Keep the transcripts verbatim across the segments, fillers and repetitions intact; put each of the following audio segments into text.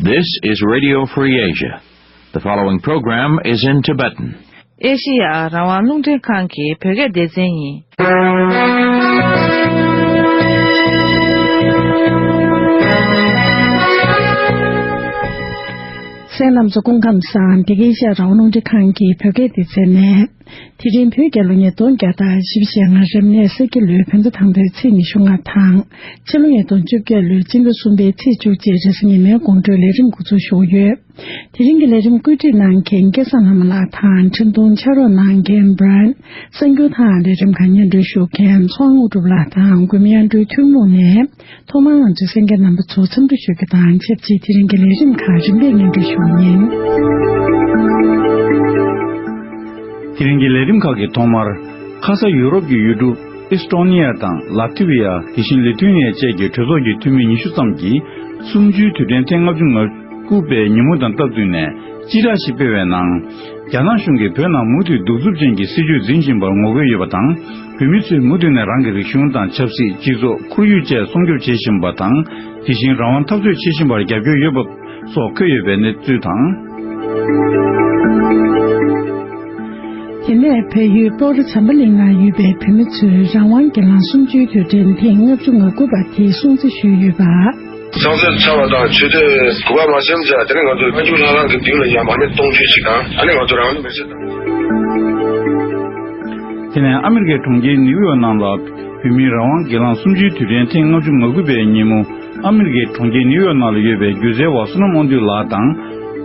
This is Radio Free Asia. The following program is in Tibetan. ཨེ་ཤི་ཡ་རང་དབང་རླུང་འཕྲིན་ཁང་གི་བོད་སྐད་སྡེ་ཚན་ཡིན། གསན་མཁན་རྣམ་ཚོ་སྐུ་ཁམས་བཟང་། འདི་ག་ཨེ་ཤི་ཡ་རང་དབང་རླུང་འཕྲིན་ཁང་གི་བོད་སྐད་སྡེ་ཚན་ནས། དེ་རིང་བོད་རྒྱལ་ལོ་ཉིས་སྟོང་བརྒྱ་དང་བཞི་བཅུ་ཞེ་ལྔ་རབ་གནས་ས་ཁྱི་ལོའི་བོད་ཟླ་དང་པོའི་ཚེས་ཉི་ཤུ་ལྔ་དང་། ཕྱི་ལོ་ཉིས་སྟོང་བཅོ་བརྒྱད་ལོའི་སྤྱི་ཟླ་གསུམ་པའི་ཚེས་བཅུ་གཅིག་རེས་གཟའ་ཉི་མའི་དགོང་དྲོའི་ལས་རིམ་འགོ་འཛུགས་ཞུ་གི་ཡོད། དེ་རིང་གི་ལས་རིམ་བཀོད་སྒྲིག་གནང་མཁན་སྐལ་བཟང་ལྷ་མོ་ལགས་དང་། འཕྲིན་གཏོང་ཕྱག་རོགས་གནང་མཁན་Brian། གསར་འགྱུར་དང་ལས་རིམ་ཁག་སྙན་སྒྲོན་ཞུ་མཁན་མཚོ་དངོས་གྲུབ་ལགས་དང་། འགོད་མི་དབྱངས་སྒྲོལ་ཐུན་མོང་ནས། ཐོག་མར་ང་ཚོའི་གསན་མཁན་རྣམ་པ་ཚོ་འཚམས་འདྲི་ཞུ་རྒྱུ་དང་ཆབས་ཅིག་དེ་རིང་གི་ལས་རིམ་ཁག་རིམ་པས་སྙན་སྒྲོན་ཞུ་བ་ཡིན། དེ་རིང་གི་ལས་རིམ་ཁག་གི་ཐོག་མར། ཁ་ས་ཡུ་རོབ་ཀྱི་ཡུལ་གྲུ་ཨིས་ཏོ་ནི་ཡ་དང་ལ་ཐི་བི་ཡ། དེ་བཞིན་ལི་ཐུ་ནི་ཡ་བཅས་ཀྱི་གྲོས་ཚོགས་ཀྱི་འཐུས་མི་ཉི་ཤུ་ཙམ་གྱིས་གསུམ་བཅུའི་དུས་དྲན་ཐེངས་ལྔ་བཅུ་ང་དགུ་པའི་ཉིན་མོ་དང་སྟབས་བསྟུན་ནས་སྤྱི་བསྒྲགས་ཤིག་སྤེལ་བའི་ནང་། རྒྱ་ནག་གཞུང་གིས་བོད་ནང་མུ་མཐུད་གདུག་རྩུབ་ཅན་གྱི་སྲིད་བྱུས་འཛིན་བཞིན་པར་ངོ་རྒོལ་ཡོད་པ་དང་། བོད་མི་ཚོས་མུ་མཐུད་ནས་རང་གི་རིག་གཞུང་དང་ཆབ་སྲིད། སྤྱི་ཚོགས། ཁོར་ཡུག་བཅས་སྲུང་སྐྱོབ་བྱེད་བཞིན་པ་དང་། དེ་བཞིན་རང་དབང་འཐབ་རྩོད་བྱེད་བཞིན་པར་རྒྱབ་སྐྱོར་ཡོད་པ་སོགས་འཁོད་ཡོད་པའི་གནས་ཚུལ་དང་། དེ་ནས་བལ་ཡུལ་སྤོག་ར་བྱམས་པ་གླིང་ན་ཡོད་པའི་བོད་མི་ཚོས་རང་དབང་སྒེར་ལངས་གསུམ་བཅུའི་དུས་དྲན་ཐེངས་ལྔ་བཅུ་ང་དགུ་པ་དེ་སྲུང་བརྩི་ཞུས་ཡོད་པ། ཚང་སེལ་ཚར་བ་དང་ཆོས་དད་གོ་བ་མ་ཟིན་ཙང་དེ་ནས་ང་ཚོ་སྨན་ཆུ་ལྷ་ཁང་གི་མདུན་ལ་ཡང་མར་མེ་སྟོང་མཆོད་ཅིག་དང་ཨ་ནི་ང་ཚོ་རང་ལུས་མེར་སྲེག་དང་། དེ་ནས་ཨ་མི་རི་ཀའི་གྲོང་ཁྱེར་ནིའུ་ཡོག་ནང་ལ་བོད་མིའི་རང་དབང་སྒེར་ལངས་གསུམ་བཅུའི་དུས་དྲན་ཐེངས་ལྔ་བཅུ་ང་དགུ་པའི་ཉིན་མོ། ཨ་མི་རི་ཀའི་གྲོང་ཁྱེར་ནིའུ་ཡོག་ནང་ལ་ཡོད་པའི་སྒྱུ་རྩལ་བ་བསོད་ནམས་དབང་འདུས་ལགས་དང་།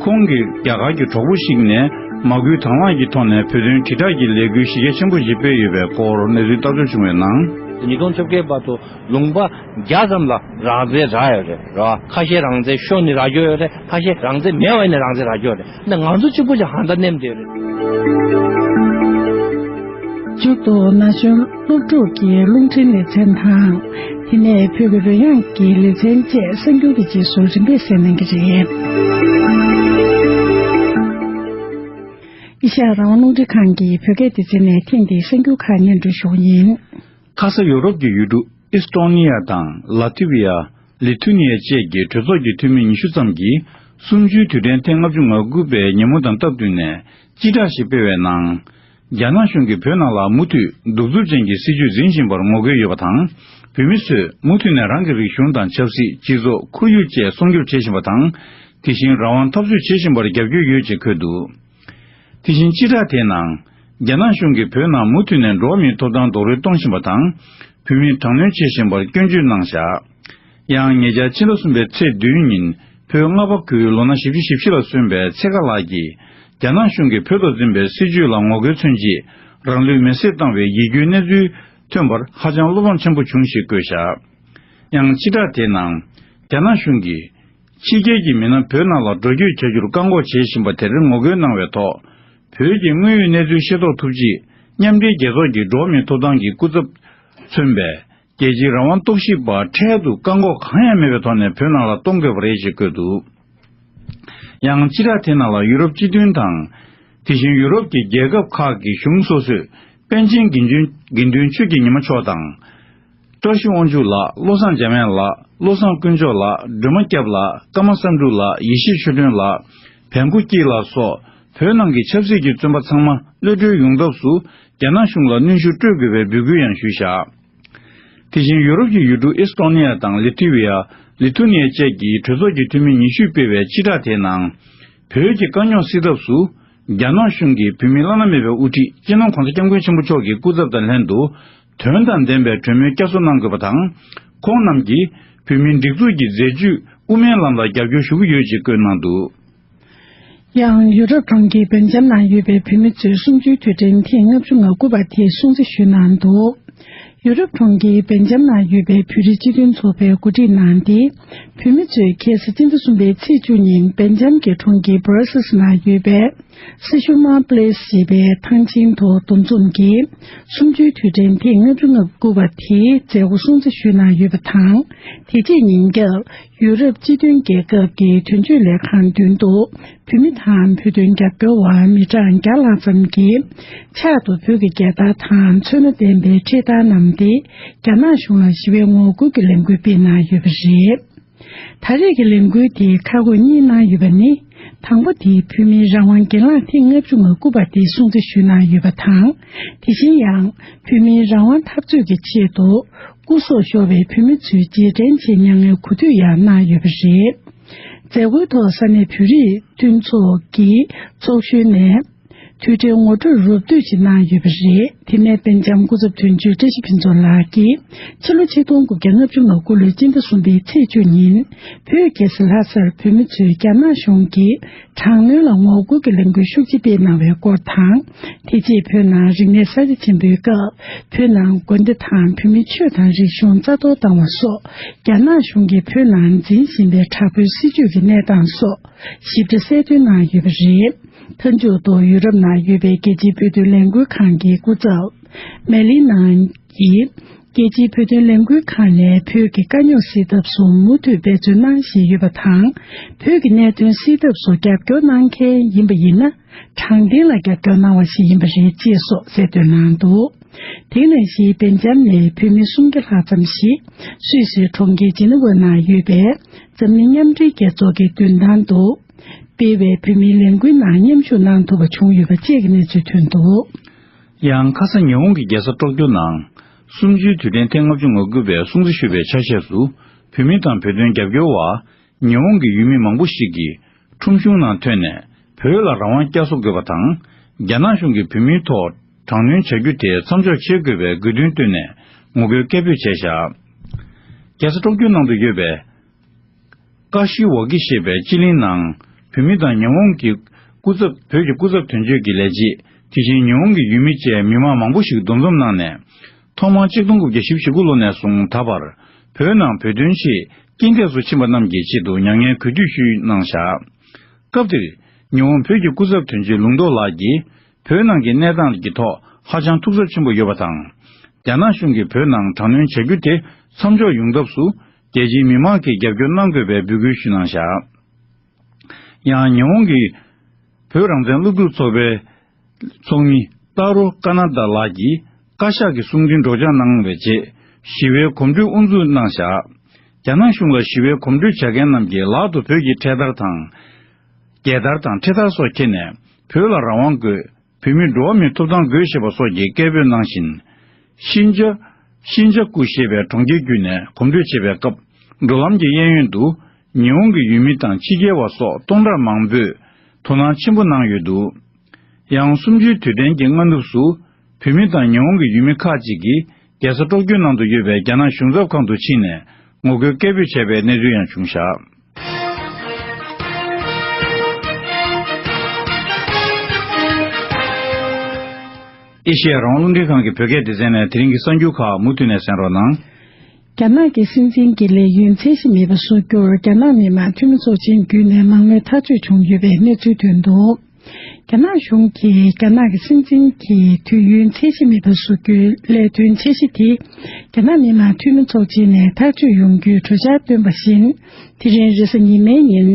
ཁོང་གི་རྒྱ་གར་གྱི་གྲོགས་པོ་ཞིག་ནས་མ་སྐུལ་དང་བླངས་ཀྱི་ཐོག་ནས་བོད་དོན་དྲིལ་བསྒྲགས་ཀྱི་ལས་འགུལ་གཞི་རྒྱ་ཆེན་པོ་ཞིག་སྤེལ་ཡོད་པའི་སྐོར་གནས་ཚུལ་བཏབ་ཆོག་བྱུང་བའི་ནང་། ཉིས་སྟོང་བཅོ་བརྒྱད་བར་དུ་ལུང་པ་བརྒྱ་ཙམ་ལ་རང་བཙན་རག་ཡོད་རེད། ར་ཁ་ཤས་རང་བཙན་ཤོར་ནས་རག་རྒྱུ་ཡོད་རེད། ཁ་ཤས་རང་བཙན་མེད་པ་ཡིན་ན་རང་བཙན་རག་རྒྱུ་ཡོད་རེད། ད་ང་ཚོ་གཅིག་པུ་ཞིག་ཧང་ད་མནན་བསྡད་ཡོད་རེད། མཇུག་ཏུ་ན་གཞོན་སློབ་ཕྲུག་གི་རླུང་འཕྲིན་ལེ་ཚན་དང་། དེ་ནས་བོད་ཀྱི་རོལ་དབྱངས་ཀྱི་ལེ་ཚན་བཅས་གསར་འགྱུར་གྱི་རྗེས་སུ་རིམ་པས་གསན་གནང་གི་རེད། ཨེ་ཤ་ཡ་རང་དབང་རླུང་འཕྲིན་ཁང་གི་བོད་སྐད་སྡེ་ཚན་ནས་ཐེངས་འདིའི་གསར་འགྱུར་ཁག་སྙན་སྒྲོན་ཞུ་བ་ཡིན། ཁ་ས་ཡོ་རོབ་ཀྱི་ཡུལ་གྲུ་ཨིས་ཏོ་ནི་ཡ་དང་ལ་ཐི་བི་ཡ། ལི་ཐུ་ནི་ཡ་བཅས་ཀྱི་གྲོས་ཚོགས་ཀྱི་འཐུས་མི་ཉི་ཤུ་ཙམ་གྱིས་གསུམ་བཅུའི་དུས་དྲན་ཐེངས་ལྔ་བཅུ་ང་དགུ་པའི་ཉིན་མོ་དང་སྟབས་བསྟུན་ནས་སྤྱི་བསྒྲགས་ཤིག་སྤེལ་བའི་ནང་། རྒྱ་ནག་གཞུང་གིས་བོད་ནང་ལ་མུ་མཐུད་གདུག་རྩུབ་ཅན་གྱི་སྲིད་བྱུས་འཛིན་བཞིན་པར་ངོ་རྒོལ་ཡོད་པ་དང་། བོད་མི་ཚོས་མུ་མཐུད་ནས་རང་གི་རིག་གཞུང་དང་ཆབ་སྲིད། སྤྱི་ཚོགས། ཁོར་ཡུག་བཅས་སྲུང་སྐྱོབ་བྱེད་བཞིན་པ་དང་། དེ་བཞིན་རང་དབང་འཐབ་རྩོད་བྱེད་བཞིན་པར་རྒྱབ་སྐྱོར་ཡོད་ཅེས་འཁོད་འདུག་དེ་བཞིན་སྤྱི་བསྒྲགས་དེའི་ནང་། རྒྱ་ནག་གཞུང་གིས་བོད་ནང་མུ་མཐུད་ནས་འགྲོ་བ་མིའི་ཐོབ་ཐང་རྡོག་རོལ་གཏོང་བཞིན་པ་དང་། བོད་མིར་དྲག་གནོན་བྱེད་བཞིན་པར་སྐྱོན་བརྗོད་གནང་བཞག་ཡང་ཉེ་ཆར་ཕྱི་ཟླ་གསུམ་པའི་ཚེས་བདུན་ཉིན་བོད་རྔ་པ་ཁུལ་ལོ་ན་བཞི་བཅུ་ཞེ་བཞི་ལ་སོན་པའི་ཚེ་དཀར་ལགས་ཀྱིས་རྒྱ་ནག་གཞུང་གིས་བོད་དུ་འཛིན་པའི་སྲིད་བྱུས་ལ་ངོ་རྒོལ་མཚོན་ཆེད་རང་ལུས་མེར་སྲེག་བཏང་བའི་ཡིད་སྐྱོའི་གནས་ཚུལ་ཐོན་པར་ཧ་ཅང་བློ་ཕམ་ཆེན་པོ་བྱུང་ཞེས་བཀོད་བཞག་ཡང་སྤྱི་བསྒྲགས་དེའི་ནང་། རྒྱ་ནག་གཞུང་གིས། ཕྱི་རྒྱལ་གྱི་མི་སྣ་བོད་ནང་ལ་འགྲོ་སྐྱོད་བྱ་རྒྱུར་བཀག་འགོག་བྱེད་བཞིན་པ་དེར་ངོ་རྒོལ་གནང་བའི་ཐོག་བོད་ཀྱི་དངོས་ཡོད་གནས་ཚུལ་ཤེས་རྟོགས་ཐུབ་ཆེད། མཉམ་འབྲེལ་རྒྱལ་ཚོགས་ཀྱི་འགྲོ་བ་མིའི་ཐོབ་ཐང་གི་སྐུ་ཚབ་མཚོན་པའི་རྒྱལ་སྤྱིའི་རང་དབང་རྟོག་ཞིབ་པ་འཕྲལ་དུ་བཀག་འགོག་གང་ཡང་མེད་པའི་ཐོག་ནས་བོད་ནང་ལ་གཏོང་དགོས་པ་རེད་ཅེས་བཀོད་འདུག་ཡང་སྤྱི་བསྒྲགས་དེ་ནང་ལ་ཡུ་རོབ་སྤྱི་མཐུན་དང་། དེ་བཞིན་ཡུ་རོབ་ཀྱི་རྒྱལ་ཁབ་ཁག་གི་གཞུང་སོ་སོས་པཎ་ཆེན་དགེ་འདུན་དགེ་འདུན་ཆོས་ཀྱི་ཉི་མ་མཆོག་དང་། བཀྲ་ཤིས་དབང་ཕྱུག་ལགས། བློ་བཟང་འཇམ་དབྱངས་ལགས། བློ་བཟང་དཀོན་མཆོག་ལགས། སྒྲོལ་མ་སྐྱབས་ལགས། ཀརྨ་བསམ་འགྲུབ་ལགས། ཡེ་ཤེས་ཆོས་སྒྲོན་ལགས། བན་ཀུ་སྐྱིད་ལགས་སོགས་བོད་ནང་གི་ཆབ་སྲིད་ཀྱི་བཙོན་པ་ཚང་མ་གློད་གྲོལ་ཡོང་ཐབས་སུ་རྒྱ་ནག་གཞུང་ལ་གནོན་ཤུགས་སྤྲོད་དགོས་པའི་འབོད་སྐུལ་ཡང་ཞུས་བཞག་དེ་བཞིན་ཡུ་རོབ་ཀྱི་ཡུལ་གྲུ་ཨེ་སི་ཏོ་ནི་ཡ་དང་ལི་ཐུ་ཝི་ཡ། ལི་ཐུ་ནི་ཡ་བཅས་ཀྱི་གྲོས་ཚོགས་ཀྱི་འཐུས་མི་ཉི་ཤུས་སྤེལ་བའི་སྤྱི་བསྒྲགས་དེའི་ནང་། བོད་ཀྱི་དཀའ་རྙོག་སེལ་ཐབས་སུ། རྒྱ་ནག་གཞུང་གིས་བོད་མིའི་བླ་ན་མེད་པའི་དབུ་ཁྲིད་སྤྱི་ནོར་༧གོང་ས་༧སྐྱབས་མགོན་ཆེན་པོ་མཆོག་གི་སྐུ་ཚབ་དང་ལྷན་དུ། དོན་དང་ལྡན་པའི་གྲོས་མོལ་བསྐྱར་གསོ་གནང་དགོས་པ་དང་། ཁོང་རྣམས་ཀྱིས་བོད་མིའི་སྒྲིག་འཛུགས་ཀྱི་མཛད་ཇུས་དབུ་མའི་ལམ་ལ་རྒྱབ་སྐྱོར་ཞུ་གི་ཡོད་ཅེས་བཀོད་གནང་འདུག་ཡང་ཡུ་རོབ་གྲོང་ཁྱེར་སྦེལ་ཇམ་ནང་ཡོད་པའི་བོད་མི་ཚོས་གསུམ་བཅུའི་དུས་དྲན་ཐེངས་ལྔ་བཅུ་ང་དགུ་པ་དེ་སྲུང་བརྩི་ཞུས་གནང་འདུག་ཡུ་རོབ་གྲོང་ཁྱེར་སྦེལ་ཇམ་ནང་ཡོད་པའི་བོད་རིགས་སྤྱི་མཐུན་ཚོགས་པས་གོ་སྒྲིག་གནང་སྟེ། བོད་མི་ཚོས་ཁ་སང་སྤྱི་ཟླ་གསུམ་པའི་ཚེས་བཅུ་ཉིན་སྦེལ་ཇམ་གྱི་གྲོང་ཁྱེར་སྦར་སིལ་ནང་ཡོད་པའི་སི་ཤུ་མ་པ་ལེ་སི་ཞེས་པའི་ཐང་ཆེན་དུ་འདུ་འཛོམས་ཀྱིས། གསུམ་བཅུའི་དུས་དྲན་ཐེངས་ལྔ་བཅུ་ང་དགུ་པ་དེའི་མཛད་སྒོ་སྲུང་བརྩི་ཞུས་གནང་ཡོད་པ་དང་། དེ་རྗེས་ཉིན་རྒྱབ། ཡུ་རོབ་སྤྱི་མཐུན་རྒྱལ་ཁབ་ཀྱི་དོན་གཅོད་ལས་ཁང་མདུན་དུ་བོད་མི་དང་བོད་དོན་རྒྱབ་སྐྱོར་བ་མི་གྲངས་བརྒྱ་ལྷག་ཙམ་གྱིས་ཕྱག་ཏུ་བོད་ཀྱི་རྒྱལ་དར་དང་མཚོན་རྣ་ལྡན་པའི་འཕྲེད་དར་བསྣམས་ཏེ་རྒྱ་ནག་གཞུང་ལ་ཞི་བའི་ངོ་རྒོལ་གྱི་ལས་འགུལ་སྤེལ་གནང་ཡོད་པ་རེད། ད་རེས་ཀྱི་ལས་འགུལ་དེའི་ཁ་རྒོད་གཉིས་གནང་ཡོད་པ་ནི། དང་པོ་དེ་བོད་མིའི་རང་དབང་སྒེར་ལངས་ཐེངས་ལྔ་བཅུ་ང་དགུ་པ་དེ་སྲུང་བརྩི་ཞུས་གནང་ཡོད་པ་དང་། དེ་བཞིན་ཡང་བོད་མིའི་རང་དབང་འཐབ་རྩོད་ཀྱི་ཆེད་དུ་སྐུ་སྲོག་ཤོར་བའི་བོད་མི་ཚོའི་རྗེས་དྲན་ཆེད་མྱ་ངན་གུས་འདུད་ཡང་གནང་ཡོད་པ་རེད། མཛད་སྒོའི་ཐོག་ས་གནས་བོད་རིགས་མཐུན་ཚོགས་ཀྱི་ཚོགས་གཞོན་ནས། དུས་དྲན་ངོ་སྤྲོད་རོབ་བསྡུས་ཤིག་གནང་ཡོད་པ་རེད། དེ་ནས་སྤེན་ལྕམ་སྐུ་ཚབ་དོན་གཅོད་བཀྲ་ཤིས་ཕུན་ཚོགས་ལགས་ཀྱིས་ཕྱི་ལོ་ཆིག་སྟོང་དགུ་བརྒྱ་ལྔ་བཅུ་ང་དགུ་ལོའི་སྤྱི་ཟླ་གསུམ་པའི་ཚེས་བཅུ་ཉིན་བོད་རྒྱལ་ས་ལྷ་སར་བོད་མི་ཚོས་རྒྱ་ནག་གཞུང་གིས་དྲག་གནོན་ལ་ངོ་རྒོལ་གྱི་ལས་འགུལ་ཤུགས་ཆེ་སྤེལ་གནང་བའི་སྐོར་དང་། དེ་རྗེས་བོད་ནང་རིག་གནས་གསར་བརྗེ་ཆེན་པོའི་སྐབས་བོད་ནང་དགོན་སྡེ་དང་བོད་མིའི་ཆོས་དང་རིག་གཞུང་རྩ་གཏོར་བཏང་བ་སོགས་རྒྱ་ནག་གཞུང་གིས་བོད་ནང་འཛིན་བཞིན་པའི་དྲག་པོའི་སྲིད་བྱུས་ཀྱི་གནས་སྟངས་སོགས་ཞིབ་ཕྲ་གསལ་སྟོན་གནང་ཡོད་པ་རེད། མཐའ་མཇུག་ཏུ་ཡུ་རོབ་ནང་ཡོད་པའི་རྒྱལ་སྤྱིའི་བོད་དོན་ལས་འགུལ་ཁང་གི་སྐུ་ཚབ་མེ་ལི་ནང་གིས། རྒྱལ་སྤྱིའི་བོད་དོན་ལས་འགུལ་ཁང་ནས་བོད་ཀྱི་དཀའ་རྙོག་སེལ་ཐབས་སུ་མུ་མཐུད་འབད་བརྩོན་གནང་བཞིན་ཡོད་པ་དང་། བོད་ཀྱི་གནད་དོན་སེལ་ཐབས་སུ་རྒྱབ་སྐྱོར་གནང་མཁན་ཡིན་པ་ཡིན་ན། དྲང་བདེན་ལ་རྒྱབ་སྐྱོར་གནང་བ་ཞིག་ཡིན་པ་རེད་ཅེས་སོགས་གསལ་སྟོན་གནང་འདུག་དེ་ནང་བཞིན་སྤེན་ལྕམ་ནས་བོད་མི་སུམ་བརྒྱ་ལྷག་ཙམ་ཞིག་སུད་སིའི་གྲོང་ཁྱེར་ཇི་ནི་ཝ་ནང་ཡོད་པའི་འཛམ་གླིང་མཉམ་འབྲེལ་རྒྱལ་ཚོགས་ཀྱི་མདུན་ཐང་དུ་སྤེལ་བའི་བོད་མིའི་ལས་འགུལ་ནང་མཉམ་ཞུགས་གནང་ཐུབ་པ་བྱུང་ཡོད་པ་བཅས་ཀྱི་གནས་ཚུལ་ཐོན་འདུག་ཡང་ཁ་ས་ཉི་ཧོང་གི་རྒྱལ་ས་ཀྲོག་ཀྱོ་ནང་གསུམ་བཅུའི་དུས་དྲན་ཐེངས་ལྔ་བཅུ་ང་དགུ་པའི་སྲུང་བརྩི་ཞུས་པའི་ཆ་ཤས་སུ་བོད་མི་དང་བོད་དོན་རྒྱབ་སྐྱོར་བ་ཉི་ཧོང་གི་ཡུལ་མི་མང་པོ་ཞིག་གིས། ཁྲོམ་གཞུང་ནང་ཐོན་ནས་བོད་ལ་རང་དབང་བསྐྱར་གསོ་དགོས་པ་དང་། རྒྱ་ནག་གཞུང་གིས་བོད་མིའི་ཐོག་དྲག་གནོན་བྱ་རྒྱུ་དེ་མཚམས་འཇོག་བྱེད་དགོས་པའི་དགོས་འདུན་བཏོན་ནས་ངོ་རྒོལ་སྐད་འབོད་བྱས་བཞག་རྒྱལ་ས་ཀྲོག་ཀྱོ་ནང་དུ་ཡོད་པའི་ཀ་ཤི་ཝ་ཀི་ཞེས་པའི་སྤྱི་གླིང་ནང་བོད་མི་དང་ཉི་ཧོང་གི་སྐུ་ཚབ་བོད་ཀྱི་སྐུ་ཚབ་དོན་གཅོད་ཀྱི་ལས་བྱེད་དེ་བཞིན་ཉི་ཧོང་གི་ཡུལ་མི་བཅས་མི་མང་མང་པོ་ཞིག་འདུ་འཛོམས་གནང་ནས། ཐོག་མར་ཆིག་སྟོང་དགུ་བརྒྱ་བཞི་བཅུ་ཞེ་དགུ་ལོ་ནས་བཟུང་ད་བར་བོད་ནང་བོད་དོན་ཆེད་རྐྱེན་འདས་སུ་ཕྱིན་པ་རྣམས་ཀྱི་ཆེད་དུ་མྱ་ངན་གུས་འདུད་ཞུས་གནང་བཞག་སྐབས་དེར་ཉི་ཧོང་བོད་ཀྱི་སྐུ་ཚབ་དོན་གཅོད་ལུང་རྟོགས་ལགས་ཀྱིས་བོད་ནང་གི་གནས་སྟངས་ཀྱི་ཐོག་ཧ་ཅང་ཐུགས་འཚབ་ཆེན་པོ་ཡོད་པ་དང་། རྒྱ་ནག་གཞུང་གིས་བོད་ནང་དྲག་གནོན་བྱ་རྒྱུ་དེ་མཚམས་འཇོག་ཡོང་ཐབས་སུ་རྒྱལ་སྤྱིའི་མི་མང་གིས་རྒྱབ་སྐྱོར་གནང་དགོས་པའི་འབོད་སྐུལ་ཞུས་གནང་བཞག་ཡང་ཉི་ཧོང་གི་བོད་རང་བཙན་སློབ་ཕྲུག་ཚོགས་པའི་ཚོགས་མི་ཏཱ་རོ་ཀ་ན་ད་ལགས་ཀྱིས་བཀའ་ཤག་གི་གསུང་འཕྲིན་སྒྲོག་སྦྱང་གནང་བའི་རྗེས་ཞི་བའི་གོམ་བགྲོད་དབུ་འཛུགས་གནང་བཞག་རྒྱ་ནག་གཞུང་ལ་ཞི་བའི་གོམ་བགྲོད་བྱ་མཁན་རྣམས་ཀྱིས་ལག་ཏུ་བོད་ཀྱི་འཕྲེད་དར་དང་། རྒྱལ་དར་དང་འཕྲེད་དར་སོགས་འཁྱེར་ནས་བོད་ལ་རང་དབང་དགོས། བོད་མིར་འགྲོ་བ་མིའི་ཐོབ་ཐང་དགོས་ཞེས་པ་སོགས་ཀྱི་སྐད་འབོད་གནང་བཞིན། ཤིན་ཅ། ཤིན་ཅ་ཀུ་ཞེས་པའི་གྲོང་ཁྱེར་བརྒྱུད་ནས་གོམ་བགྲོད་བྱེད་པའི་སྐབས་འགྲོ་ལམ་གྱི་གཡས་གཡོན་དུ་ཉི་ཧོང་གི་ཡུལ་མི་དང་ཕྱི་རྒྱལ་བ་སོགས་སྟོང་ཕྲག་མང་པོས་དོ་སྣང་ཆེན་པོ་གནང་ཡོད་འདུག་ཡང་གསུམ་བཅུའི་དུས་དྲན་གྱི་སྔ་ནུབ་སུ་བོད་མི་དང་ཉི་ཧོང་གི་ཡུལ་མི་ཁག་ཅིག་གིས་རྒྱལ་ས་ཀྲོག་ཀྱོ་ནང་དུ་ཡོད་པའི་རྒྱ་ནག་གཞུང་ཚབ་ཁང་དུ་ཕྱིན་ནས་ངོ་རྒོལ་སྐད་འབོད་བྱས་པའི་གནས་ཚུལ་ཡང་བྱུང་བཞག་ཨེ་ཤེ་ཡ་རང་དབང་རླུང་འཕྲིན་ཁང་གི་བོད་སྐད་སྡེ་ཚན་ནས་དེ་རིང་གི་གསར་འགྱུར་ཁག་མུ་མཐུད་ནས་གསན་རོགས་གནང་། རྒྱ་ནག་གི་སྲིད་འཛིན་གྱི་ལས་ཡུན་ཚད་གཞི་མེད་པ་བཟོ་རྒྱུར་རྒྱ་ནག་མི་དམངས་འཐུས་མི་ཚོགས་ཆེན་བརྒྱུད་ནས་མང་མོས་ཐག་གཅོད་བྱུང་ཡོད་པའི་གནས་ཚུལ་ཐོན་འདུག་རྒྱ་ནག་གཞུང་གིས་རྒྱ་ནག་གི་སྲིད་འཛིན་གྱི་དུས་ཡུན་ཚད་གཞི་མེད་པ་བཟོ་རྒྱུའི་ལས་དོན་འཆར་གཞི་དེ། རྒྱ་ནག་མི་དམངས་འཐུས་མི་ཚོགས་ཆེན་ནས་ཐག་གཅོད་ཡོང་རྒྱུའི་གྲོས་འཆར་བཏོན་པ་བཞིན། དེ་རིང་རེས་གཟའ་ཉི་མའི་ཉིན།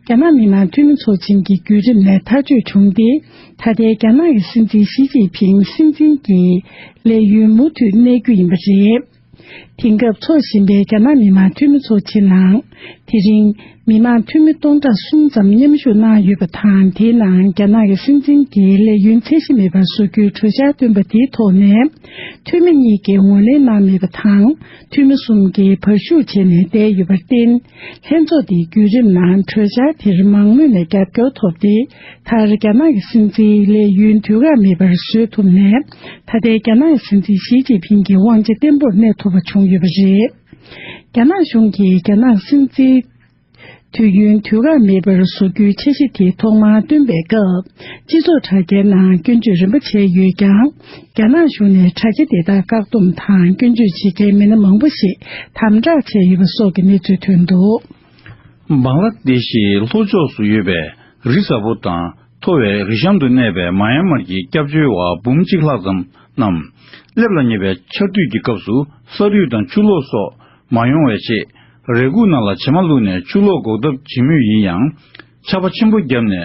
རྒྱ་ནག་མི་དམངས་འཐུས་མི་ཚོགས་ཆེན་གྱི་བརྒྱུད་རིམ་ནས་ཐག་གཅོད་བྱུང་སྟེ། ད་ལྟའི་རྒྱ་ནག་གི་སྲིད་འཛིན་ཞི་ཅིན་ཕིང་སྲིད་འཛིན་གྱི་ལས་ཡུན་མུ་མཐུད་གནས་རྒྱུ་ཡིན་པ་རེད། དེང་སྐབས་འཚོགས་བཞིན་པའི་རྒྱ་ནག་མི་དམངས་འཐུས་མི་ཚོགས་ཆེན་ནང་། དེ་རིང་། མི་དམངས་འཐུས་མི་སྟོང་ཕྲག་གསུམ་ཙམ་མཉམ་ཞུགས་གནང་ཡོད་པ་དང་། དེའི་ནང་རྒྱ་ནག་གི་སྲིད་འཛིན་གྱི་ལས་ཡུན་ཚད་གཞི་མེད་པར་བཟོ་རྒྱུའི་གྲོས་འཆར་བཏོན་པ་དེའི་ཐོག་ནས། འཐུས་མི་གཉིས་ཀྱིས་ངོས་ལེན་གནང་མེད་པ་དང་། འཐུས་མི་གསུམ་གྱིས་བར་ཞུགས་བྱས་ནས་བསྡད་ཡོད་པར་བརྟེན། ལྷན་ཚོགས་འདིའི་བརྒྱུད་རིམ་ནང་གྲོས་འཆར་དེར་མང་མོས་ནས་རྒྱབ་སྐྱོར་ཐོབ་སྟེ། མཐར་རྒྱ་ནག་གི་སྲིད་འཛིན་ལས་ཡུན་དུས་བཀག་མེད་པར་བཟོས་ཐུབ་ནས། ད་ལྟའི་རྒྱ་ནག་གི་སྲིད་འཛིན་ཞི་ཅིན་ཕིང་གི་དབང་ཆ་བརྟན་པོར་གནས་ཐུབ་པ་བྱུང་ཡོད་པ་རེད། རྒྱ་ནག་གཞུང་གིས་རྒྱ་ནག་སྲིད་འཛིན་དུས་ཡུན་དུས་བཀག་མེད་པར་བཟོ་རྒྱུའི་འཆར་གཞི་དེ་ཐོག་མར་བཏོན་པའི་སྐབས། སྤྱི་ཚོགས་དྲ་རྒྱའི་ནང་སྐྱོན་བརྗོད་རིམ་པ་བྱས་ཡོད་ཀྱང་། རྒྱ་ནག་གཞུང་ནས་དྲ་རྒྱ་དེ་དག་བཀག་སྡོམ་དང་སྐྱོན་བརྗོད་བྱེད་མཁན་མི་སྣ་མང་པོ་ཞིག་དམ་དྲག་བྱས་ཡོད་པ་སོགས་ཀྱི་གནས་ཚུལ་ཐོན་འདུག་བང་ལ་དེ་ཤི་ལྷོ་ཕྱོགས་སུ་ཡོད་པའི་རི་གཟར་པོ་དང་མཐོ་བའི་རི་གཤམ་དུ་གནས་པའི་མ་ཡན་མར་གྱི་སྐྱབས་བཅོལ་བ་འབུམ་གཅིག་ལྷག་ཙམ་རྣམས་སླེབས་ལ་ཉེ་བའི་ཆར་དུས་ཀྱི་སྐབས་སུ་ས་རུད་དང་ཆུ་ལོག་སོགས་མ་ཡོང་བའི་ཆེད། རས་ཁུག་ནང་ལ་བྱེ་མ་བླུགས་ནས་ཆུ་ལོག་འགོག་ཐབས་བྱེད་མུས་ཡིན་ཡང་། ཆར་པ་ཆེན་པོ་བརྒྱབ་ནས།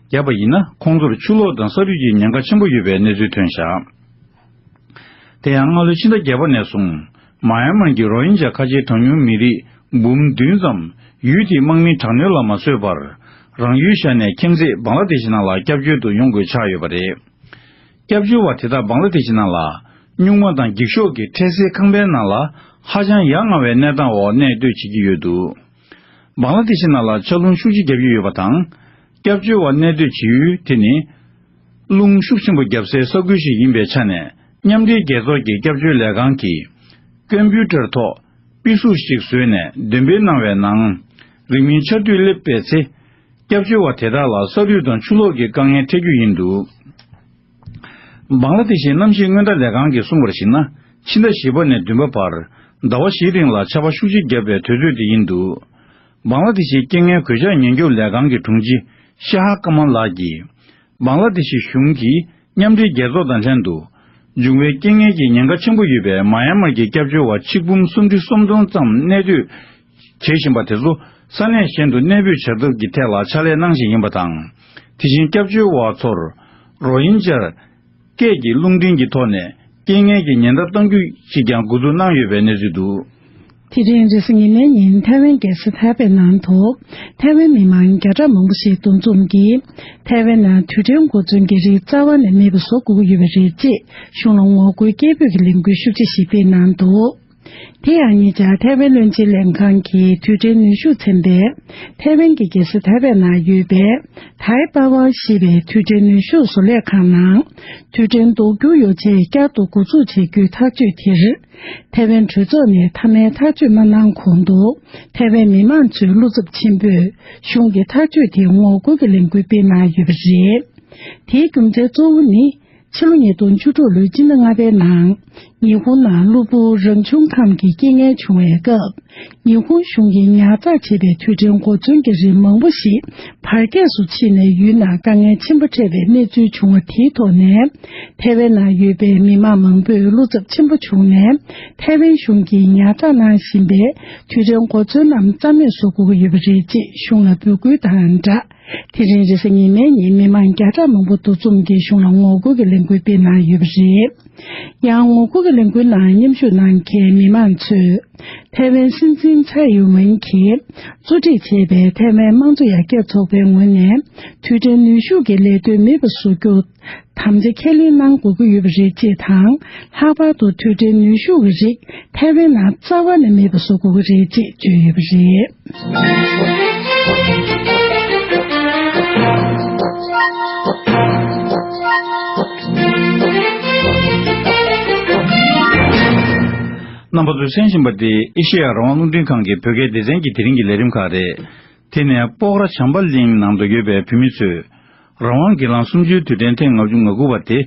བརྒྱབ་པ་ཡིན་ན་ཁོང་ཚོར་ཆུ་ལོག་དང་ས་རུད་ཀྱི་ཉེན་ཁ་ཆེན་པོ་ཡོད་པའི་གནས་ཚུལ་ཐོན་བཞག་དེ་ཡང་སྔ་ལོའི་ཕྱི་ཟླ་བརྒྱད་པ་ནས་བཟུང་། མ་ཡན་མར་གྱི་རོ་ཧིན་ཇཱ་ཁ་ཆེའི་གྲངས་ཉུང་མི་རིགས་ འབུམ་བདུན་ཙམ་ཡུལ་དེའི་དམག་མིའི་དྲག་གནོན་ལ་མ་བཟོད་པར། རང་ཡུལ་བཞག་ནས་ཁྱིམ་མཚེས་བང་ལ་དེ་ཤི་ནང་ལ་སྐྱབས་བཅོལ་དུ་ཡོང་དགོས་ཆགས་ཡོད་པ་རེད། སྐྱབས་བཅོལ་བ་དེ་དག་བང་ལ་དེ་ཤི་ནང་ལ་སྨྱུག་མ་དང་འགྱིག་ཤོག་གི་འཕྲལ་སེལ་ཁང་པའི་ནང་ལ་ཧ་ཅང་ཡ་ང་བའི་གནས་སྟངས་འོག་གནས་སྡོད་བྱེད་ཀྱི་ཡོད་འདུག་བང་ལ་དེ་ཤི་ནང་ལ་ཆར་རླུང་ཤུགས་ཆེ་བརྒྱབ་ཀྱི་ཡོད་པ་དང་། སྐྱབས་བཅོལ་བ་གནས་སྡོད་བྱེད་ཡུལ་དེ་ནི། རླུང་ཤུགས་ཆེན་པོ་བརྒྱབ་སའི་ས་ཁུལ་ཞིག་ཡིན་པའི་ཆ་ནས། མཉམ་འབྲེལ་རྒྱལ་ཚོགས་ཀྱི་སྐྱབས་བཅོལ་ལས་ཁང་གིས། ཀམ་པུའུ་ཊར་ཐོག་པི་གཟུགས་ཤིག་བཟོས་ནས་འདོན་སྤེལ་གནང་བའི་ནང་། རིང་མིན་ཆར་དུས་སླེབས་པའི་ཚེ། སྐྱབས་བཅོལ་བ་དེ་དག་ལ་ས་རུད་དང་ཆུ་ལོག་གི་དཀའ་ངལ་འཕྲད་རྒྱུ་ཡིན་འདུག་བང་ལ་དེ་ཤི་གནམ་གཤིས་སྔོན་བརྡ་ལས་ཁང་གིས་གསུངས་པར་གཞིགས་ན། ཕྱི་ཟླ་བཞི་པ་ནས་བདུན་པ་བར། ཟླ་བ་བཞིའི་རིང་ལ་ཆར་པ་ཤུགས་ཆེ་བརྒྱབ་པའི་དུས་ཚོད་དེ་ཡིན་འདུག་བང་ལ་དེ་ཤིའི་རྐྱེན་ངན་གོད་ཆག་ཉེན་སྐྱོབ་ལས་ཁང་གི་དྲུང་ཆེ་ཤ་ཧ་ཀ་མ་ལགས་ཀྱིས། བང་ལ་དེ་ཤི་གཞུང་གིས་མཉམ་འབྲེལ་རྒྱལ་ཚོགས་དང་ལྷན་དུ། འབྱུང་བའི་རྐྱེན་ངན་གྱི་ཉེན་ཁ་ཆེན་པོ་ཡོད་པའི་མཱ་ཡན་མར་གྱི་སྐྱབས་བཅོལ་བ་ཆིག་འབུམ་སུམ་ཁྲི་སུམ་སྟོང་ཙམ་གནས་སྡོད་བྱེད་བཞིན་པ་དེ་ཚོ་ས་གནས་གཞན་དུ་གནས་སྤོས་བྱ་ཐབས་ཀྱི་ཐད་ལ་ཕྱག་ལས་གནང་བཞིན་ཡིན་པ་དང་། དེ་བཞིན་སྐྱབས་བཅོལ་བ་ཚོར་རོ་ཧིན་ཇར། སྐད་ཀྱི་རླུང་འཕྲིན་གྱི་ཐོག་ནས་རྐྱེན་ངན་གྱི་ཉེན་བརྡ་གཏང་རྒྱུ་ཞིག་ཀྱང་འགོ་འཛུགས་གནང་ཡོད་པའི་གནས་ཚུལ་འདུག་དེ་རིང་རེས་གཟའ་ཉི་མའི་ཉིན་ཐའེ་ཝན་རྒྱལ་ས་ཐའེ་པེ་ནང་དུ་ཐའེ་ཝན་མི་མང་བརྒྱ་ཕྲག་མང་པོ་ཞིག་འདུ་འཛོམས་ཀྱིས་ཐའེ་ཝན་ནང་དུས་དྲན་གོ་མཚོན་གྱི་རིགས་རྩ་བ་ནས་མེད་པ་བཟོ་དགོས་ཀྱི་ཡོད་པ་རེད་ཅེས་གཞུང་ལ་ངོ་རྒོལ་སྐད་འབོད་ཀྱི་ལས་འགུལ་ཤུགས་ཆེ་ཞིག་སྤེལ་གནང་འདུག་དེ་ཡང་ཉེ་ཆར་ཐའེ་ཝན་བློན་ཆེན་ལྷན་ཁང་གི་དུས་དྲན་ནུས་ཤུགས་ཚན་པས་ཐའེ་ཝན་གྱི་རྒྱལ་ས་ཐའེ་པེ་ནང་ཡོད་པའི་ཐའེ་པ་ཝར་ཞེས་པའི་དུས་དྲན་ནུས་ཤུགས་བཟོ་ལས་ཁང་ནང་དུས་དྲན་རྡོག་སྐྱུར་ཡོ་བྱད་བསྐྱར་དུ་འགོ་འཛུགས་བྱེད་རྒྱུའི་ཐག་གཅོད་དེར། ཐའེ་ཝན་གྲོས་ཚོགས་ནས་མཐའ་མའི་ཐག་གཅོད་མ་གནང་གོང་དུ། ཐའེ་ཝན་མི་མང་ཚོའི་བློ་འཚབ་ཆེན་པོས་གཞུང་གི་ཐག་གཅོད་དེ་ངོ་རྒོལ་གྱི་ལས་འགུལ་སྤེལ་གནང་ཡོད་པ་རེད། དེའི་རྒྱུ་མཚན་གཙོ་བོ་ནི། ཕྱི་ལོ་ཉིས་སྟོང་བཅུ་དྲུག་ལོའི་སྤྱི་ཟླ་ལྔ་པའི་ནང་། ཉི་ཧོང་ནང་གློ་བུར་རང་བྱུང་ཁམས་ཀྱི་རྐྱེན་ངན་བྱུང་བའི་སྐབས། ཉི་ཧོང་གཞུང་གིས་ཉར་ཚགས་བྱས་པའི་དུས་དྲན་གོ་མཚོན་གྱི་རིགས་མང་པོ་ཞིག་བར་ཁྱད་སུ་ཕྱིན་ནས་ཡུལ་ནང་དཀའ་ངལ་ཆེན་པོ་འཕྲད་པའི་གནས་ཚུལ་བྱུང་བ་དེའི་ཐོག་ནས། ཐའེ་ཝན་ནང་ཡོད་པའི་མི་མང་མང་པོས་བློ་འཚབ་ཆེན་པོ་བྱུང་ནས། ཐའེ་ཝན་གཞུང་གིས་ཉར་ཚགས་གནང་བཞིན་པའི་དུས་དྲན་གོ་མཚོན་རྣམས་རྩ་མེད་བཟོ་དགོས་ཀྱི་ཡོད་པ་རེད་ཅེས་གཞུང་ལ་འབོད་སྐུལ་དང་སྦྲགས། དེ་རིང་རེས་གཟའ་ཉི་མའི་ཉིན་མི་མང་བརྒྱ་ཕྲག་མང་པོ་འདུ་འཛོམས་ཀྱིས་གཞུང་ལ་ངོ་རྒོལ་གྱི་ལས་འགུལ་སྤེལ་གནང་ཡོད་པ་རེད། ཡང་ངོ་རྒོལ་གྱི་ལས་འགུལ་ནང་མཉམ་ཞུགས་གནང་མཁན་མི་མང་ཚོས། ཐའེ་ཝན་སྲིད་འཛིན་ཚའེ་ཡིན་ཝེན་གྱིས་གཙོ་སྒྲིག་བྱས་པའི་ཐའེ་ཝན་དམངས་གཙོ་ཡར་རྒྱས་ཚོགས་པའི་ངོས་ནས་དུས་དྲན་ནུས་ཤུགས་ཀྱི་ལས་དོན་མེད་པར་བཟོ་རྒྱུ་དམ་བཅའ་ཁས་ལེན་གནང་དགོས་ཀྱི་ཡོད་པ་རེད་ཅེས་དང་། ལྷག་པར་དུ་དུས་དྲན་ནུས་ཤུགས་ཀྱི་རིགས་ཐའེ་ཝན་ནང་རྩ་བ་ནས་མེད་པ་བཟོ་དགོས་ཀྱི་རེད་ཅེས་བརྗོད་ཡོད་པ་རེད། རྣམ་པ་ཚོས་གསན་བཞིན་པ་འདི་ཨེ་ཤེ་ཡ་རང་དབང་རླུང་འཕྲིན་ཁང་གི་བོད་སྐད་སྡེ་ཚན་གྱི་དེ་རིང་གི་ལས་རིམ་ཁག་རེད། དེ་ནས་སྤོག་ར་བྱམས་པ་གླིང་ནང་དུ་ཡོད་པའི་བོད་མི་ཚོས་རང་དབང་སྒེར་ལངས་གསུམ་བཅུའི་དུས་དྲན་ཐེངས་ལྔ་བཅུ་ང་དགུ་པ་དེ་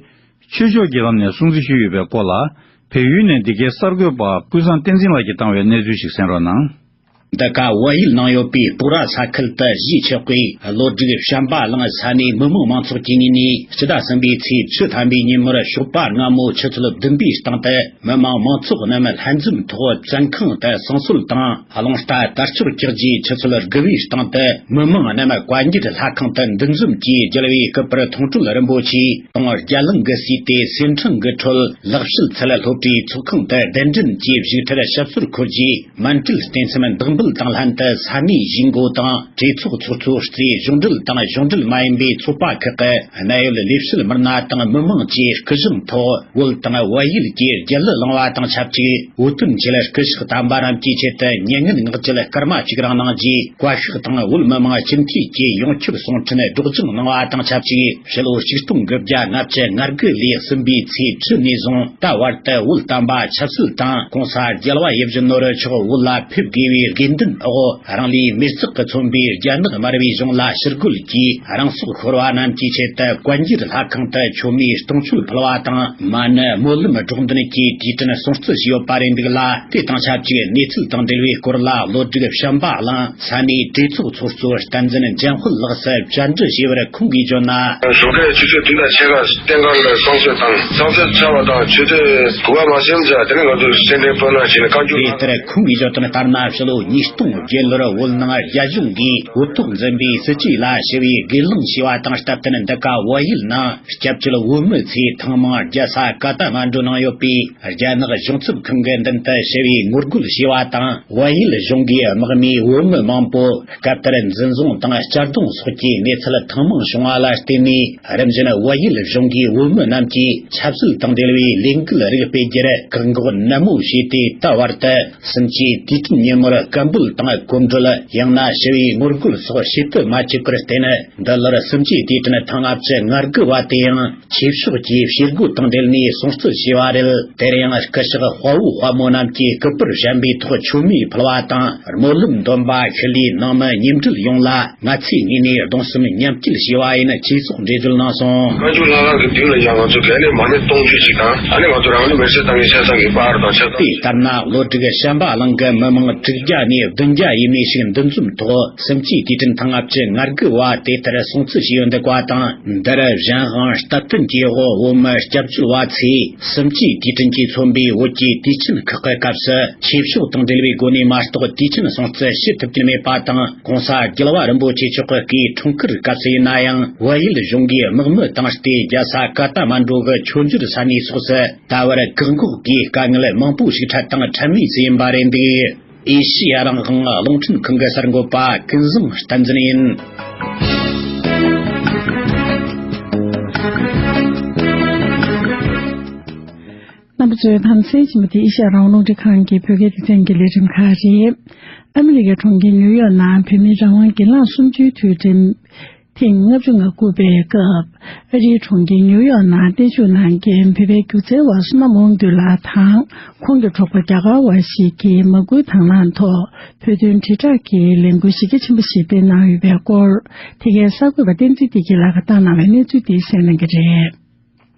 ཆོས་ཕྱོགས་ཀྱི་ལམ་ནས་སྲུང་བརྩི་ཞུས་ཡོད་པའི་སྐོར་ལ། བལ་ཡུལ་ནས་འདི་གའི་གསར་འགོད་པ་ཀུན་བཟང་བསྟན་འཛིན་ལགས་ཀྱིས་བཏང་བའི་གནས་ཚུལ་ཞིག་གསན་རོགས་གནང་། འདི་ག་བལ་ཡུལ་ནང་ཡོད་པའི་སྤོག་ར་ས་ཁུལ་དུ་གཞིས་ཆགས་པའི་བློ་གྲོས་བྱམས་པ་གླིང་ས་གནས་མི་དམངས་མང་ཚོགས་ཀྱི་ངོས་ནས་སྤྱི་ཟླ་གསུམ་པའི་ཚེས་བཅུ་ཐམ་པའི་ཉིན་མོར་ཞོགས་པ་སྔ་མོ་ཆུ་ཚོད་བདུན་པའི་སྟེང་དུ་མི་དམངས་མང་ཚོགས་རྣམས་ལྷན་འཛོམས་ཐོག་བཙོན་ཁང་དུ་གསང་གསོལ་དང་། རླུང་རྟ་དར་ལྕོག་བཀྱགས་རྗེས་ཆུ་ཚོད་དགུ་པའི་སྟེང་དུ་མི་དམངས་རྣམས་བཀའ་འགྱུར་ལྷ་ཁང་དུ་འདུ་འཛོམས་ཀྱིས་རྒྱལ་བའི་སྐུ་པར་མཐོང་གྲོལ་རིན་པོ་ཆེ་དང་རྒྱ་གླིང་གི་སྲས་ཏེ་སེར་ཕྲེང་གི་ཁྲོད་ལེགས་བཤད་ཚལ་སློབ་གྲྭའི་ཚོགས་ཁང་དུ་གདན་འདྲེན་གྱིས་བཞུགས་ཁྲིར་ཞབས་སོར་འཁོད་རྗེས་མཎྜལ་རྟེན་གསུམ་བདག་འབུལ་དང་ལྷན་དུ་ས་གནས་གཞིས་འགོ་དང་གྲོས་ཚོགས་ཚོགས་གཙོ་རྩེ་གཞུང་འབྲེལ་དང་གཞུང་འབྲེལ་མ་ཡིན་པའི་ཚོགས་པ་ཁག་གི་གནད་ཡོད་ལས་བྱེད་མི་སྣ་དང་མི་མང་བཅས་སྐུ་ཞབས་ཐོག་བོད་དང་བལ་ཡུལ་གྱི་རྒྱལ་གླུ་བླངས་པ་དང་ཆབས་ཅིག་བོད་དོན་ཆེད་སྐུ་ཞབས་དམ་པ་རྣམས་ཀྱི་ཆེད་དུ་མྱ་ངན་ངག་བཅད་སྐར་མ་གཅིག་རིང་གནང་རྗེས་བཀའ་ཤག་དང་བོད་མི་མང་སྤྱི་འཐུས་ཀྱི་ཡོངས་ཁྱབ་གསུང་འཕྲིན་སྒྲོག་སྦྱང་གནང་བ་དང་ཆབས་ཅིག་ཕྱི་ལོ་ཆིག་སྟོང་དགུ་བརྒྱ་ལྔ་བཅུ་ང་དགུ་ལོའི་གསུམ་པའི་ཚེས་བཅུ་ནས་བཟུང་ད་བར་དུ་བོད་དམ་པ་ཆབ་སྲིད་དང་གོང་ས་རྒྱལ་བ་ཡིད་བཞིན་ནོར་བུ་མཆོག་བོད་ལ་ཕེབས་དགོས་པའི་དགོས་འདུན་འོག་རང་ལུས་མེར་བསྲེགས་ཀྱིས་མཚོན་པའི་རྒྱ་ནག་དམར་པོའི་གཞུང་ལ་ཕྱིར་རྒོལ་གྱིས་རང་སྲོག་ཤོར་བ་རྣམས་ཀྱི་ཆེད་དུ་བཀའ་འགྱུར་ལྷ་ཁང་དུ་མཆོད་མེ་དུང་ཕྱུར་ཕུལ་བ་དང་། མ་ཎི་སྨོན་ལམ་སྒྲོག་འདོན་གྱིས་དུས་དྲན་སྲུང་བརྩི་བྱས་ཡོད་པ་རེད་འདུག་ལ། དེ་དང་ཆབས་ཅིག་གནས་ཚུལ་དང་འབྲེལ་བའི་སྐོར་ལ་བློ་གྲོས་བྱམས་པ་གླིང་ས་གནས་གྲོས་ཚོགས་ཚོགས་གཙོ་བསྟན་འཛིན་འཇམ་དཔལ་ལགས་སུ་བཅར་འདྲི་ཞུས་པར་ཁོང་གིས་བརྗོད་ན། ཞོགས་ཀའི་ཆུ་ཚོད་བདུན་དང་ཕྱེད་ཀ་སྟེང་ཁར་ལ་གསང་སྤྱོད་དང་གསང་སྤྱོད་བྱ་བ་དང་ཆུ་ཚོད་དགུ་པ་མ་ཟིན་ཙམ་དེ་ནས་ང་ཚོས་སེམས་ཁྲལ་སྤོ་ལགས་བྱས་ནས་བཀའ་འགྱུར། དེ་ལྟར་ཁོང་གིས་བརྗོད་དོན་ལྟར་ན་ཕྱི་ལོ་ཉིས་ ཉིས་སྟོང་བརྒྱད་ལོར་བོད་ནང་རྒྱ་གཞུང་གིས་འོས་ཐོག་འཛིན་པའི་སྲིད་ཇུས་ལ་ཞི་བའི་སྒེར་ལངས་བྱས་པ་དང་སྟབས་བསྟུན། འདི་ག་བལ་ཡུལ་ནང་སྐྱབས་བཅོལ་བོད་མི་ཚོས་ཐེངས་མང་རྒྱལ་ས་ཀ་ཐ་མན་ཌུ་ནང་ཡོད་པའི་རྒྱ་ནག་གཞུང་ཚབ་ཁང་གི་མདུན་དུ་ཞི་བའི་ངོ་རྒོལ་བྱས་པ་དང་། བལ་ཡུལ་གཞུང་གིས་དམག་མིའི་བོད་མི་མང་པོ་སྐབས་དེར་འཛིན་བཟུང་དང་གཅར་རྡུང་སོགས་ཀྱི་གནས་ཚུལ་ཐེངས་མང་བྱུང་བ་ལ་བརྟེན་ནས། རིམ་བཞིན་བལ་ཡུལ་གཞུང་གིས་བོད་མི་རྣམས་ཀྱིས་ཆབ་སྲིད་དང་འབྲེལ་བའི་ལས་འགུལ་རིགས་སྤེལ་རྒྱུར་བཀག་འགོག་ནན་མོ་བྱས་ཏེ། ད་བར་དུ་སུམ་ཅུའི་དུས་དྲན་ཉིན་མོར་སྐད་འབོད་དང་གོམ་བགྲོད། ཡང་ན་ཞི་བའི་ངོ་རྒོལ་སོགས་བྱེད་དུ་མ་བཅུག་པར་བརྟེན། འདི་ལོར་སུམ་ཅུའི་དུས་དྲན་ཐེངས་ལྔ་བཅུ་ང་དགུ་བ་དེ་ཡང་ཆོས་ཕྱོགས་ཀྱི་བྱེད་སྒོ་དང་འབྲེལ་ནས་སྲུང་བརྩི་བྱས་པ་རེད། དེར་ཡང་སྐུ་ཞབས་དཔའ་བོ་དཔའ་མོ་རྣམས་ཀྱིས་སྐུ་པར་བཤམས་པའི་ཐོག་མཆོད་མེ་ཕུལ་བ་དང་། སྨོན་ལམ་འདོན་པ་ཁུར་ལས་ནང་མི་མཉམ་འབྲེལ་ཡོངས་ལ་ང་ཚོའི་ངོས་ནས་གདུང་སེམས་མཉམ་སྐྱེད་ཞུ་བ་ཡིན། ཅེས་སོགས་འགྲེལ་བརྗོད་གནང་སོང་། བཀའ་འགྱུར་ལྷ་ཁང་གི་མདུན་ལ་ཡང་ང་ཚོ་གལ་ནས་མ་ཎི་སྟོང་མཆོད་ཅིག་དང་། ཨ་ནི་ང་ཚོ་རང་ལུས་མེར་སྲེག་བཏང་མཁན་ཆ་ཚང་གི་པར་དང་ཆ་ཚང་། དེ་ལྟར་ན་ལོ་དྲུག་བྱམས་པ་གླིང་གི་མི་མང་དྲུག་བརྒྱ་ནས་བདུན་བརྒྱ་ཡས་མས་ཤིག་འདུ་འཛོམས་ཐོག་སུམ་ཅུའི་དུས་དྲན་ཐེངས་ལྔ་བཅུ་ང་དགུ་བ་དེ་ལྟར་སྲུང་བརྩི་བྱས་ཡོད་འདུག་པ་དང་། འདིར་གཞན་དབང་སྟབས་བསྟུན་གྱི་འོག་བོད་མི་སྐྱབས་བཅོལ་བ་ཚོས་སུམ་ཅུའི་དུས་དྲན་གྱིས་མཚོན་པའི་བོད་ཀྱི་དུས་ཆེན་ཁག་གི་སྐབས་སུ། ཆོས་ཕྱོགས་དང་འབྲེལ་བའི་སྒོ་ནས་མ་གཏོགས་དུས་ཆེན་སྲུང་བརྩི་བྱེད་ཐུབ་ཀྱིན་མེད་པ་དང་། ྋགོང་ས་རྒྱལ་བ་རིན་པོ་ཆེ་མཆོག་གི་སྐུའི་འཁྲུངས་སྐར་སྐབས་སུ་ཡིན་ན་ཡང་། བལ་ཡུལ་གཞུང་གིས་དམག་མི་བཏང་སྟེ་རྒྱལ་ས་ཀ་ཐ་མན་ཌུ་གི་མཆོད་འཇོར་ས་གནས་སོགས་སུ་ད་བར་བཀག་འགོག་གིས་དཀའ་ངལ་མང་པོ་ཞིག་འཕྲད་དང་འཕྲད་མུས་སུ་ཡིན་པ་རེད་འདུག་ཨེ་ཤི་ཡ་རང་དབང་རླུང་འཕྲིན་ཁང་གི་གསར་འགོད་པ་ཀུན་བཟང་བསྟན་འཛིན་ཡིན། རྣམ་པ་ཚོས་དམ་འཛིན་བྱེད་པ་དེ་ཨེ་ཤི་ཡ་རང་དབང་རླུང་འཕྲིན་ཁང་གི་བོད་སྐད་སྡེ་ཚན་གྱི་ལས་རིམ་ཁག་རེད། ཨ་མི་རི་ཀའི་གྲོང་ཁྱེར་ནིའུ་ཡོག་ནང་བོད་མིའི་རང་དབང་སྒེར་ལངས་གསུམ་བཅུའི་དུས་དྲན་ཐེངས་ལྔ་བཅུ་ང་དགུ་པའི་སྐབས། ཨ་རིའི་གྲོང་ཁྱེར་ནིའུ་ཡོག་ནང་བསྟན་བཞུགས་གནང་མཁན་བོད་པའི་སྒྱུ་རྩལ་བ་བསོད་ནམས་དབང་འདུས་ལགས་དང་། ཁོང་གི་གྲོགས་པོ་རྒྱ་གར་བ་ཞིག་གིས་མ་སྐུལ་དང་བླངས་ཐོག་བོད་དོན་དྲིལ་བསྒྲགས་ཀྱི་ལས་འགུལ་གཞི་རྒྱ་ཆེན་པོ་ཞིག་སྤེལ་གནང་ཡོད་པའི་སྐོར། དེ་གའི་གསར་འགོད་པ་བསྟན་འཛིན་བདེ་སྐྱིད་ལགས་ཀྱིས་བཏང་གནང་བའི་གནས་ཚུལ་འདི་གསན་གནང་གི་རེད།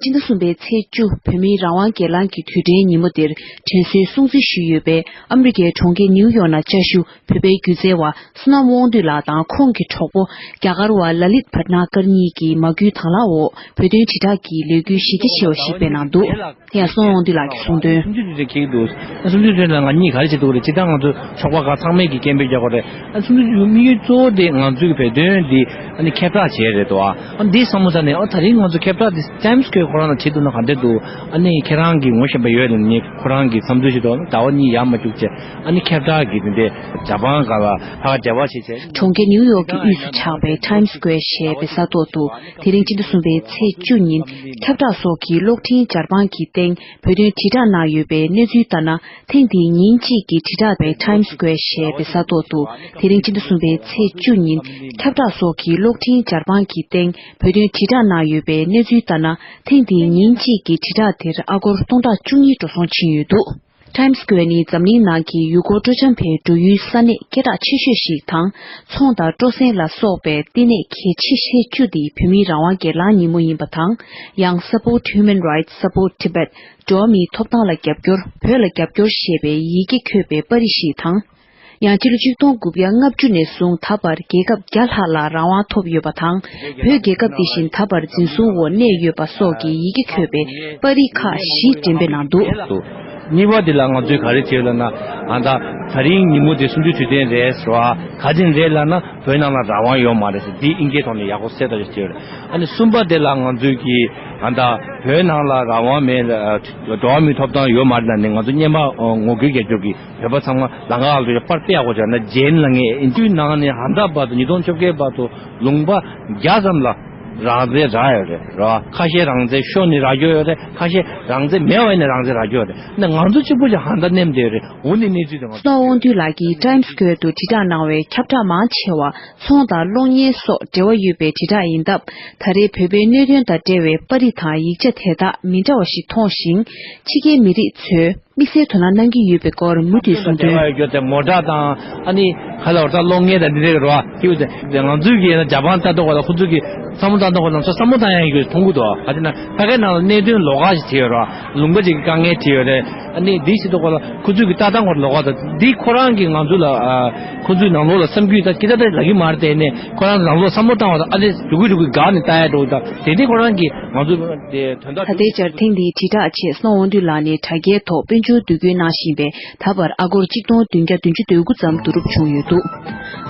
སྤྱི་ཟླ་གསུམ་པའི་ཚེས་བཅུ། བོད་མིའི་རང་དབང་སྒེར་ལངས་ཀྱི་དུས་དྲན་ཉིན་མོ་འདིར་དྲན་གསོའི་སྲུང་བརྩི་ཞུས་ཡོད་པའི་ཨ་མི་རི་ཀའི་གྲོང་ཁྱེར་ནིའུ་ཡོག་ནང་བཅའ་བཞུགས་བོད་པའི་སྒྱུ་རྩལ་བ་བསོད་ནམས་དབང་འདུས་ལགས་དང་ཁོང་གི་གྲོགས་པོ་རྒྱ་གར་བ་ལ་ལིད་བྷ་ཏི་ན་ཀར་གཉིས་ཀྱི་མ་སྐུལ་དང་བླངས་འོག་བོད་དོན་དྲིལ་བསྒྲགས་ཀྱི་ལས་འགུལ་གཞི་རྒྱ་ཆེ་བ་ཞིག་སྤེལ་གནང་འདུག་དེ་ཡང་བསོད་ནམས་དབང་འདུས་ལགས་ཀྱིས་གསུངས་དོན། སུམ་ཅུ་དུས་དྲན་འཁེལ་གྱི་འདུག་སུམ་ཅུ་དུས་དྲན་ལ་ང་གཉིས་ག་རེ་བྱེད་འདུག་རེད། སྤྱིར་བཏང་ང་ཚོ་ཚོགས་པ་ཁག་ཚང་མས་ཀྱི་སྐད་འབོད་རྒྱག་དགོས་རེད། ཨ་སུམ་ཅུ་དུས་དམིགས་ཡུལ་གཙོ་བོ་དེ་ང་ཚོའི་བོད་དོན་འདི་ཨ་ནི་ཁྱབ་བསྒྲགས་བྱས་རེད་དོ། ཨ་འདི་བསམ་བློ་བཏང་ནས། ཨ་ད་རིང་ང་ཚོ་ཁྱབ་བསྒྲགས་འདི་ཊའིམ་སི་སྐོར་ཁོ་རང་ལ་བྱེད་འདུག་ན་ག་འདྲ་འདུག་ཨ་ནི་ཁྱེད་རང་གིས་ངོ་ཤེས་པ་ཡོད་ན་ནི་ཁོ་རང་གི་བསམ་ཚུལ་ཞིག་འདུག་ཟླ་བ་གཉིས་ཡར་མར་བཅུག་བྱས། ཨ་ནི་ཁྱབ་བསྒྲགས་ཀྱི་དེ་འདྲའི་ཇ་པན་སྒང་ལ་ཕར་འབྲེལ་བ་བྱེད་བྱས། གྲོང་ཁྱེར་ནིའུ་ཡོག་གི་དབུས་སུ་ཆགས་པའི་ཊའིམ་སི་སྐོར་ཞེས་པའི་ས་ཐོག་ཏུ། དེ་རིང་སྤྱི་ཟླ་གསུམ་པའི་ཚེས་བཅུ་ཉིན་ཁྱབ་བསྒྲགས་སོགས་ཀྱི་གློག་འཕྲིན་ཇ་པན་གྱི་སྟེང་བོད་དོན་དྲིལ་བསྒྲགས་གནང་ཡོད་པའི་གནས་ཚུལ་ལྟར་ན། ཐེངས་འདིའི་ཉིན་གཅིག་གི་དྲིལ་བསྒྲགས་པའི་ཊའིམ་སི་ཀོ་ཝེར་ཞེས་པའི་ས་ཐོག་ཏུ། དེ་རིང་སྤྱི་ཟླ་གསུམ་པའི་ཚེས་བཅུ་ཉིན་ཁྱབ་བསྒྲགས་སོགས་ཀྱི་གློག་འཕྲིན་ཇ་པན་གྱི་སྟེང་བོད་དོན་དྲིལ་བསྒྲགས་གནང་ཡོད་པའི་གནས་ཚུལ་ལྟར་ན། ཐེངས་འདིའི་ཉིན་གཅིག་གི་དྲིལ་བསྒྲགས་དེར་ཨ་སྒོར་སྟོང་ཕྲག་བཅུ་གཉིས་འགྲོ་སོང་ཕྱིན་ཡོད་འདུག་ཊའིམ་སི་ཀོ་ཝེར་ནི་འཛམ་གླིང་ནང་གི་ཡུལ་སྐོར་སྤྲོ་འཆམ་པའི་འགྲོ་ཡུལ་ས་གནས་སྐད་གྲགས་ཆེ་ཤོས་ཤིག་དང་། ཚོང་དང་སྤྲོ་གསེང་ལ་སོགས་པའི་བསྟི་གནས་གལ་ཆེ་ཤོས་བཅུ་དེ་བོད་མིའི་རང་དབང་སྒེར་ལངས་ཉིན་མོ་ཡིན་པ་དང་། ཡང་། Support Human Rights, Support Tibet། འགྲོ་བ་མིའི་ཐོབ་ཐང་ལ་རྒྱབ་སྐྱོར། བོད་ལ་རྒྱབ་སྐྱོར་ཞེས་པའི་ཡི་གེ་འཁོད་པའི་པར་རིས་ཤིག་དང་། ཡང་སྤྱི་ལོ་ཆིག་སྟོང་དགུ་བརྒྱ་ལྔ་བཅུ་ནས་བཟུང་ད་བར་རྒྱལ་ཁབ་བརྒྱ་ལྷག་ལ་རང་དབང་ཐོབ་ཡོད་པ་དང་། བོད་རྒྱལ་ཁབ་འདི་བཞིན་ད་བར་འཛིན་བཟུང་འོག་གནས་ཡོད་པ་སོགས་ཀྱི་ཡི་གེ་འཁོད་པའི་པར་རིས་ཁག་བཞི་འགྲེམས་སྤེལ་གནང་འདུག་གཉིས་པ་དེ་ལ་ང་ཚོས་ག་རེ་བྱས་ལབ་ན། ཨ་ད་ད་རིང་ཉིན་མོ་དེ་གསུམ་བཅུའི་དུས་དྲན་རེད་ཟེར་བ། ག་ཅིག་རེད་ལབ་ན། བོད་ནང་ལ་རང་དབང་ཡོད་མ་རེད་ཟེར། འདི་ཨིན་སྐད་ཐོག་ནས་ཡག་པོ་གསལ་ཐག་ཆོད་བྱས་རེད། ཨ་ནི་གསུམ་པ་དེ་ལ་ང་ཚོས་ཀྱིས་ཨ་ད་བོད་ནང་ལ་རང་དབང་མེད། འགྲོ་བ་མིའི་ཐོབ་ཐང་ཡོད་མ་རེད་ལབ་ནས་ང་ཚོ་སྔོན་མ་ངོ་རྒོལ་རྒྱག་རྒྱུ་གི་བོད་པ་ཚང་མ་ལམ་ཁ་ལ་འགྲོ་ཡ་པར་དཔེ་ཡག་པོ་བྱས་ན། རྗེས་ལ་ངས་ཨིན་སྐད་ནང་ནས་ཧ་ད་བར་དུ་ཉིས་སྟོང་བཅོ་བརྒྱད་བར་དུ་ལུང་པ་བརྒྱ་ཙམ་ལ་རང་བཙན་རག་ཡོད་རེད་ར། ཁ་ཤས་རང་བཙན་ཤོར་ནས་རག་རྒྱུ་ཡོད་རེད། ཁ་ཤས་རང་བཙན་མེད་པ་ཡིན་ན་རང་བཙན་རག་རྒྱུ་ཡོད་རེད། ན་ང་ཚོ་གཅིག་པུ་ཅིག་ཧ་ད་མནན་བསྡད་ཡོད་རེད། འོ་ནི་གནས་ཚུལ་དེ་ང་ཚོ། བསོད་ནམས་དབང་འདུས་ལགས་ཀྱིས་ཊའིམ་སི་ཀོ་ཝེར་དུ་དྲིལ་བསྒྲགས་གནང་བའི་ཁྱབ་བསྒྲགས་མང་ཆེ་བ་ཚོང་དང་གློག་བརྙན་སོགས་འབྲེལ་བ་ཡོད་པའི་དྲིལ་བསྒྲགས་ཡིན་སྟབས། ད་རེས་བོད་པའི་གནད་དོན་དང་འབྲེལ་བའི་པར་རིས་དང་ཡིག་ཆ་དེ་དག་མི་འདྲ་བ་ཞིག་མཐོང་ཞིང་། ཕྱི་རྒྱལ་མི་རིགས་ཚོས་དམིགས་བསལ་དོ་སྣང་གནང་གི་ཡོད་པའི་སྐོར་མུ་མཐུད་གསུངས་དོན། ཡོད་དེ་མོ་ཊ་དང་། ཨ་ནི་ཁ་ལ་བར་ཐག་གློག་བརྙན་དང་འདི་འདྲའི་རོ། ཧིའུ་དེ་ང་ཚོའི་གི་ན་ཇ་པན་ལྟ་མདོག་ལ་ཁོ་ཚོའི་གི་བསམ་བློ་བཏང་མདོག་ལ་ཚོ་བསམ་བློ་བཏང་ཡ་ཡོད་མཐོང་གི་འདུག་ཨ་དེ་ན་ཕ་གའི་ནང་ལ་གནད་དོན་ལོགས་ཀ་ཞིག་བྱས་ཡོད་རོ། ལུང་པ་ཅིག་གི་དཀའ་ངལ་བྲིས་ཡོད་རེད། ཨ་ནི་འདི་ཞིག་འདུག་ག་ལ་ཁོ་ཚོས་ཀྱི་ལྟ་སྟངས་སྐོར་ལོགས་ཀ་དང་འདི་ཁོ་རང་གིས་ང་ཚོ་ལ་ཨ་ཁོ་ཚོའི་ནང་ལོགས་ལ་བསམ་རྒྱུ་ད་ཀི་ད་ད་ལབ་ཀྱི་མ་རེད། དེ་ནས་ཁོ་རང་ནང་ལོགས་བསམ་བློ་བཏང་བ་དང་ཨ་ནི་རྒྱུ་གུ་རྒྱུ་གུ་དགག་ནས་ལྟ་ཡ་འགྲོ་དང་དེ་འདྲའི་ཁོ་རང་གིས་ང་ཚོ་དེ་དོན་དག་ད་ལྟའི་ཆར་ཐེངས་འདིའི་དྲིལ་བསྒྲགས་ཆེད་བསོད་ནམས་དབང་འདུས་ལགས་ནས་དྲ་རྒྱའི་ཐོག་དཔལ་འབྱོར། ཞོ་བསྡུ་སྐྱོན་གནང་བཞིན་པས། ད་བར་ཨ་སྒོར་གཅིག་སྟོང་བདུན་བརྒྱ་བདུན་ཅུ་དོན་དགུ་ཙམ་བསྡུ་རུབ་བྱུང་ཡོད་འདུག།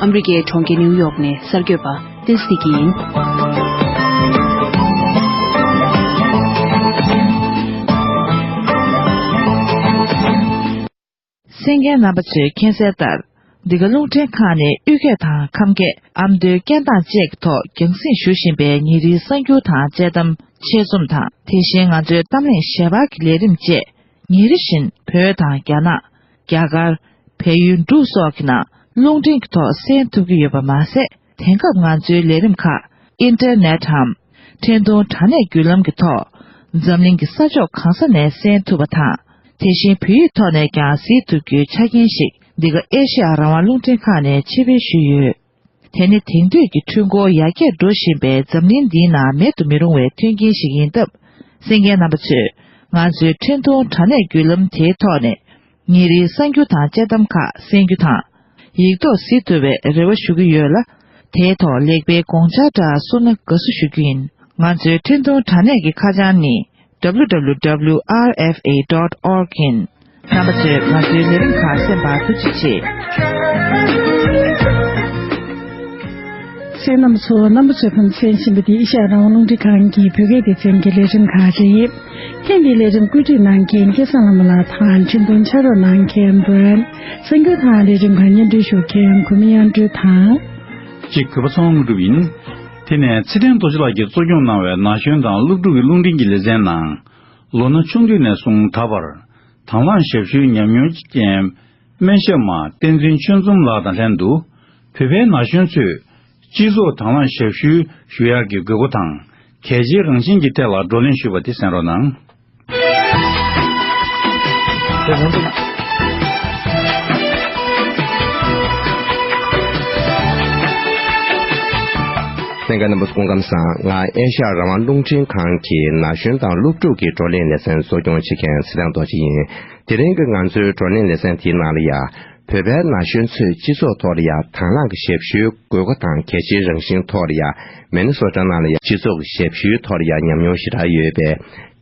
ཨ་མི་རི་ཀའི་གྲོང་ཁྱེར་ནིའུ་ཡོག་ནས་གསར་འགོད་པ་བསྟན་འཛིན་ཡིན། གསན་མཁན་རྣམ་པ་ཚོས་མཁྱེན་གསལ་ལྟར། འདི་ག་རླུང་འཕྲིན་ཁང་ནས་དབུས་སྐད་དང་ཁམས་སྐད། ཨ་མདོའི་སྐད་གདངས་བཅས་ཀྱི་ཐོག་རྒྱང་སྲིང་ཞུ་བཞིན་པའི་ཉིན་རེའི་གསར་འགྱུར་དང་དཔྱད་གཏམ། ཆེད་རྩོམ་དང་། དེ་བཞིན་ང་ཚོའི་གཏམ་གླེང་ཞལ་པར་གྱི་ལས་རིམ་བཅས། ཉིན་རེ་བཞིན་བོད་དང་རྒྱ་ནག། རྒྱ་གར། བལ་ཡུལ་འབྲུག་སོགས་ཀྱི་ནང་རླུང་འཕྲིན་གྱི་ཐོག་གསན་ཐུབ་ཀྱི་ཡོད་པ་མ་ཟད། དེང་སྐབས་ང་ཚོའི་ལས་རིམ་ཁག་ཨིན་ཊར་ནེཊ་འམ། འཕྲིན་ཐུང་དྲ་གནས་བརྒྱུད་ལམ་གྱི་ཐོག་འཛམ་གླིང་གི་ས་ཕྱོགས་གང་ས་ནས་གསན་ཐུབ་པ་དང་། དེ་བཞིན་བོད་ཡིག་ཐོག་ནས་ཀྱང་གཟིགས་ཐུབ་རྒྱུའི་ཆ་རྐྱེན་ཞིག་འདི་ག་ཨེ་ཤེ་ཡ་རང་དབང་རླུང་འཕྲིན་ཁང་ནས་ཕྱིར་སྤེལ་ཞུས་ཡོད། དེ་ནི་དེང་དུས་ཀྱི་འཕྲུལ་འཁོར་ཡར་རྒྱས་འགྲོ་བཞིན་པའི་འཛམ་གླིང་འདིའི་ནང་མེད་དུ་མི་རུང་བའི་མཐུན་རྐྱེན་ཞིག་ཡིན་སྟབས། གསན་མཁན་རྣམ་པ་ཚོས་ང་ཚོའི་འཕྲིན་ཐུང་དྲ་གནས་བརྒྱུད་ལམ་དེའི་ཐོག་ནས་ཉིན་རེའི་གསར་འགྱུར་དང་དཔྱད་གཏམ་ཁག་གསན་རྒྱུ་དང་། ཡིག་ཐོག་གཟིགས་ཐུབ་པའི་རེ་བ་ཞུ་གི་ཡོད་ལ། དེའི་ཐོག་ལེགས་སྤེལ་དགོངས་འཆར་འདྲ་གསུངས་ན་དགའ་བསུ་ཞུ་རྒྱུ་ཡིན། ང་ཚོའི་འཕྲིན་ཐུང་དྲ་གནས་ཀྱི་ཁ་བྱང་ནི། W W W R F A dot org ཡིན། རྣམ་པ་ཚོས་ང་ཚོའི་ལས་རིམ་ཁག་གསན་པར་ཐུགས་རྗེ་ཆེ། གསན་རྣམ་པ་ཚོ། རྣམ་པ་ཚོས་ཕར་གསན་བཞིན་པ་འདི་ཨེ་ཤ་ཡ་རང་དབང་རླུང་འཕྲིན་ཁང་གི་བོད་སྐད་སྡེ་ཚན་གྱི་ལས་རིམ་ཁག་རེད། ཐེངས་འདིའི་ལས་རིམ་བཀོད་སྒྲིག་གནང་མཁན་སྐལ་བཟང་ལྷ་མོ་ལགས་དང་། འཕྲིན་ཐུང་ཕྱག་རོགས་གནང་མཁན་བྷི་རན། གསར་འགྱུར་དང་ལས་རིམ་ཁག་སྙན་སྒྲོན་ཞུ་མཁན་གུས་མོ་དབྱངས་སྒྲོལ་དང་། གཅིག་གུས་པ་ཚེ་དབང་དངོས་གྲུབ་ཡིན། དེ་ནས་ཚེ་བརྟན་རྡོ་རྗེ་ལགས་ཀྱིས་གཙོ་སྐྱོང་གནང་བའི་ན་གཞོན་དང་སློབ་ཕྲུག་གི་རླུང་འཕྲིན་གྱི་ལེ་ཚན་ནང་། ལོ་ན་ཆུང་དུས་ནས་བཟུང་ད་བར་དང་བླངས་ཞབས་ཞུའི་ཉམས་མྱོང་ཅན་སྨན་ཞབས་མ་བསྟན་འཛིན་ཆོས་འཛོམས་ལགས་དང་ལྷན་དུ། བོད་པའི་ན་གཞོན་ཚོས་སྤྱི་ཚོགས་དང་བླངས་ཞབས་ཞུ་ཞུ་ཡག་གི་དགོས་མཁོ་དང་། གལ་ཆེའི་རང་བཞིན་གྱི་ཐད་ལ་བགྲོ་གླེང་ཞུས་པ་དེ་གསན་རོགས་གནང་། གསན་མཁན་རྣམ་པ་སྐུ་ཁམས་བཟང་། ང་ཨེ་ཤ་ཡ་རང་དབང་རླུང་འཕྲིན་ཁང་གི་ན་གཞོན་དང་སློབ་ཕྲུག་གི་བགྲོ་གླེང་ལེ་ཚན་གཙོ་སྐྱོང་བྱེད་མཁན་ཚེ་བརྟན་རྡོ་རྗེ་ཡིན། དེ་རིང་གི་ང་ཚོའི་བགྲོ་གླེང་ལེ་ཚན་དེའི་ནང་ལ་ཡ། བོད་པའི་ན་གཞོན་ཚོས་སྤྱི་ཚོགས་ཐོག་ལ་ཡ་དང་བླངས་ཀྱི་ཞབས་ཞུའི་དགོས་མཁོ་དང་གལ་ཆེའི་རང་བཞིན་ཐོག་ལ་ཡ། མི་ནི་སོ་ཊ་ནང་ལ་ཡ་སྤྱི་ཚོགས་ཀྱི་ཞབས་ཞུའི་ཐོག་ལ་ཡ་ཉམས་མྱོང་ཞེ་དྲག་ཡོད་པའི་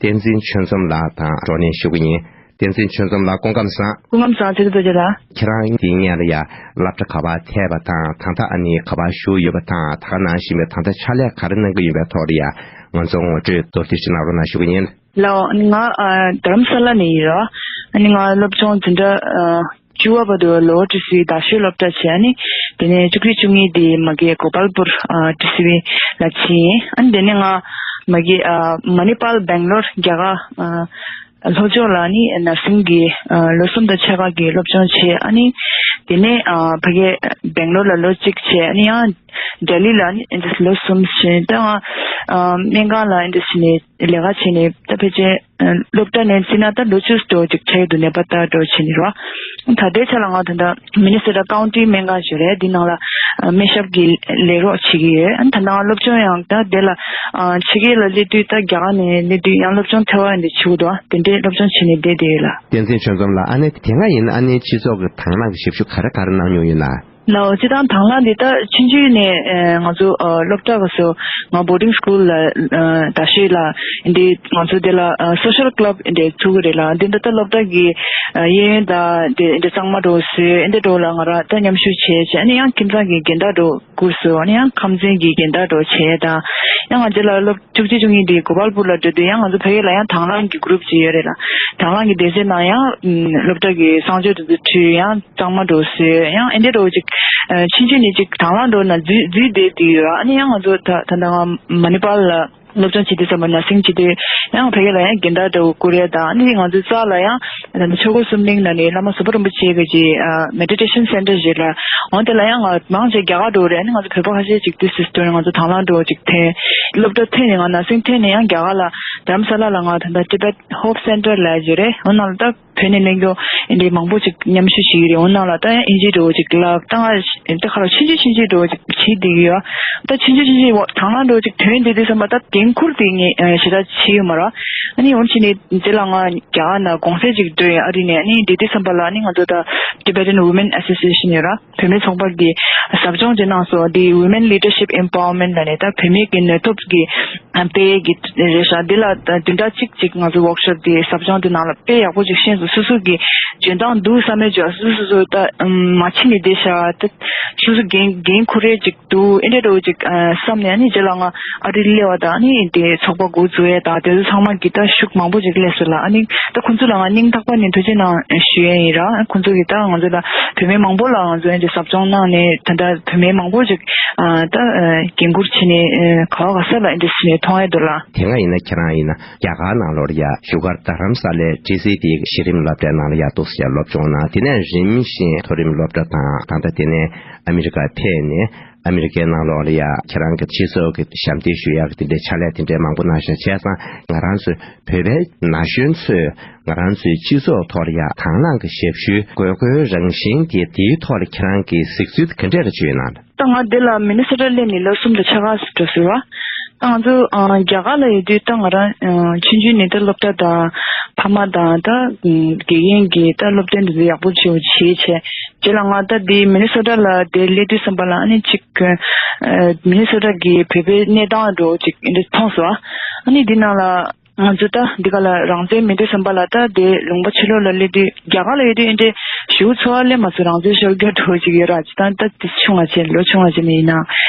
བསྟན་འཛིན་ཆོས་འཛོམས་ལགས་དང་བགྲོ་གླེང་ཞུ་གི་ཡིན། བསྟན་འཛིན་ཆོས་འཛོམས་ལགས་སྐུ་ཁམས་བཟང་། སྐུ་ཁམས་བཟང་། ཚེ་རིང་རྡོ་རྗེ་ལགས། ཁྱེད་རང་འདིའི་སྔོན་ལ་ཡ་སློབ་གྲྭ་ག་པར་ཐོན་པ་དང་ད་ལྟ་ཨ་ནི་ག་པར་བཞུགས་ཡོད་པ་དང་ད་ག་ནང་བཞིན་པའི་ད་ལྟ་ཕྱག་ལས་ག་རེ་གནང་གི་ཡོད་པའི་ཐོག་ལ་ཡ་ང་ཚོ་ངོ་སྤྲོད་མདོར་བསྡུས་ཤིག་གནང་རོགས་གནང་ཞུ་གི་ཡིན། ལགས། ང་ཨ་རྡ་རམ་ས་ལ་ནས་ཡིན་རོ། ཨ་ནི་ང་སློབ་སྦྱོང་འཛིན་གྲྭ་ཨ་བཅུ་པ་བར་དུ་ལོ་ཊི་སི་ཝི་རྡ་ཤོད་སློབ་གྲྭ་བྱས། ཨ་ནི་དེ་ནས་བཅུ་གཅིག་བཅུ་གཉིས་དེ་མ་གི་གོ་པལ་པུར་ཨ་ཊི་སི་ཝི་ལ་ཕྱིན། ཨ་ནི་དེ་ནས་ང་མ་གི་ཨ་མ་ནི་པཱལ་སྦེང་ལོར་རྒྱ་གར་ཨ་ལྷོ་ཕྱོགས་ལ་ནི་ནར་སིང་གི་ཨ་ལོ་གསུམ་དང་ཕྱེད་ཀ་གི་སློབ་སྦྱོང་བྱས། ཨ་ནི་དེ་ནས་ཨ་ཕ་གི་སྦེང་ལོར་ལ་ལོ་གཅིག་བྱས། ཨ་ནི་ཡང་ལྡི་ལི་ལ་ནི་ཨེ་འདྲ་ལོ་གསུམ་བྱས། ད་ང་ཨ་སྨན་ཁང་ལ་ཨེ་འདྲ་བྱས་ནས་ལས་ཀ་བྱས་ནས་ད་ཕལ་ཆེར་ཨ་སློབ་གྲྭ་ནས་བརྩིས་ན་ད་ལོ་བཅུ་ཙམ་ཅིག་ཆགས་ཀྱི་འདུག་ནད་པ་ལྟ་འགྲོ་བྱས་ནས་རོ། ད་ལྟའི་ཆ་ལ་ང་ད་ལྟ་མི་ནི་སོ་ཊ་ཀའུན་ཊི་སྨན་ཁང་ཞིག་རེད། འདི་ནང་ལ་ཨ་སྨན་ཞབས་ཀྱི་ལས་རོགས་བྱེད་ཀྱི་ཡོད། ཨ་ནི་ད་ལྟ་ང་སློབ་སྦྱོང་ཡང་ད་དེ་ལ་ཨ་ཕྱི་རྒྱལ་ལ་སླེབས་དུས་ད་རྒྱ་གར་ནས་སླེབས་དུས་ཡང་སློབ་སྦྱོང་ཐེ་བ་ཡང་འདི་བྱེད་དགོས་འདུག་དེ་འདྲའི་སློབ་སྦྱོང་བྱས་ནས་བསྡད་བསྡད་ཡོད་ལགས། བསྟན་འཛིན་ཆོས་འཛོམས་ལགས། ཨ་ནི་དེ་སྔ་ཡིན་ན་ཨ་ནི་སྤྱི་ཚོགས་ཀྱི་དང་བླངས་ཀྱི་ཞབས་ཞུ་ག་རེ་ག་རེ་གནང་མྱོང་ཡོད་ན། ལགས། སྤྱིར་བཏང་དང་བླངས་འདི་ད་ཆུང་ཆུང་ནས་ཨ་ང་ཚོ་ཨ་སློབ་གྲྭ་ག་སོ་ང་བོར་ཌིང་སི་ཀུལ་ལ་ཨ་རྡ་ཤོད་ལ་འདི་ང་ཚོ་དེ་ལ་ཨ་སོ་ཤལ་ཀླབ་འདི་ཚུགས་ཀྱི་རེད་ལགས། འདི་འདི་ད་སློབ་གྲྭ་གི་ཨ་གཡས་གཡོན་དང་འདི་འདི་གཙང་མ་འདྲ་བོ་བཟོས། འདི་འདྲ་བོ་ལ་ང་རང་ད་མཉམ་ཞུགས་བྱས་བྱས། ཨ་ནི་ཡང་ཁྱིམ་ཚང་གི་འགན་བདག་འདྲ་བོ་བསྐུར་སོང་། ཨ་ནི་ཡང་ཁམས་ཚན་གྱི་འགན་བདག་འདྲ་བོ་བྱས་དང་། ཡང་ང་ཚོ་ལ་སློབ་བཅུ་གཅིག་བཅུ་གཉིས་དེ་གོ་པལ་པུར་ལ་འགྲོ་དུས་ཡང་ང་ཚོ་ཕ་གི་ལ་ཡང་དང་བླངས་ཀྱི་གུ་རུབ་ཅིག་ཡོད་རེད་ལགས། དང་བླངས་ཀྱི་སྡེ་ཚན་ནང་ཡང་སློབ་གྲྭ་གི་གསང་སྤྱོད་དེ་ཚོ་ཁྲིད། ཡང་གཙང་མ་འདྲ་བོ་བཟོས། ཡང་ཨེ་འདྲ་འདྲ་བོ་ཅིག་ཨ་ཆུང་ཆུང་ནས་ཅིག་དང་བླངས་འདྲ་བོ་ནང་འཛུལ་འཛུལ་བསྡད་དེ་ཡོད་ར། ཨ་ནི་ཡང་ང་ཚོ་ད་ད་ལྟ་ང་མ་ནི་པཱལ་ལ་སློབ་སྦྱོང་བྱེད་དུས་ཙམ་པ་ནར་སིང་བྱེད་དུས་ཡང་ཕ་གི་ལ་ཡང་འགན་བདག་འདྲ་བོ་བསྐུར་ཡས་དང་། ཨ་ནི་ང་ཚོའི་རྩ་ལ་ཡང་ད་ལྟ་ཆོས་འཁོར་གསུམ་གླིང་ནང་ནས་བླ་མ་ཟུར་པ་རིན་པོ་ཆེ་གི་ཅིག་ཨ་མེ་ཌི་ཊེ་ཤན་སེན་ཊར་ཞིག་ལ། འོ་དེ་ལ་ཡང་ང་མང་ཆེ་རྒྱ་གར་འདྲ་བོ་རེད། ཨ་ནི་ང་ཚོ་བོད་པ་ཁ་ཤས་ཅིག་དུས་སུ་སྟོན་ང་ཚོ་དང་བླངས་འདྲ་བོ་ཅིག་ཐོན། སློབ་གྲྭ་ཐོན་ནས་ང་ནར་སིང་ཐོན་ནས་ཡང་རྒྱ་གར་ལ་རྡ་རམ་ས་ལ་ལ་ང་ད་ལྟ་ཊི་བེཊ་ཧོབ་སེན་ཊར་ལབ་ཡ་ཅིག་རེད། འོ་ནང་ལ་ད་བོད་ནས་གླེང་རྒྱུ་འདི་མང་པོ་ཅིག་མཉམ་ཞུགས་བྱེད་ཀྱི་རེད། འོ་ནང་ལ་ད་ཡང་ཨིན་ཇི་འདྲ་བོ་ཅིག་ལབ། ད་ང་ད་ག་རེ་ཆུང་ཆུང་ཆུང་ཆུང་འདྲ་བོ་ཅིག་བྱེད་བསྡད་ཀྱི་ཡོད། ད་ཆུང་ཆུང་ཆུང་ཆུང་དང་བླངས་འདྲ་བོ་ཅིག་ཐོན་བསྡད་དུས་ཙམ་པ་ད་འགན་འཁུར་དེ་ངས་ཞེ་དྲག་བྱས་ཡོད་མ་རེད། ཨ་ནི་འོ་ན་བྱས་ནས་དེ་ལ་ང་རྒྱ་གར་ནང་གུང་སེང་ཅིག་འགྲོ་ཡ་ཨ་རི་ནས། ཨ་ནི་བསྡད་དུས་ཙམ་པ་ལ་ཨ་ནི་ང་ཚོ་ད་Tibetan Women Association ཡོད་ར། བུད་མེད་ཚོགས་པ་གི་ ཟབ་སྦྱོང་ཅིག་གནང་སོང་། འདི་Women Leadership Empowerment ལབ་ནས་ད་བུད་མེད་ཀྱི་ནུས་སྟོབས་ཀྱི་ཨ་སྤེལ་ཡས་ཀྱི་རེད་ཤག་འདི་ལ་ད་བདུན་ཕྲག་གཅིག་ཅིག་ང་ཚོ་ཝོག་ཤོབ་འདི་ཟབ་སྦྱོང་འདི་ནང་ལ་དཔེ་ཡག་པོ་ཅིག་ཤེས་སོང་། སོ་སོ་གི་འཇོན་ཐང་འདུག་བསམ་མེད་ཅིག་སོ་སོ་སོ་ད་མ་ཕྱི་ནས་བསྡད་ཤག་ད་སོ་སོ་འགན་འགན་འཁུར་ཡས་ཅིག་འདུག་ཨེ་འདྲ་འདྲ་བོ་ཅིག་ཨ་བསམ་ནས། ཨ་ནི་རྗེས་ལ་ང་ཨ་རི་སླེབས་པ་དང་། ཨ་ནི་དེ་ཚོགས་པ་འགོ་འཛུགས་ཡས་དང་དེ་ཚོ་ཚང་མ་གི་ད་ཤུགས་མང་པོ་ཅིག་སླེབས་སོང་ལ། ཨ་ནི་ད་ཁོང་ཚོ་ལ་ང་སྙིང་ཐག་པ་ནས་ཐུགས་རྗེ་གནང་ཞུ་ཡས་ཡིན་ར། ཁོང་ཚོ་གི་ད་ང་ཚོ་ལ་བུད་མེད་མང་པོ་ལ་ང་ཚོ་ཨེ་འདྲ་ཟབ་སྦྱོང་གནང་ནས། ད་ལྟ་བུད་མེད་མང་པོ་ཅིག་ཨ་ད་ཨ་འགན་འཁུར་བྱས་ནས་ཨ་ག་བ་ག་ས་ལ་ཨེ་འདྲ་བྱས་ནས་མཐོང་ཡས་འདུག་ལ། དེ་སྔ་ཡིན་ན་ཁྱེད་རང་ཡིན་ན་རྒྱ་གར་ནང་ལོགས་ལ་ཡ་བཞུགས་སྒར་རྡ་རམ་ས་ལའི་ཊི་སི་ཊི་གཞི་རིམ་སློབ་གྲྭའི་ནང་ལ་ཡ་འདུག་སེ་ཡ་སློབ་སྦྱོང་གནང་། དེ་ནས་རིམ་བཞིན་མཐོ་རིམ་སློབ་གྲྭ་དང་། ད་ལྟ་དེ་ནས་ཨ་མི་རི་ཀར་ཕེབས་ནས་ཨ་མི་རི་ཀའི་ནང་ལོགས་ལ་ཡ་ཁྱེད་རང་གི་སྤྱི་ཚོགས་ཀྱི་ཞབས་འདེགས་ཞུ་ཡག་གི་དེ་འདྲའི་ཕྱག་ལས་དེ་འདྲའི་མང་པོ་གནང་ཤག་བྱས་ཙང་ང་རང་ཚོའི་བོད་པའི་ན་གཞོན་ཚོས་ང་རང་ཚོའི་སྤྱི་ཚོགས་ཐོག་ལ་ཡ་དང་བླངས་ཀྱི་ཞབས་ཞུའི་དགོས་མཁོའི་རང་བཞིན་དེ། དེའི་ཐོག་ལ་ཁྱེད་རང་གིས་གཟིགས་ཚུལ་ག་འདྲས་ལ་བརྗོད་ན། ད་ང་འདི་ལ་མི་ནི་སོ་ཊ་སླེབས་ནས་ལོ་གསུམ་དང་ཕྱེད་ཀ་འགྲོ་ཟེར་བ། ད་ང་ཚོ་ཨ་རྒྱ་གར་ལ་ཡོད་དུས་ད་ང་རང་ཨ་ཆུང་ཆུང་ནས་ད་སློབ་གྲྭ་དང་ཕ་མ་དང་ད་ཨ་དགེ་རྒན་གྱིས་ད་སློབ་སྟོན་དེ་ཚོ་ཡག་པོ་བྱེད་བྱེད་བྱས། རྗེས་ལ་ང་ད་འདི་མི་ནི་སོ་ཊ་ལ་དེ་སླེབས་དུས་ཙམ་པ་ལ་ཨ་ནི་ཅིག་ཨ་མི་ནི་སོ་ཊ་གི་བོད་པའི་གནས་སྟངས་འདྲ་བོ་ཅིག་འདི་མཐོང་སོང་། ཨ་ནི་འདི་ནང་ལ། ང་ཚོ་ད་འདི་ག་ལ་རང་བཙན་མེད་དུས་ཙམ་པ་ལ་ད་དེ་ལུང་པ་ཕྱི་ལོགས་ལ་སླེབས་དུས། རྒྱ་གར་ལ་ཡོད་དུས་ཨེ་འདྲའི་ཞེ་པོ་ཚོར་བ་སླེབས་མ་སོང་། རང་བཙན་ཤོར་རྒྱུ་འདྲ་བོ་ཅིག་ཡོད་ར། ཅི་ད་ད་དེ་ཆུང་བ་བྱས་ལོ་ཆུང་བ་བྱས་ནས་ཡིན་ན།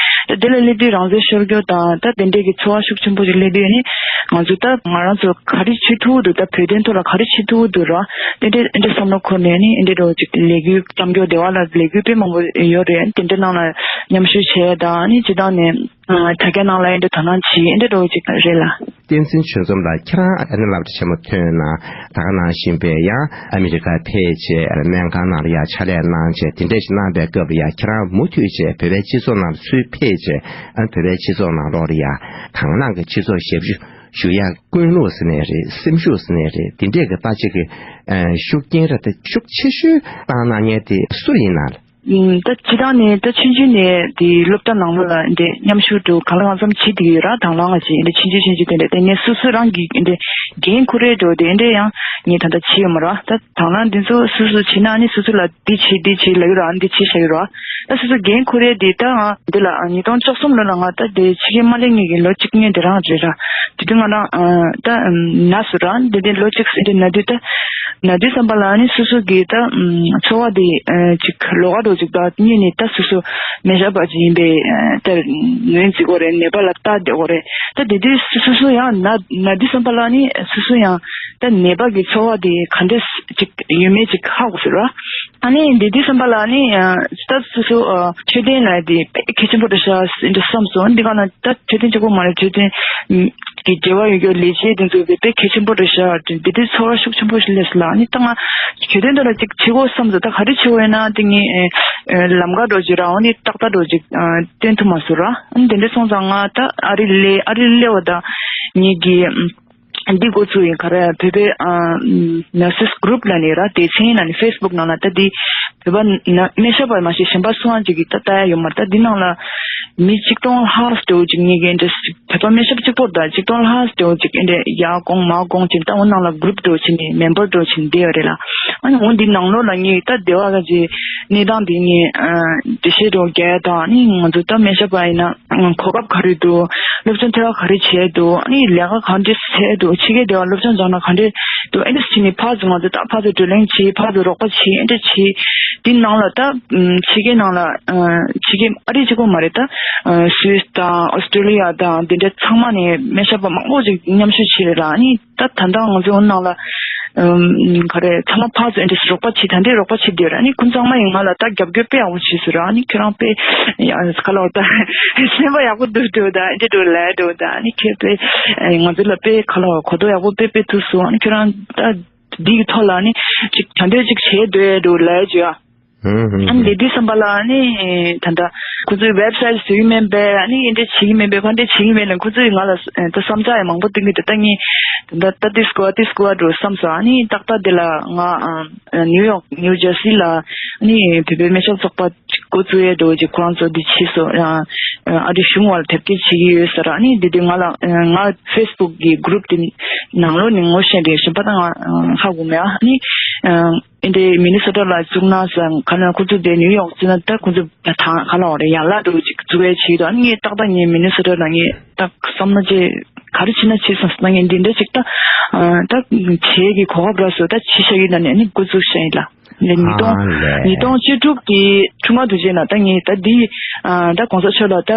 ད་དེ་ལ་སླེབས་དུས་རང་བཙན་ཤོར་རྒྱུ་དང་ད་དེ་འདྲའི་གི་ཚོར་བ་ཤུགས་ཆེན་པོ་ཅིག་སླེབས་དུས་ནི། ང་ཚོ་ད་ང་རང་ཚོ་ག་རེ་བྱེད་ཐུབ་ཀྱི་འདུག་ད་བོད་དོན་ཐོག་ལ་ག་རེ་བྱེད་ཐུབ་ཀྱི་འདུག་ར། དེ་འདྲའི་ཨེ་འདྲའི་བསམ་བློ་འཁོར་ནས་ནི་ཨེ་འདྲའི་འདྲ་བོ་ཅིག་ལས་འགུལ་བརྩམས་རྒྱུ། སྡེ་བ་ལ་ལས་འགུལ་དཔེ་མང་པོ་ཡོད་རེད། དེ་འདྲའི་ནང་ལ་མཉམ་ཞུགས་བྱས་དང་ནི་སྤྱི་བཏང་ནས་ཨ་དྲ་རྒྱ་ནང་ལ་ཨེ་འདྲའི་དོ་སྣང་བྱེད། ཨེ་འདྲའི་འདྲ་བོ་ཅིག་རེད་ལ། བསྟན་འཛིན་ཆོས་འཛོམས་ལགས། ཁྱེད་རང་ཨ་ནི་སློབ་གྲྭ་ཆེན་མོ་ཐོན་ནས་ད་ག་ནང་བཞིན་པའི་ཡང་ཨ་མི་རི་ཀར་ཕེབས་བྱས་སྨན་ཁང་ནང་ལ་ཡང་ཕྱག་ལས་གནང་བྱས་དེ་འདྲ་ཞིག་གནང་པའི་སྐབས་ལ་ཡང་ཁྱེད་རང་མུ་མཐུད་བྱས་བོད་པའི་སྤྱི་ཚོགས་ནང་ལ་ཚུར་ཕེབས་བྱས། ཨ་བོད་པའི་སྤྱི་ཚོགས་ནང་ལོགས་ལ་ཡང་དང་བླངས་ཀྱི་སྤྱི་ཚོགས་ཞབས་ཞུ་ཞུ་ཡག་ཀུན་སློང་ཟེར་ནའི་རེད། སེམས་ཤུགས་ཟེར་ནའི་རེད། དེ་འདྲས་ཀྱི་ད་ཅིག་གི་ཨ་ཤུགས་རྐྱེན་རེད་དེ་ཤུགས་ཆེ་ཤོས་བཏང་གནང་མཁན་དེ་སུ་ཡིན་ན། ཨུམ། ད་སྤྱིར་བཏང་ནས་ད་ཆུང་ཆུང་ནས་དེ་སློབ་གྲྭ་ནང་ལོགས་ལ་འདི་མཉམ་ཞུགས་འདྲ་བོ་གང་ལ་གང་འཚམ་བྱེད་བསྡད་ཡོད་ར། དང་བླངས་ང་བྱེད་འདི་ཆུང་ཆུང་ཆུང་ཆུང་དེ་འདྲ། དེ་ངས་སོ་སོ་རང་གི་འདི་འགན་འཁུར་ཡས་འདྲ་བོ་དེ་འདྲ་ཡང་ངས་ད་ལྟ་བྱས་ཡོད་མ་ར། ད་དང་བླངས་འདི་ཚོ་སོ་སོ་བྱེད་ན་ནི་སོ་སོ་ལ་འདི་བྱེད་འདི་བྱེད་ལབ་ཡོད་ར། འདི་བྱེད་བཞག་ཡོད་ར། ད་སོ་སོ་འགན་འཁུར་ཡས་འདི་ད་ང་འདི་ལ་ཉིས་སྟོང་བཅུ་གསུམ་ལོ་ལ་ང་ད་འདི་ཕྱི་རྒྱལ་མ་སླེབས་སྔོན་གྱི་ལོ་གཅིག་སྔོན་དེ་རང་རེད་ར། དེ་དུས་ང་རང་ཨ་ད་ན་སོང་ར། འདི་འདི་ལོ་གཅིག་འདི་ན་དུས་ད། ན་དུས་ཙམ་པ་ལ་ནི་སོ་སོ་གི་ད་ཨམ་ཚོར་བ་དེ་ཨ་ཅིག་ལོགས་ཀ་འདྲ་བོ་ཅིག་ད་སྔོན་ནས་ད་སོ་སོ་སྨན་ཞབས་པ་ཅིག་ཡིན་པའི་ཨ་ད་ངོས་འཛིན་དགོས་རེད། ནད་པ་ལ་ལྟ་བསྡད་དགོས་རེད། ད་དེ་དུས་སོ་སོ་ཡང་ན་ན་དུས་ཙམ་པ་ལ་ནི་སོ་སོ་ཡང་ད་ནད་པ་གི་ཚོར་བ་དེ་ག་འདྲས་ཅིག་ཡོད་མེད་ཅིག་ཧ་གོ་སྲིད་ར། ཨ་ནི་དེ་དུས་ཙམ་པ་ལ་ནི་ཨ་ད་སོ་སོ་ཨ་འཕྲོད་བསྟེན་ལ་དེ་དཔེ་གལ་ཆེན་པོ་རེད་ཤག་ཟེར་འདྲ་བསམ་སོང་། འདི་ག་ན་ད་འཕྲོད་བསྟེན་གཅིག་པོ་མ་རེད། འཕྲོད་བསྟེན་གྱི་འབྲེལ་བ་ཡོད་རྒྱུ་ལས་བྱེད་དེ་ཚོ་དཔེ་དཔེ་གལ་ཆེན་པོ་རེད་ཤག་དེ་དུས་ཚོར་བ་ཤུགས་ཆེན་པོ་ཞིག་སླེབས་སོང་ལ། ཨ་ནི་ད་ང་གྱོད་དོན་དེ་ལ་ཅིག་བྱེད་དགོས་བསམ་སོང་། ད་ག་རེ་བྱེད་དགོས་ཡིན་ན་དེ་ངས་ཨེ་ལམ་ཁ་འདྲ་བོ་ཅིག་ར། ཨ་ནི་ཏག་ཏག་འདྲ་བོ་ཅིག་ཨ་སྟོན་ཐུབ་མ་སོང་ར། ཨ་ནི་དེ་འདྲ་སོང་ཙང་ང་ད་ཨ་རི་སླེབས་ཨ་རི་སླེབས་པ་དང་ངེད་ཀྱི་ཨམ། འདི་འགོ་བཙུགས་ཡིན། ག་རེ་བོད་པའི་ཨ་ནར་སི་སི་གུ་རུབ་ལབ་ནས་ར། སྡེ་ཚན་ལབ་ནས་ཕེ་སི་བུག་ནང་ལ་ད་འདི་བོད་པ་ན་སྨན་ཞབས་པ་མ་ཞིག་གཞན་པ་སུ་ཡང་ཅིག་གིས་ད་ལྟ་ཡ་ཡོད་མ་རེད། ད་འདི་ནང་ལ་མི་ཆིག་སྟོང་ལྷག་འདྲ་བོ་ཅིག་ངེད་ཀྱི་འདྲ་བོད་པ་སྨན་ཞབས་གཅིག་པོ་ད་ཆིག་སྟོང་ལྷག་འདྲ་བོ་ཅིག་ཨེ་འདྲ་ཡར་དགོངས་མར་དགོངས་ཅིག་ད་འོ་ནང་ལ་གུ་རུབ་འདྲ་བོ་བྱས་ནས་མེམ་བར་འདྲ་བོ་བྱས་ནས་བསྡད་ཡོད་རེད་ལ། ཨ་ནི་འོ་འདི་ནང་ལོགས་ལ་ངས་ད་སྡེ་བ་ག་ཅིག་གནས་སྟངས་འདི་ངས་ཨ་འགྲེལ་བཤད་འདྲ་བོ་རྒྱག་ཡ་དང་། ཨ་ནི་ང་ཚོ་ད་སྨན་ཞབས་པ་ཡིན་ན། གོ་སྐབས་ག་རེ་འདུག་སློབ་སྦྱོང་ཐད་ཀར་ག་རེ་བྱས་འདུག་ཨ་ནི་ལས་ཀ་ག་འདྲས་བྱས་འདུག་ཕྱི་རྒྱལ་སྡེ་བ་སློབ་སྦྱོང་སྦྱངས་ན་ག་འདྲས་འདུག་ཨེ་འདྲས་བྱས་ནས་ཕར་ཚུར་ང་ཚོ་ད་ཕར་ཚུར་བགྲོ་གླེང་བྱས། ཕར་ཚུར་རོགས་པ་བྱས། ཨེ་འདྲས་བྱས། དེ་ནང་ལ་ད་ཕྱི་རྒྱལ་ནང་ལ་ཕྱི་རྒྱལ་ཨ་རི་གཅིག་པོ་མ་རེད། ད་སུད་སི་དང་ཨོ་སི་ཀྲོ་ལི་ཡ་དང་དེ་འདྲ་ཚང་མ་ནས་སྨན་ཞབས་པ་མང་པོ་ཅིག་མཉམ་ཞུགས་བྱས་རེད་ལ། ཨ་ནི་ད་ད་ལྟ་ང་ཚོའི་ནང་ལ་ཨམ་ག་རེ་ཚང་མ་ཕར་ཚུར་ཨེ་འདྲས་རོགས་པ་བྱེད། ད་འདྲས་རོགས་པ་བྱེད་བསྡད་ར། ཨ་ནི་ཁོང་ཚང་མ་ཡིས་ང་ལ་ད་རྒྱབ་སྐྱོར་དཔེ་ཡག་པོ་བྱས་སོང་ར། ཨ་ནི་ཁྱོད་རང་དཔེ་ཡ་ག་ལ་བ་ད་སེམས་པ་ཡག་པོ་འདུག་འདུག་ད་ཨེ་འདྲས་འདྲ་བོ་ལབ་འདུག་ད་ཨ་ནི་ཁྱོད་དཔེ་ང་ཚོ་ལ་དཔེ་ག་ལ་བ་གོ་རྟོགས་ཡག་པོ་དཔེ་དཔེ་ཐུབ་སོང་། ཨ་ནི་ཁྱོད་རང་ད་འདི་གི་ཐོག་ལ་ཨ་ནི་ཅིག་བྱ་འདོད་ཅིག་བྱེད་འདོད་འདྲ་བོ་ལབ་བྱས་ཨ། ཨ་ནི་དེ་དུས་ཙམ་པ་ལ་ཨ་ནི་ད་ལྟ་ཁོ་ཚོའི་ཝེབ་སའིཊ་བཟོ་གི་མིན་པས། ཨ་ནི་ཨེ་འདྲས་བྱེད་ཀྱི་མིན་པས། ག་འདྲས་བྱེད་ཀྱི་མིན་ལབ། ཁོ་ཚོས་ང་ལ་ད་བསམ་འཆར་ཡང་མང་པོ་སྟོན་གྱི་འདུག་ད་ངས་ད་ལྟ་ད་འདི་སྐོར་བ་འདི་སྐོར་བ་འདྲ་བོ་བསམ་སོང་། ཨ་ནི་ཏག་ཏག་དེ་ལ་ང་ཨ་ནིའུ་ཡོག་ནིའུ་ཇར་སི་ལ་ཨ་ནི་བོད་པའི་སྨན་ཞབས་ཚོགས་པ་ཅིག་འགོ་བཙུགས་ཡས་འདྲ་བོ་ཅིག་ཁོ་རང་ཚོ་འདི་བྱས་སོང་། ཨ་ ཨ་རི་གཞུང་བར་དེབ་སྐྱེལ་བྱེད་ཀྱི་ཡོད་ཟེར། ཨ་ནི་འདི་དུས་ང་ལ་ང་ཕེ་སི་བུག་གི་གུ་རུབ་དེ་ནང་ལོགས་ནས་ངོ་ཤེས་པའི་གཞན་པ་དང་ཧ་གོ་མེད། ཨ་ནི་ཨེ་འདྲའི་མི་ནི་སོ་ཊ་ལ་བཙུགས་ན་ཟེར། ག་ལ་ཁོ་ཚོ་དེ་ནིའུ་ཡོག་བཙུགས་ན་ད་ཁོ་ཚོ་ད་ག་ལ་བ་རེད། ཡན་ལག་འདྲ་བོ་ཅིག་བཙུགས་ཡས་བྱེད་དོ། ཨ་ནི་ངས་ཏག་ཏག་ངས་མི་ནི་སོ་ཊ་ལ་ངས་ད་བསམ་ན་ཅི་ག་རེ་བྱེད་ན་བྱེད་སོང་ཟེར་ན། ངས་འདི་འདྲ་ཅིག་ད་ད་བྱེད་ཀྱི་གོ་སྐབས་རག་སོང་། ད་བྱེད་ཤག་ཡིན་ད་ནས་ཨ་ནི་འགོ་བཙུགས་ཤག་ཡིན་ལ། ཉིས་སྟོང་ཉིས་སྟོང་བཅུ་དྲུག་གི་འཁྲུངས་སྐར་དུས་ཆེན་ལ་ད་ངས་ད་འདི་ད་གོང་ས་མཆོག་ལ་ད་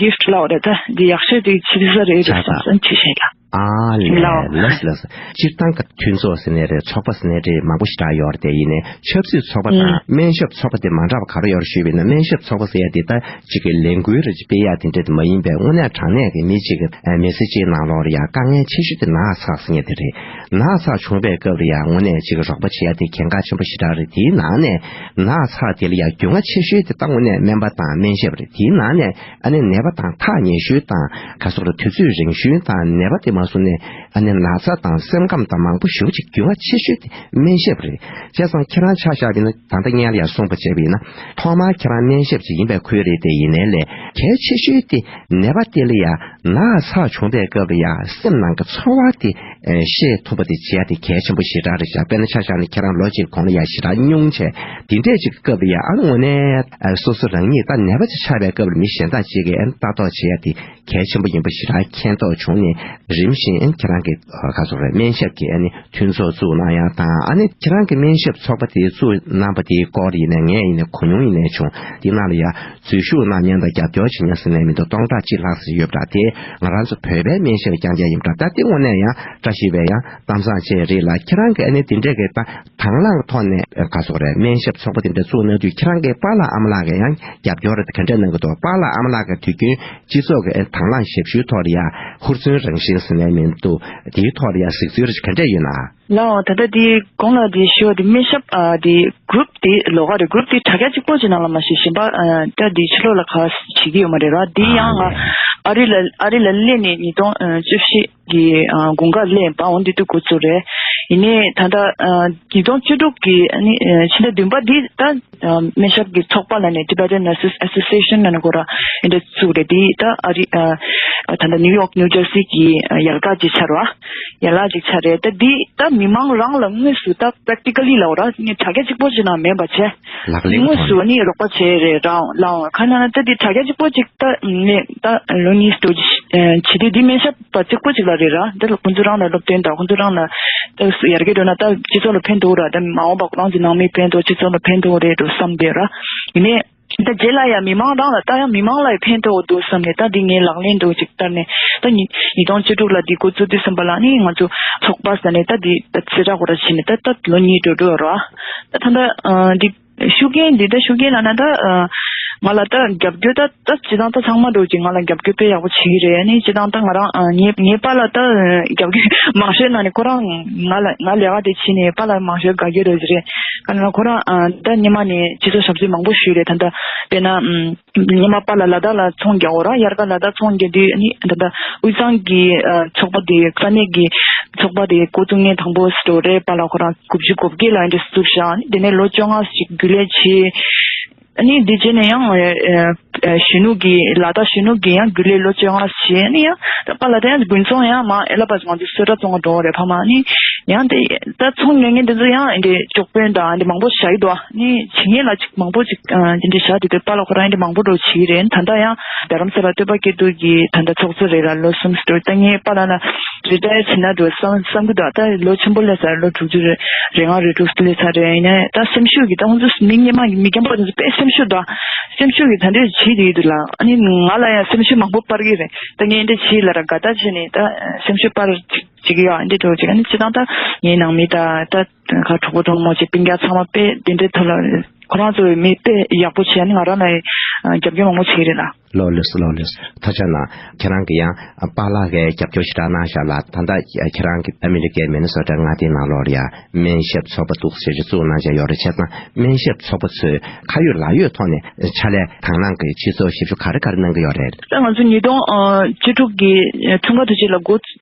གིཕ་ཊི་ལབ་རེད། ད་འདི་ཡག་ཤོས་དེ་ཕྱི་ས་རེད་རེད་བསམ་སོང་། ཕྱི་ཤེས་ལ། ཨ་ལས། ལགས། ལགས་ལགས། སྤྱིར་བཏང་གི་མཐུན་ཚོགས་ཟེར་ནའི་རེད། ཚོགས་པ་ཟེར་ནའི་རེད། མང་པོ་ཞེ་དྲག་ཡོད་རེད། དེ་ཡིན་ནའི་ཆབ་སྲིད་ཚོགས་པ་དང་སྨན་ཞབས་ཚོགས་པ་དེ་མ་འདྲ་བ་ག་རེ་ཡོད་རེད་ཞུས་པ་ཡིན་ན། སྨན་ཞབས་ཚོགས་པ་ཟེར་ཡ་དེ་ད་གཅིག་གི་ལས་འགུལ་རེ་སྤེལ་ཡ་དེ་འདྲ་དེ་མ་ཡིན་པའི་དངོས་གནས་དྲང་གནས་ཀྱི་མི་གཅིག་གི་མི་ཚེ་གཅིག་ནང་ལོགས་ལ་ཡ་དཀའ་ངལ་ཆེ་ཤོས་དེ་ན་ཚ་ཟེར་མཁན་དེ་རེད། ན་ཚ་བྱུང་བའི་སྐབས་ལ་ཡ་དངོས་གནས་གཅིག་གི་རོགས་པ་བྱེད་ཡ་དེ་གལ་འགངས་ཆེན་པོ་ཞེ་དྲག་རེད། དེའི་ནང་ནས་ན་ཚ་དེ་ལ་ཡ་རྒྱུས་མངའ་ཆེ་ཤོས་དེ་ད་དངོས་གནས་སྨན་པ་དང་སྨན་ཞབས་རེད། དེའི་ནང་ནས་ཨ་ནི་ནད་པ་དང་ཐག་ཉེ་ཤོས་དང་ག་སོགས་ལ་དུས་ཚོད་རིང་ཤོས་དང་ནད་པ་དེ་མ་སོང་ནས་ཨ་ནི་ན་ཚ་དང་སེམས་ཁམས་དང་མང་པོ་ཞེ་པོ་ཅིག་རྒྱུས་མངའ་ཆེ་ཤོས་དེ་སྨན་ཞབས་རེད། བྱས་ཙང་ཁྱེད་རང་ཆ་བཞག་པ་ཡིན་ན། ད་ལྟ་སྔོན་ལ་ཡང་གསུངས་པ་བྱས་པ་ཡིན་ན། ཐོག་མར་ཁྱེད་རང་སྨན་ཞབས་ཅིག་ཡིན་པའི་ཁུལ་རེད། དེ་ཡིན་ནའི་ལས་གལ་ཆེ་ཤོས་དེ་ནད་པ་དེ་ལ་ཡང་ན་ཚ་བྱུང་པའི་སྐབས་ལ་ཡང་སེམས་ནང་གི་ཚོར་བ་དེ་ཨེ་ཤེས་ཐུབ་པ་དེ་བྱེད་ཡ་དེ་གལ་ཆེན་པོ་ཞེ་དྲག་རེད་ཤག་དཔེར་ན་ཆ་བཞག་ན་ཁྱེད་རང་ལོ་གཅིག་གོང་ལ་ཡང་ཞེ་དྲག་སྙུང་བྱས། དེ་འདྲས་ཅིག་གི་སྐབས་ལ་ཡང་ཨ་ནི་དངོས་གནས་ཨ་སོ་སོ་རང་ཉིད་ད་ནད་པ་ཅིག་ཆགས་པའི་སྐབས་ལ་མི་གཞན་དག་ཅིག་གིས་ཨ་ནི་ལྟ་རྟོག་བྱེད་ཡ་དེ་གལ་ཆེན་པོ་ཡིན་པ་ཞེ་དྲག་མཁྱེན་རྟོགས་བྱུང་ནས། རིམ་བཞིན་ཨ་ནི་ཁྱེད་རང་གི་ཨ་ག་ཚོད་རེད། སྨན་ཞབས་ཀྱི་ཨ་ནི་མཐུན་ཚོགས་བཙུགས་གནང་ཡ་དང་། ཨ་ནི་ཁྱེད་རང་གི་སྨན་ཞབས་ཚོགས་པ་དེ་བཙུགས་གནང་པ་དེའི་སྐོར་ཡིན་ནའི་ངས་ཡིན་ནའི་གོ་མྱོང་ཡིན་ནའི་བྱུང་། དེ་ནང་ལ་ཡ་འཛུལ་ཞུགས་གནང་མཁན་དང་རྒྱབ་སྐྱོར་བྱེད་མཁན་ཟེར་ནའི་མི་འདུག་སྟོང་ཕྲག་གཅིག་ལྷག་ཙམ་ཡོད་པ་འདྲ། དེ་ང་རང་ཚོ་བོད་པའི་སྨན་ཞབས་རྐྱང་རྐྱང་ཡིན་པ་འདྲ། ད་དེ་དངོས་གནས་ཡང་བཀྲ་ཤིས་པའི་ཡང་གཏམ་བཟང་ཅིག་རེད་ལ། ཁྱེད་རང་གི་ཨ་ནི་དེ་འདྲས་ཀྱི་ད་དང་བླངས་ཐོག་ནས་ག་ཚོད་རེད། སྨན་ཞབས་ཚོགས་པ་དེ་འདྲ་བཙུགས་གནང་དུས་ཁྱེད་རང་གི་པཱ་ལགས་ཨ་མ་ལགས་ཀྱིས་ཡང་རྒྱབ་སྐྱོར་རེ་ག་འདྲས་གནང་གི་འདུག་པཱ་ལགས་ཨ་མ་ལགས་ཀྱིས་དུས་རྒྱུན་སྤྱི་ཚོགས་ཀྱི་དང་བླངས་ཞབས་ཞུའི་ཐོག་ལ་ཡ་ཧུར་བརྩོན་རང་བཞིན་ཟེར་ནའི་མི་འདུག་དེའི་ཐོག་ལ་ཡ་གཟིགས་ཚུལ་རེ་ག་འདྲས་ཡོད་ན། ལགས་འོང་། ད་ལྟ་དེ་གོང་ལ་དེ་ཞུ་བ་དེ་སྨན་ཞབས་ཨ་དེ་གུ་རུབ་དེ་ལོགས་ཀ་རེད། གུ་རུབ་དེ་དྲ་རྒྱ་གཅིག་པོ་ཅིག་ནང་ལ་མ་གཞི་གཞན་པ་ཨ་ད་དེ་ཕྱི་ལོགས་ལ་ག་བྱེད་ཀྱི་ཡོད་མ་རེད་ར། དེ་ཡང་ང་ཨ་རི་ལ་ཨ་རི་ལ་སླེབས་ནས་ཉིས་སྟོང་བཅུ་བཞི་གི་ཨ་དགུན་ཁ་སླེབས་པ། འོ་འདི་དུས་འགོ་བཙུགས་རེད། ཡིན་ནའི་ད་ལྟ་ཨ་ཉིས་སྟོང་བཅུ་དྲུག་གི་ཨ་ནི་ཨ་ཕྱི་ཟླ་བདུན་པ་འདི་ད་ཨ་སྨན་ཞབས་ཀྱི་ཚོགས་པ་ལབ་ནས་Tibetan Nurses Association ལབ་ནས་ཁོ་རང་ཨེ་འདྲ་བཙུགས་རེད། འདི་ད་ཨ་རི་ཨ་ད་ལྟ་ནིའུ་ཡོག་ནིའུ་ཇར་སི་གི་ཨ་ཡལ་ག་ཅིག་ཆགས་རེད་བ། ཡལ་ག་ཅིག་ཆགས་རེད། ད་འདི་ད་མི་མང་རང་ལ་དངོས་སུ་ད་practically ལབ་ར་ངས་དྲ་རྒྱ་གཅིག་པོ་ཅིག་ནང་མིན་པ་བྱས། ལག་ལེན་དངོས་ཐོག་ནས་སུ་ནི་རོགས་པ་བྱས་རེད་རང་ལའང་། ག་ན་ན་ད་འདི་དྲ་རྒྱ་གཅིག་པོ་ཅིག་ད་ངས་ད་ལོ་གཉིས་སྟོད་བྱེད་དུས་འདི་སྨན་ཞབས་པ་གཅིག་པོ་ཅིག་ལ་རེད་ར། འདི་ལ་ཁོང་ཚོ་རང་ལ་སློབ་སྟོན་དང་ཁོང་ཚོ་རང་ལ་ད་ཡར་རྒྱས་འགྲོ་ན་ད་སྤྱི་ཚོགས་ལ་ཕན་ཐོགས་ར། ད་མ་འོངས་པ་ཁོ་རང་ཚོ་ནང་མི་ཕན་ཐོགས་སྤྱི་ཚོགས་ལ་ཕན་ཐོགས་རེད་འགྲོ་བསམ་བསྡད་ར། ཡིན་ནའི་ད་རྗེས་ལ་ཡང་མི་མང་རང་ལ་ད་ཡང་མི་མང་ལ་ཡང་ཕན་ཐོགས་འདུག་བསམ་ནས་ད་འདི་ངའི་ལག་ལེན་དུ་ཅིག་བསྟར་ནས། ད་ཉིས་ཉིས་སྟོང་བཅུ་དྲུག་ལ་འདི་འགོ་བཙུགས་དུས་ཙམ་པ་ལ་ནི་ང་ཚོ་ཚོགས་པ་ཟེར་ནས་ད་འདི་ད་ཚེ་རབས་ཁོ་ར་བྱས་ནས་ད་ད་ལོ་གཉིས་འགྲོ་འགྲོ་ར། ད་ད་ད་འདི་ཤུགས་རྐྱེན་འདི་ད་ཤུགས་རྐྱེན་ལབ་ན་ད་ང་ལ་ད་རྒྱབ་སྐྱོར་ད་ད་སྤྱི་བཏང་ད་ཚང་མ་འགྲོ་ཅིག་ང་ལ་རྒྱབ་སྐྱོར་དཔེ་ཡག་པོ་བྱེད་ཀྱི་རེད། ནི་སྤྱི་བཏང་ད་ང་རང་ངའི་ངའི་པཱ་ལགས་ད་རྒྱབ་སྐྱོར་མང་ཤོས་ནང་ནས་ཁོ་རང་ང་ལ་ང་ལས་ཀ་དེ་བྱས་ནས་པཱ་ལགས་མང་ཤོས་དགའ་སྐྱོ་འགྲོ་གི་རེད། ག་ན་ཁོ་རང་ད་སྔོན་མ་ནས་སྤྱི་ཚོགས་ཞབས་ཕྱི་མང་པོ་ཞུས་རེད། ད་ད་དཔེར་ན། སྔོན་མ་པཱ་ལགས་ལ་དྭགས་ལ་ཚོང་རྒྱག་འོ་ར། དབྱར་ཁ་ལ་དྭགས་ཚོང་རྒྱག་དུས་ནི་ད་ལྟ་དབུས་གཙང་གི་ཨ་ཚོགས་པ་དེ་ས་གནས་ཀྱི་ཚོགས་པ་དེ་འགོ་བཙུགས་མཁན་དང་པོ་སུ་རེད། པཱ་ལགས་ཁོ་རང་དགུ་བཅུ་གོ་བརྒྱད་ལ་འདི་བཙུགས་ཤག་ནི་དེ་ནས་ལོ་བཅོ་ལྔ་ཞིག་རྒྱུན་ལས་བྱས། ནི་འདི་རྗེས་ནས་ཡང་ཨ་ཨ་གཞོན་ནུ་གི་ལ་དྭགས་གཞོན་ནུ་གི་ཡང་རྒྱུན་ལས་ལོ་བཅོ་ལྔ་བྱས། ནི་ཡང་ད་པཱ་ལགས་དེ་ཡང་དགུན་ཚོང་ཡང་མ་ཨེ་ལ་པ་ང་ཚོ་སོ་ཊ་བཙོང་ག་འགྲོ་བ་རེད་ཕ་མ། ནི་ཡང་དེ་ད་ཚོང་ཉོ་མཁན་དེ་ཚོ་ཡང་འདི་ཅོག་པོན་དང་འདི་མང་པོ་བཞག་གི་འདུག་ནི་བྱེད་མཁན་ལ་ཅིག་མང་པོ་ཅིག་ཨ་དེ་འདྲ་བཞག་དེ་དུས་པཱ་ལགས་ཁོ་རང་ཡང་དེ་མང་པོ་འགྲོ་བྱེད་ཀྱི་རེད། ད་ལྟ་ཡང་རྡ་རམ་ས་ལ་སྟོད་པ་སྐྱེ་སྟོད་ཀྱི་ད་ལྟ་ཚོགས་གཙོ་རེད་ལ་ལོ་གསུམ་སྟོད། ད་ངས་པཱ་ལགས་ལ་རི་ཊ་ཡར་བྱེད་ན་འགྲོ་བསམ་བསམ་གྱི་འདུག་ད་ལོ་ཆེན་པོ་སླེབས་ཚར། ལོ་དྲུག་ཅུ་རེ་རེ་ལྔ་རེ་དྲུག་སླེབས་ཚར་རེད། ཡིན་ནའི་ད་སེམས་ཤུགས་ཀྱི་ད་ཁོང་ཚོ་མི་སྔོན་མ་མི་རྒན་པ་དེ་ཚོ་དཔེ་སེམས་ཤུགས་འདུག་སེམས་ཤུགས་ཀྱི་ད་འདྲས་བྱེད་དེ་ཡོད་འདུག་ལ། ཨ་ནི་ང་ལ་ཡང་སེམས་ཤུགས་མང་པོ་སྤར་གྱི་རེད། ད་ངས་འདི་བྱེད་ལ་ར་དགའ་ད་བྱས་ནས་ད་སེམས་ཤུགས་སྤར་ཅིག་ཅིག་ཡོད། འདི་འགྲོ་ཅིག་ཨ་ནི་སྤྱི་བཏང་ད་ངའི་ནང་མི་ད་ད་ག་གྲོགས་པོ་གྲོགས་མོ་ཅིག་སྤུན་ཀྱག་ཚང་མ་དཔེ་འདི་འདྲའི་ཐོག་ལ་ཁོ་རང་ཚོ་མི་དཔེ་ཡག་པོ་བྱས་ནི་ང་རང་ལ་རྒྱབ་སྐྱོར་མང་པོ་བྱེད་ཀྱི་རེད་ལ། ལགས་ལགས་ལགས་ལགས། ཐུགས་རྗེ་གནང་། ཁྱེད་རང་གི་ཡང་པཱ་ལགས་ཀྱིས་རྒྱབ་སྐྱོར་ཞེ་དྲག་གནང་ཤག་ལ། ད་ལྟ་ཁྱེད་རང་གི་ཨ་མི་རི་ཀའི་མི་ནི་སོ་ཊ་མངའ་སྡེའི་ནང་ལོགས་ལ་ཡང་སྨན་ཞབས་ཚོགས་པ་འདུག་ཟེར་ཅིག་བཙུགས་གནང་བྱས་ཡོད་རེད། བྱས་ཙང་སྨན་ཞབས་ཚོགས་པ་ཚོས་ཁ་ཡོད་ལག་ཡོད་ཐོག་ནས་ཕྱག་ལས་དང་བླངས་ཀྱི་སྤྱི་ཚོགས་ཞབས་ཞུ་ག་རེ་ག་རེ་གནང་གི་ཡོད་རེད། ད་ང་ཚོ་ཉིས་སྟོང་བཅུ་དྲུག་གི་འཁྲུངས་སྐར་དུས་ཆེན་ལ་འགོ་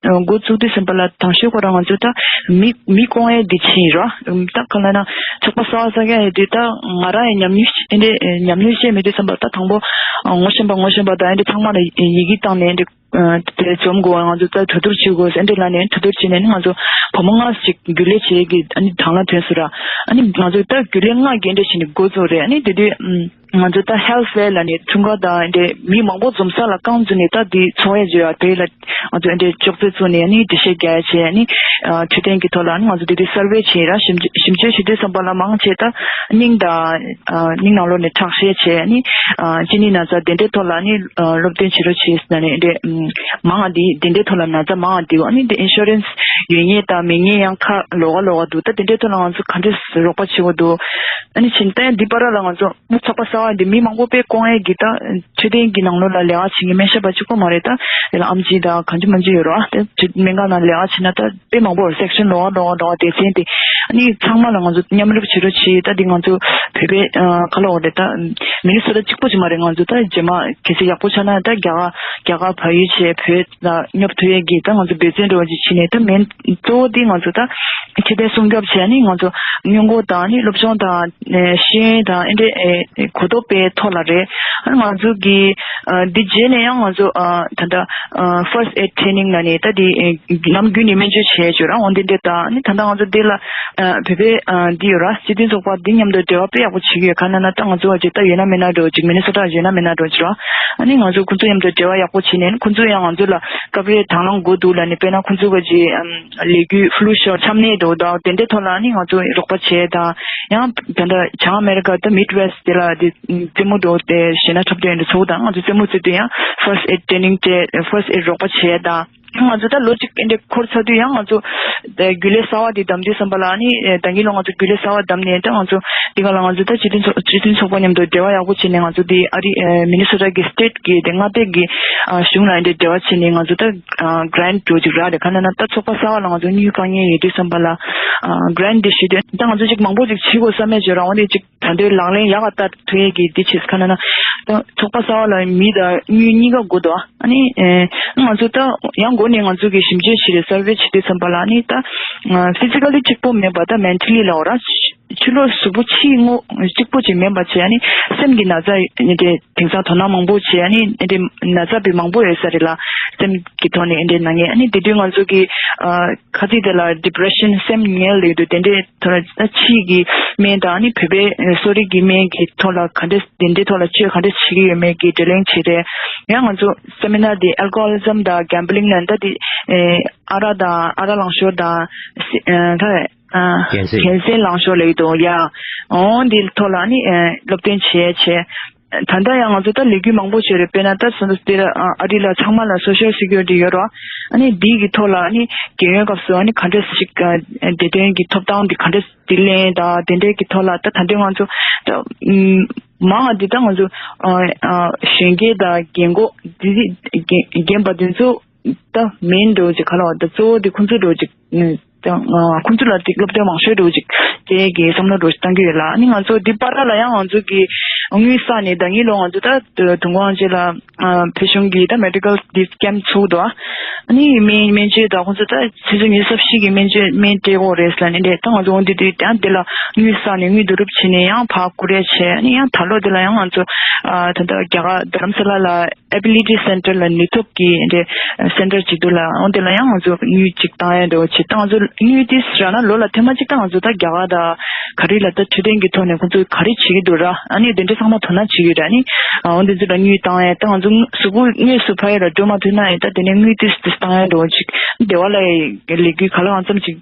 འགོ་བཙུགས་དུས་ཙམ་པ་ལ་དང་ཤོས་ཁོ་རང་ང་ཚོ་ད་མི་མི་སྐོང་ཡས་འདི་ཕྱིན་རོ། ད་ག་ལ་ན་ཚོགས་པ་གསར་པ་གསར་རྒྱག་ཡས་དུས་ད་ང་རང་ཡང་ཉམས་མྱོང་ཨེ་འདྲས་ཉམས་མྱོང་བཤད་མེད་དུས་ཙམ་པ་ད་དང་པོ་ངོ་ཤེས་པ་ ངོ་ཤེས་པ་དང་ཨེ་འདྲ་ཚང་མ་ལ་ཡི་གེ་བཏང་ནས་ཨེ་འདྲ་དེ་འཛོམས་དགོས། ང་ཚོ་ད་གྲོས་བསྡུར་བྱེད་དགོས་ཟེར་འདྲ་ལབ་ནས་གྲོས་བསྡུར་བྱས་ནས་ནི་ང་ཚོ་བུ་མོ་ལྔ་ཞིག་རྒྱུན་ལས་བྱེད་ཀྱི་ཨ་ནི་དང་བླངས་ཐོན་སོང་ར། ཨ་ནི་ང་ཚོ་ད་རྒྱུན་ལས་ལྔ་རྒན་འདྲ་བྱས་ནས་འགོ་བཙུགས་རེད། ཨ་ནི་དེ་དུས་ང་ཚོ་ད་ཧེལ་ཐི་ཕེར་ལབ་ནས་འཁྲུངས་སྐར་དང་འདྲ་མི་མང་པོ་འཛོམས་ས་ལ་རྐང་བཙུགས་ནས་ད་དེ་ཚོགས་ཡས་བྱོས་ཡ་དེ་ལ་ང་ཚོ་འདྲ་ཅོག་ཙེ་བཙུགས་ནས་ཨ་ནི་འགྲེལ་བཤད་རྒྱག་ཡ་བྱས། ཨ་ནི་འཕྲོད་བསྟེན་གྱི་ཐོག་ལ་ཨ་ནི་ང་ཚོ་དེ་དུས་སར་ཝེ་བྱས་ར། ཞིབ་འཇུག་ཞིབ་འཇུག་བྱེད་དུས་ཙམ་པ་ལ་མང་ཆེ་ད་སྙིང་དང་སྙིང་ནང་ལོགས་ནས་ཁྲག་ཤེད་བྱས། ཨ་ནི་གཅིན་སྙི་ན་ཚ་དེ་འདྲའི་ཐོག་ལ་ནི་སློབ་སྟོན་བྱེད་རོགས་བྱེད་ཟེར་ནས་འདི་མང་ང་འདི་དེ་འདྲའི་ཐོག་ལ་ན་ཚ་མང་ང་འདི་ཨ་ནི་འདི་ཨིན་ཤུ་རན་སི་ཡོད་མཁན་དང་མེད་མཁན་ཡང་ཁ་ལོགས་ཀ་ལོགས་ཀ་འདུག་ད་དེ་འདྲའི་ཐོག་ལ་ང་ཚོ་ག་འདྲས་རོགས་པ་བྱེད་དགོས་འདུག་ཨ་ནི་ཕྱིན་ད་ཡང་འདི་པར་ལ་ང་ཚོ་ཚོགས་པ་གསར་པ་འདི་མི་མང་པོ་དཔེ་སྐོང་ཡས་ཀྱི་ད་འཕྲོད་བསྟེན་གྱི་ནང་ལོགས་ལ་ལས་ཀ་བྱེད་མཁན་སྨན་ཞབས་པ་གཅིག་པོ་མ་རེད། ད་དེ་ལ་ཨམ་ཆི་དང་གང་ཅི་མང་ཅི་ཡོད་རེད་བ། དེ་སྨན་ཁང་ནང་ལས་ཀ་བྱེད་ན་ད། དཔེ་མང་པོ་སེག་ཤན་ལོགས་ཀ་ལོགས་ཀ་ལོགས་ཀ་སྡེ་ཚན་དེ། ཨ་ནི་ཚང་མ་ལ་ང་ཚོ་མཉམ་རུབ་བྱེད་རོགས་བྱེད། ད་འདི་ང་ཚོ་བོད་པའི་ཨ་ཁ་ལོག་རེད། ད་མི་ནི་སོ་ཊ་གཅིག་པོ་ཅིག་མ་རེད། ང་ཚོ་ད་རྗེས་མ་གལ་སྲིད་ཡག་པོ་ཆགས་ན་ད་རྒྱ་གར་རྒྱ་གར་བལ་ཡུལ་བྱས་བོད་ལ་སྙོབ་ཐུབ་ཡས་ཀྱི་ད་ང་ཚོ་འབད་བརྩོན་འདྲ་བོ་ཅིག་བྱས་ནས། ད་མེན་གཙོ་བོ་འདི་ང་ཚོ་ད་ཁེ་ཕན་སྲུང་སྐྱོབ་བྱས་ནས་ང་ཚོ་སྔོན་འགོག་དང་ནི་སློབ་སྦྱོང་དང་ཤེས་ཡོན་དང་ཨེ་འདྲའི་གོ་རྟོགས་སྤེལ་ཐོག་ལ་རེད། ཨ་ནི་ང་ཚོ་གི་འདི་རྗེས་ནས་ཡང་ང་ཚོ་ད་ལྟ་first aid training ལ་ནི་ད་འདི་ནམ་རྒྱུན་ནས་སྨན་བཅོས་བྱས་བྱོས་ར། འོན་ཏེ་འདི་ད་ནི་ད་ལྟ་ང་ཚོ་འདི་ལ་བོད་པའི་འདི་ཡོད་ར། སྤྱི་མཐུན་ཚོགས་པ་འདི་མཉམ་དུ་འབྲེལ་བ་དཔེ་ཡག་པོ་བྱེད་ཀྱི་ཡོད། ག་ན་ན་ད་ང་ཚོ་ཅིག་ད་ཡོད་ན་མེད་ན་འགྲོ་ཅིག་མི་ནི་སོ་ཊ་ཡོད་ན་མེད་ན་འགྲོ་ཅིག་ར། ཨ་ནི་ང་ཚོ་ཁོང་ཚོ་མཉམ་དུ་འབྲེལ་བ་ཡག་པོ་བྱས་ནས་ཁོང་ཚོ་ཡང་ང་ཚོ་ལ་སྐབས་རེ་དང་བླངས་དགོས་འདུག་ལབ་ནས། དཔེར་ན་ཁོང་ཚོ་གི་ཅིག་ལས་འགུལ་ཕུ་ལུ་ཤོར་ཆམ་ནད་འགྲོ་དང་དེ་འདྲའི་ཐོག་ལ་ནི་ང་ཚོ་རོགས་པ་བྱས་དང་། ཡང་ད་ལྟ་བྱང་ཨ་མེ་རི་ཀ་ད་མིད་ཝེ་སི་ཊི་དེ་ལ་དེ་རྩེད་མོ་འགྲོ་དེ་གཞས་སྣ་འཁྲབ་སྟོན་འདི་ཚོ་དང་ང་ཚོ་རྩེད་མོ་རྩེ་དུས་ཡང་first aid training བྱས། first aid རོགས་པ་བྱས་དང་། ང་ཚོ་ད་ལོ་གཅིག་ཨེ་འདྲ་འཁོར་ཚར་དུས་ཡང་ང་ཚོ་རྒྱུན་ལས་གསར་པ་དེ་བདམས་དུས་ཙམ་པ་ལ་ནི་ད་གིན་ལོ་ང་ཚོ་རྒྱུན་ལས་གསར་པ་བདམས་ནས་ད་ང་ཚོ་དེ་ག་ལ་ང་ཚོ་ད་སྤྱི་མཐུན་ཚོགས་སྤྱི་མཐུན་ཚོགས་པ་མཉམ་དུ་འབྲེལ་བ་ཡག་པོ་བྱས་ནས་ང་ཚོ་དེ་ཨ་རི་མི་ནི་སོ་ཊ་གི་སི་ཊེཊ་གི་དེ་མངའ་སྡེ་གི་གཞུང་ལ་ཨེ་འདྲ་འབྲེལ་བ་བྱས་ནས་ང་ཚོ་ད་གྷི་རེན་ཊི་འགྲོ་ཅིག་རག་རེད། ག་ན་ན་ད་ཚོགས་པ་གསར་པ་ལ་ང་ཚོ་དངུལ་དཀའ་ངལ་ཡོད་དུས་ཙམ་པ་ལ་གྷི་རེན་ཊི་དེ་ཞུ་དུས་ད་ང་ཚོ་ཅིག་མང་པོ་ཅིག་བྱེད་དགོས་བསམ་ཡས་བྱོས་རང་འོ་དེ་ཅིག་ད་ལྟའི་ལག་ལེན་ཡག་ག་བསྟར་ཐུབ་ཡས་ཀྱི་འདི་བྱེད་ཁ་ན་ན། ད་ཚོགས་པ་གསར་པ་ལ་མི་དང་དངུལ་གཉིས་ཀ་དགོས་འདུག་ཨ་ནི་ཨེ་ང་ཚོ་ད་ཡང་འགོ་ནས་ང་ཚོ་གི་ཞིབ་འཇུག་བྱེད་རེད། སར་ཝེ་བྱེད་དུས་ཙམ་པ་ལ་ཨ་ནི་ད་ཕི་ཛི་ཀ་ལི་གཅིག་པོ་མེད་པ་ད་མེན་ཊ་ལི་ལ་འོ་ར། ཕྱི་ལོགས་གཟུགས་པོ་ཕྱི་ངོ་གཅིག་པོ་ཅིག་མེད་པ་བྱས། ཨ་ནི་སེམས་ཀྱི་ན་ཚ་ཡོད་དེ་དེང་སང་དོ་སྣང་མང་པོ་བྱས། ཨ་ནི་ཨེ་འདྲའི་ན་ཚ་བའི་མང་པོ་ཡོད་ས་རེད་ལ། སེམས་ཀྱི་ཐོག་ནས་ཨེ་འདྲའི་ན་མཁན། ཨ་ནི་དེ་དུས་ང་ཚོ་གི་ཨ་ཁ་ཚིག་དེ་ལ་ཌི་པི་རེ་ཤན་སེམས་ངལ་ལབ་ཀྱི་འདུག་དེ་འདྲའི་ཐོག་ལ་ད་ཕྱིའི་གི་སྨན་དང་ནི་བོད་པའི་གསོ་རིག་གི་སྨན་གྱི་ཐོག་ལ་ག་འདྲ་དེ་འདྲའི་ཐོག་ལ་བཅོས་ག་འདྲ་བྱེད་ཀྱི་ཡོད་མེད་ཀྱི་བགྲོ་གླེང་བྱས་ཏེ། ཡང་ང་ཚོ་སེ་མི་ནར་དེ་ཨལ་ཀོ་ཧོ་ལི་ཛམ་དང་གྷེམ་བྷི་ལིང་ལ་ད་དེ་ཨ་རག་དང་ཨ་རག་ལངས་ཤོར་དང་ཨ་ག་རེ་ཨ་གན་སར། གན་སར་ལངས་ཤོར་ལབ་ཀྱི་འདུག་ཡ། འོ་འདི་ཐོག་ལ་ནི་སློབ་སྟོན་བྱས་བྱས། ད་ལྟ་ཡང་ང་ཚོ་ད་ལས་འགུལ་མང་པོ་བྱས་རེད། དཔེར་ན་ད་སོ་སོ་དེ་ཨ་རི་ལ་ཚང་མ་ལ་སོ་ཤལ་སི་ཀུ་རི་ཊི་ཡོད་རེད་བ། ཨ་ནི་འདི་གི་ཐོག་ལ་ཨ་ནི་རྒན་ཡོལ་སྐབས་སུ་ཨ་ནི་ག་འདྲས་ཤིག་བདེ་དོན་གྱི་ཐོབ་ཐང་འདི་ག་འདྲས་དྲིན་ལན་དང་དེ་འདྲས་ཀྱི་ཐོག་ལ་ད་ད་འདྲས་ང་ཚོ་ད་མང་ང་འདི་ད་ང་ཚོ་གཞོན་སྐྱེས་དང་རྒན་གོག་འདི་རྒན་པ་འདི་ཚོ་ད་མེན་འགྲོ་ཅིག་ག་ལ་བ་ད་གཙོ་བོ་འདི་ཁོང་ཚོ་འགྲོ་ཅིག་ད་ཁོང་ཚོ་ལ་ཅིག་སློབ་སྟོན་མང་ཤོས་འགྲོ་ཅིག་དེ་གི་བསམ་བློ་འགྲོ་ཅིག་བཏང་གི་ཡོད་ལ། ཨ་ནི་ང་ཚོ་འདི་པར་ལ་ཡང་ང་ཚོ་གི་དངུལ་བསགས་ནས་ད་གིན་ལོ་ང་ཚོ་ད་དུང་དགོང་ཅིག་ལ་བོད་གཞུང་གི་ད་མེ་ཌི་ཀལ་འདི་ཀེམ་ཚུགས་འདུག་ཨ་ནི་སྨན་སྨན་བཅོས་ད་ཁོང་ཚོ་ད་ཆུ་ཚོད་ཉི་ཤུ་རྩ་བཞི་གི་སྨན་བཅོས་སྨན་སྤྲད་དགོས་རེད་ཟེར་ནས་འདྲེ། ད་ང་ཚོ་འོང་དུས་དུས་ད་འདི་ལ་དངུལ་བསགས་ནས་དངུལ་བསྡུ་རུབ་བྱས་ནས་ཡང་ཕར་བསྐུར་ཡས་བྱས། ཨ་ནི་ཡང་ད་ལོ་འདི་ལ་ཡང་ང་ཚོ་ད་ལྟ་རྒྱ་གར་རྡ་རམ་ས་ལ་ལ་ཨེ་བི་ལི་ཊི་སེན་ཊར་ལ་ནུས་སྟོབས་ཀྱི་འདྲེ་སེན་ཊར་ཅིག་འདུག་ལ། འོ་དེ་ལ་ཡང་ང་ཚོ་དངུལ་ཅིག་བཏང་ཡས་འདྲ་བོ་བྱེད། ད་ང་ཚོ་དངུལ་དེ་རག་ན་ལོ་ལ་ཐེངས་མ་གཅིག་ད་ང་ཚོ་ད་རྒྱ་གར་དང་ག་རེ་ལ་ད་འཕྲོད་བསྟེན་གྱི་ཐོག་ནས་ཁོང་ཚོ་ག་རེ་བྱེད་ཀྱི་འདུག་ར། ཨ་ནི་དེ་འདྲ་ཚང་མ་དོ་སྣང་བྱེད་ཀྱི་ར། ཨ་ནི་འོ་དེ་ཚོ་ལ་དངུལ་བཏང་ཡས། ད་ང་ཚོ་གཟུགས་པོ་དངོས་སུ་ཕ་ཡུལ་ལ་འགྲོ་མ་ཐུབ་ན་ཡང་ད་དེ་ནས་དངུལ་དེ་དེ་བཏང་ཡས་འདྲ་བོ་ཅིག་སྡེ་བ་ལ་ཡ་ལས་འགུལ་ག་ལ་གང་འཚམ་ཅིག་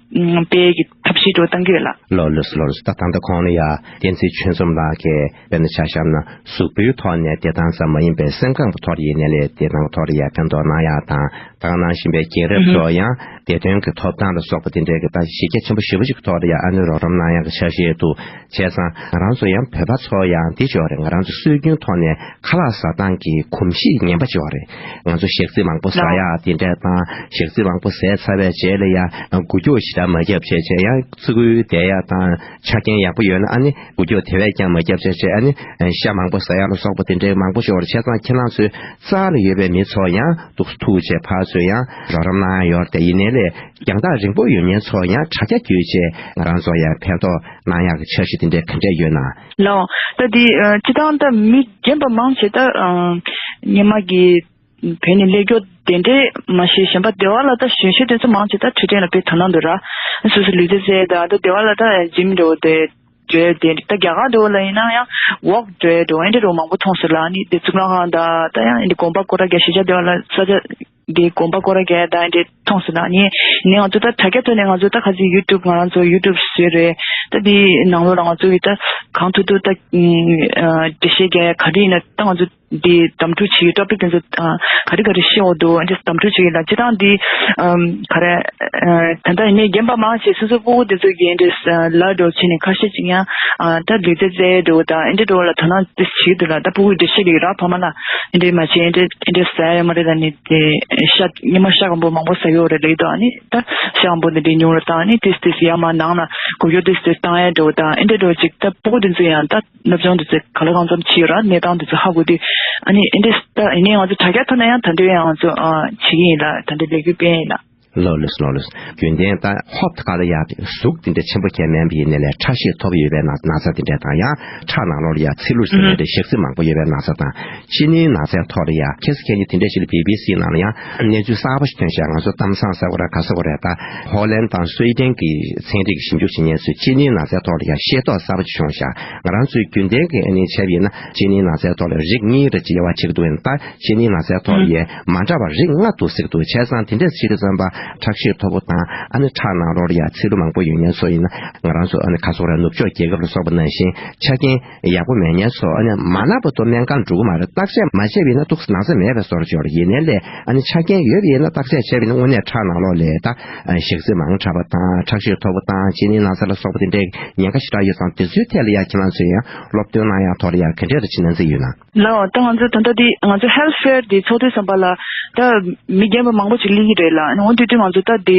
སྤེལ་གྱི་ཐབས་ཤེས་འགྲོ་བཏང་གི་ཡོད་ལ། ལགས་ལགས་སོ་ལགས་སོ། ད་ད་ལྟ་གོང་ལ་ཡ་བསྟན་འཛིན་ཆོས་འཛོམས་ལགས་ཀྱིས་དཔེར་ན་ཆ་བཞག་ན་གཟུགས་པོའི་ཐོག་ནས་བདེ་ཐང་ཙམ་མ་ཡིན་པའི་སེམས་ཁམས་ཀྱི་ཐོག་ལ་ཡིན་ནའི་ལས་བདེ་ཐང་གི་ཐོག་ལ་ཡ་ཕན་ཐོགས་གནང་ཡག་དང་། ད་ག་ནང་བཞིན་པའི་རྒན་རབས་ཚོ་ཡང་བདེ་དོན་གྱི་ཐོབ་ཐང་ལ་སོགས་པ་དེ་འདྲའི་གི་ད་གཞི་རྒྱ་ཆེན་པོ་ཞེ་པོ་ཅིག་གི་ཐོག་ལ་ཡ་ཨ་ནི་རོགས་རམ་གནང་ཡག་གི་འཆར་གཞི་འདུག་བྱས་ཙང་ང་རང་ཚོ་ཡང་བོད་པ་ཚོ་ཡང་འདི་ཅིག་ཡོད་རེད། ང་རང་ཚོ་སྲོལ་རྒྱུན་ཐོག་ནས་ཁ་ལག་ཟ་སྟངས་ཀྱི་གོམས་གཤིས་ངན་པ་ཅིག་ཡོད་རེད། ང་ཚོ་ཞག་ཚི་མང་པོ་ཟ་ཡག་དེ་འདྲ་དང་། ཞག་ཚི་མང་པོ་ཟས་ཚར་བའི་རྗེས་ལ་ཡང་འགུལ་སྐྱོད་ཞེ་དྲག་མ་བརྒྱབ་བྱས་བྱས། ཡང་ཚི་གུའི་བསྡད་ཡག་དང་ཆ་རྐྱེན་ཡག་པོ་ཡོད་ན་ཨ་ནི་འགུལ་སྐྱོད་དེ་བས་ཀྱང་མ་བརྒྱབ་བྱས་བྱས། ཨ་ནི་ཤ་མང་པོ་ཟ་ཡག་ལ་སོགས་པ་དེ་འདྲའི་མང་པོ་ཞིག་ཡོད་རེད། བྱས་ཙང་ཁྱེད་རང་ཚོའི་རྩ་ལ་ཡོད་པའི་མི་ཚོ་ཡང་འདུག་ཐུག་བྱས་ཕར་ཚུར་ཡང་རོགས་རམ་གནང་ཡག་ཡོད་རེད་དེ། ཡིན་ནའི་ རྒྱང་ཐག་རིང་པོ་ཡོད་མཁན་ཚོ་ཡང་དྲ་རྒྱ་བརྒྱུད་བྱས་ང་རང་ཚོ་ཡང་ཕན་ཐོགས་གནང་ཡག་གི་འཆར་གཞི་དེ་འདྲས་ག་འདྲས་ཡོད་ན། ལགས། ད་འདི་ཨ་སྤྱི་བཏང་ད་མི་རྒན་པ་མང་ཆེ་ད་ཨ་སྔོན་མ་གི་བོད་ནས་སླེབས་མཁན་དེ་འདྲས་མ་གཞི་གཞན་པ་སྡེ་བ་ལ་ད་གཞོན་གཞོན་དེ་ཚོ་མང་ཆེ་ད་འཕྲོད་བསྟེན་ལ་དཔེ་དོ་སྣང་འདུག་ར། སོ་སོ་ལུས་རྩལ་རྩེད་ད་ད་སྡེ་བ་ལ་ད་ཇིམ་འགྲོ་དེ་འགྲོ་དེ་ད་རྒྱ་གར་འགྲོ་ལ་ཡིན་ན་ཡང་ཝོག་འགྲོ་འགྲོ་ཨེ་འདྲས་འགྲོ་མང་པོ་མཐོང་སོང་ལ། ནི་དེ་གཙུག་ལག་ཁང་ད་ད་ཡང་ཨེ་འདྲས་དགོན་པ་སྐོར་ར་རྒྱག་ཤེས་བྱ་སྡེ་བ་ལ་ས་ཆ་དེ་དགོན་པ་སྐོར་ར་རྒྱག་ད་ཨེ་འདྲས་མཐོང་སོང་ལ། ནི་ནི་ང་ཚོ་ད་དྲ་རྒྱ་ཐོག་ནས་ང་ཚོ་ད་ཁ་ཚིག་ཡུ་ཊུབ་ང་རང་ཚོ་ཡུ་ཊུབ་བཟོས་རེད། ད་དེ་ནང་ལོགས་ལ་ང་ཚོ་གི་ད་གང་ཐུབ་ཐུབ་ད་འགྲེལ་བཤད་རྒྱག་ཡ་ག་རེ་ཡིན་ན་ད་ང་ཚོ་འདི་གདམ་འཁྲུག་བྱེད་ཀྱི་ཊོ་པིག་དེ་ཚོ་ཨ་ག་རེ་ག་རེ་བཤད་འོ་འདུག་ཨ་འདི་གདམ་འཁྲུག་བྱེད་ཀྱི་ལ་སྤྱི་བཏང་འདི་ཨམ་ག་རེ་ཨ་ད་ལྟ་ཡིན་ནའི་རྒན་པ་མང་ཆེ་སོ་སོ་སྤུ་གུ་དེ་ཚོ་གི་འདི་ལ་འགྲོ་བྱེད་ནས་ཁ་ཤས་ཅིག་ཡང་ཨ་ད་ལུས་རྩལ་རྩེད་འགྲོ་དང་ཨེ་འདྲ་འགྲོ་ལ་དོ་སྣང་དེ་བྱེད་ཀྱི་འདུག་ལ། ད་སྤུ་གུ་འདི་བཤད་ཀྱི་རག་ཕ་མ་ལ་ཨེ་འདྲ་མ་བྱེད་ཨེ་འདྲ་ཨེ་འདྲ་ཟ་ཡ་མ་རེད་ད་ནི་དེ་ཤ་ཉི་མ་ཤ་སྐམ་པོ་མང་པོ་ཟ་གི་འོ་རེད་ལེགས་དོ། ཨ་ནི་ད་ཤ་སྐམ་པོ་འདི་འདྲ་ཉུང་རུ་བཏང་ཨ་ནི་ཏིས་ཏིས་ཡ་མ་ནང་ལ་གོ་ཡོ་ཏིས་ཏིས་བཏང་ཡ་འགྲོ་དང་ཨེ་འདྲ་འགྲོ་ཅིག་ད་སྤུ་གུ་དེ་ཚོ་ཡང་ད། སློབ་སྦྱོང་དེ་ཚོ་ག་ལ་གང་འཚམ་བྱས་ཡོད་ར། གནས་སྟངས་དེ་ཚོ་ཧ་གོ་དུས་ཨ་ནི་ཨེ་འདྲས་ད་ཡིན་ནའི་ང་ཚོ་དྲ་རྒྱ་ཐོག་ནས་ཡང་ད་འདོད་ཡང་ང་ཚོ་ཨ་བྱེད་ཀྱི་ཡིན་ལ། ད་འདི་ལས་འགུལ་སྤེལ་ཡིན་ལ། ལོ་ལོས་ལོ་ལོས། རྒྱུན་ལྡན་ད་ཧོབ་ཏེ་ག་ལ་ཡ་གཟུགས་དེ་འདྲ་ཆེན་པོ་ཁྱད་མེད་པ་ཡིན་ནའི་ལས་ཁྲག་ཤེད་མཐོ་པོ་ཡོད་པའི་ན་ན་ཚ་དེ་འདྲ་དང་ཡང་ཁྲག་ནང་ལོགས་ལ་ཡ་ཚིལ་ལུ་ཟེར་ནས་དེ་ཞག་ཚི་མང་པོ་ཡོད་པའི་ན་ཚ་དང་། གཅིན་སྙིའི་ན་ཚའི་ཐོག་ལ་ཡ་ཁྱེད་ཚོ་ཁྱེད་ཉིད་དེ་འདྲ་ཞིག་ལ་བི་བི་སི་ནང་ལ་ཡང་གནས་ཚུལ་གསར་པ་ཞིག་ཐོན་ཤག་ང་ཚོ་གཏམ་བཟང་ཟེར་བ་ར་ག་ཟེར་བ་རེད། ད་ཧོ་ལན་དང་སུའེ་ཏེན་གྱི་ཚན་རིག་ཞིབ་འཇུག་བྱེད་མཁན་ཚོས་གཅིན་སྙིའི་ན་ཚའི་ཐོག་ལ་ཡང་ཤེས་རྟོགས་གསར་པ་ཞིག་བྱུང་ཤག་ང་རང་ཚོའི་རྒྱུན་ལྡན་གྱི་ཨ་ནི་བྱས་པ་ཡིན་ན་གཅིན་སྙིའི་ན་ཚའི་ཐོག་ལ་རིགས་གཉིས་རེ་ཅིག་དབྱེ་བ་ཕྱེ་གི་འདུག་ཡིན་ད་གཅིན་སྙིའི་ན་ཚའི་ཐོག་ལ་ཡང་མ་འདྲ་བ་རིགས་ལྔ་འདུག་ཟེར་གི་འདུག་བྱས་ཙང་དེ་འདྲས་བྱེད་དུས་ཙམ་པ་ཁྲག་ཤེད་མཐོ་པོ་དང་ཨ་ནི་ཁྲག་ནང་ལོགས་ལ་ཡང་ཚིལ་ལུ་མང་པོ་ཡོད་མཁན་ཚོ་ཡིན་ན་ང་རང་ཚོ་ཨ་ནི་ག་ཟེར་བ་རེད། ནུབ་ཕྱོགས་རྒྱལ་ཁབ་ལ་སོགས་པ་ནང་བཞིན་ཆ་རྐྱེན་ཡག་པོ་མེད་མཁན་ཚོ་ཨ་ནི་མ་ན་བར་དུ་སྨན་ཁང་འགྲོ་གི་མ་རེད། བརྟག་དཔྱད་མ་བྱས་པ་ཡིན་ན་ཏོག་ཙམ་ན་ཚ་མེད་པའི་བཟོ་འདྲ་ཅིག་ཡོད་རེད། ཡིན་ནའི་ལས་ཨ་ནི་ཆ་རྐྱེན་ཡོད་པ་ཡིན་ན་བརྟག་དཔྱད་བྱས་པ་ཡིན་ན་དངོས་གནས་ཁྲག་ནང་ལོགས་ལ་ད་ཞག་ཚི་མང་དྲགས་པ་དང་ཁྲག་ཤེད་མཐོ་པོ་དང་གཅིན་སྙིའི་ན་ཚ་ལ་སོགས་པ་དེ་འདྲའི་ཉེན་ཁ་ཞེ་དྲག་ཡོད་ཙང་དེ་ཚོའི་ཐད་ལ་ཡང་ཁྱེད་རང་ཚོས་ཡང་སློབ་སྟོན་གནང་ཡག་ཐོག་ལ་ཡང་ག་འདྲས་རེ་བྱེད་གནང་རྩིས་ཡོད་ན། ལགས་འོ། ད་ང་ཚོ་ད་ལྟ་འདི་ང་ཚོ་ཧེལ་ཐི་ཕེར་འདི་ཚོགས་དུས་ཙམ་པ་ལ་ད་མི་རྒན་པ་མང་པོ་ཅིག་སླེབས་ཀྱི་རེད་ལ། འོ་དེ་དུས་ང་ཚོ་ད་འདི་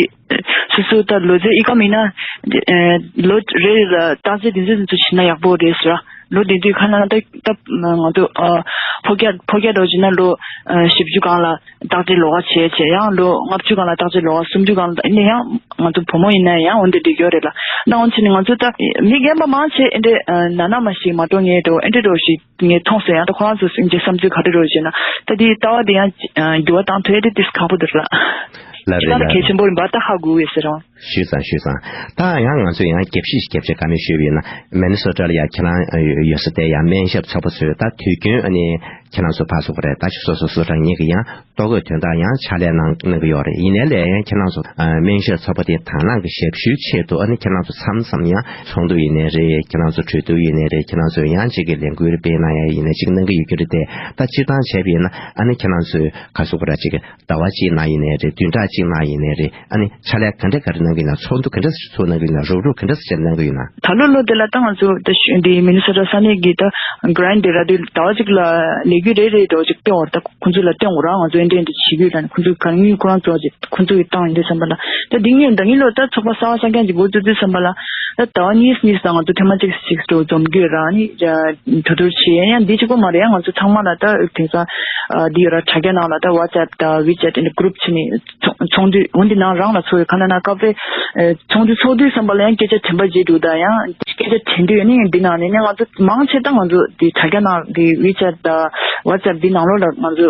སོ་སོ་ད་ལོ་ཚད་ཨི་ཀ་མིན་ན་ལོ་རེ་རེ་ལ་བརྟག་དཔྱད་འདི་ཚོ་འདི་ཚོ་བྱེད་ན་ཡག་པོ་རེད་ཟེར། ལོ་འདི་དུས་ཁ་ན་ད་ད་ང་ཚོ་ཕོ་སྐྱ་ཕོ་སྐྱ་འདྲ་བྱེད་ན་ལོ་བཞི་བཅུ་སྒང་ལ་བརྟག་དཔྱད་ལོགས་ཀ་བྱས་བྱས། ཡང་ལོ་ལྔ་བཅུ་སྒང་ལ་བརྟག་དཔྱད་ལོགས་ཀ་སུམ་ཅུ་སྒང་ལ་ཨ་ནི་ཡང་ང་ཚོ་བུ་མོ་ཡིན་ན་ཡང་འོ་འདི་འགྲིག་ཡོད་རེད་ལ། ད་འོ་ཕྱིན་ནས་ང་ཚོ་ད་མི་རྒན་པ་མང་ཆེ་ཨེ་འདྲས་ན་ན་མ་ཞིག་མ་འགྲོ་ངེས་འགྲོ་ཨེ་འདྲས་འགྲོ་ཞིག་ངས་མཐོང་སོང་། ཡང་ད་ཁོ་རང་ཚོ་སེམས་ཀྱི་བསམ་ཚུལ་ག་རེ་རེད་ཟེར་ན། ད་དེའི་ལྟ་བ་དེ་ཡང་འགྱུར་བ་བཏང་ཐུབ་ཡ་དེ་ཏིས་ཁག་པོ་འདུག་ལ། ལ་རེད་ལ་ད་རེད། གལ་ཆེན་པོ་རེད་པ། ད་ཧ་གོ་བས་ཟེར་རང་། ཞུས་ཙང་ཞུས་ཙང་། ད་ཡང་ང་ཚོས་ཡང་རྒྱབ་བཤིག་རྒྱབ་བཤིག་ག་མེད་ཞུས་པ་ཡིན་ན། མི་ནི་སོ་ཊ་ལ་ཡང་ཁྱེད་རང་ཡོད་ས་དེ་ཡང་སྨན་ཞབས་ཚོགས་པ་ཚོས་ད་དུས་རྒྱུན་ཨ་ནི་ཁྱེད་རང་ཚོ་ཕར་ཚུར་ག་རེ་ད་ཅིག་སོ་སོ་སོ་རང་ཉིད་ཀྱི་ཡང་ལྟོ་གོས་དོན་དག་ཡང་ཕྱག་ལས་གནང་གནང་གི་ཡོད་རེད། ཡིན་ནའི་ལས་ཡང་ཁྱེད་རང་ཚོ་སྨན་ཞབས་ཚོགས་པ་དེ་དང་བླངས་ཀྱི་ཞབས་ཞུའི་ཆེད་དུ་ཨ་ནི་ཁྱེད་རང་ཚོ་མཚམས་མཚམས་ཡང་ཚོགས་འདུ་ཡིན་ནའི་རེད། ཁྱེད་རང་ཚོ་གྲོས་བསྡུར་ཡིན་ནའི་རེད། ཁྱེད་རང་ཚོ་ཡང་གཅིག་གི་ལས་འགུལ་སྤེལ་གནང་ཡ་ཡིན་ནའི་གཅིག་གནང་གི་ཡོད་ཀྱི་རེད་དེ། ད་སྤྱིར་བཏང་བྱས་པ་ཡིན་ན་ཨ་ནི་ཁྱེད་རང་ཚོའི་ག་ཟེར་དགོས་རེད། གཅིག་གི་ཟླ་བ་གཅིག་ནང་ཡིན་ནའི་རེད། བདུན་ཕྲག་གཅིག་ནང་ཡིན་ནའི་རེད། ཨ་ནི་ཕྱག་ལས་ག་འདྲ་ག་རེ་གནང་གི་ཡིན་ན། ཚོགས་འདུ་ག་འདྲ་ཚོགས་གནང་གི་ཡིན་ན། རོབ་རོབ་ག་འདྲ་ཚོགས་གནང་གི་ཡིན་ན། ད་ལོ་ལོ་དེ་ལ་ད་ང་ཚོ་ད་ཤུ་འདི་མི་ནི་སོ་ཊ་ས་གནས་ཀྱི་ད་གྷ་རན་ཊི་དེ་ར་དུས་ཟླ་བ་གཅིག་ལ་ལས་འགུལ་རེ་རེ་འགྲོ་ཅིག་སྟོན་བར་ད་ཁོང་ཚོ་ལ་སྟོན་དགོས་ར། ང་ཚོ་ཨེ་འདྲ་འདི་བྱེད་རྒྱུ་ལ་ནི་ཁོང་ཚོ་གང་ཡིན་ཁོ་རང་ཚོ་ཅིག་ཁོང་ཚོ་ཡི་བཏང་ཡིན་དུས་ཙམ་པ་ལ་ད་འདི་ངས་ད་ངའི་ལོ་ད་ཚོགས་པ་གསར་པ་གསར་རྐྱང་ཅིག་འགོ་བཙུགས་དུས་ཙམ་པ་ལ་ད་ཟླ་བ་གཉིས་གཉིས་ད་ང་ཚོ་ཐེངས་མ་གཅིག་གཅིག་འགྲོ་འཛོམས་རྒྱུ་ར་ནི་གྲོས་བསྡུར་བྱེད་ཡང་འདི་གཅིག་པོ་མ་རེད། ཡང་ང་ཚོ་ཚང་མ་ལ་ད་དེང་སང་འདི་ཡོད་ར་དྲ་རྒྱ་ནང་ལ་ད་ཝ་ཊི་སེབ་ད་ཝི་ཅེ་ཊི་ཨེ་འདྲ་གུ་རུབ་བྱས་ནས། ཚོགས་ཚོགས་འདུ་འོན་ཏེ་ནང་རང་ལ་ཚོགས་ཡོད་ཁ་ན་ན་སྐབས་རེ་ཚོགས་འདུ་ཚོགས་དུས་ཙམ་པ་ལ་ཡང་སྐད་ཆ་དྲན་པ་བརྗེད་འདུག་ད་ཡང་སྐད་ཆ་དྲན་དུས་ནི་འདི་ནང་ནས་ནི་ང་ཚོ་མང་ཆེ་ད་ང་ཚོ་འདི་དྲ་རྒྱ་ནང་འདི་ཝི་ཅེ་ཊི་ད་ཝ་ཊི་སེབ་འདི་ནང་ལོགས་ལ་ང་ཚོ་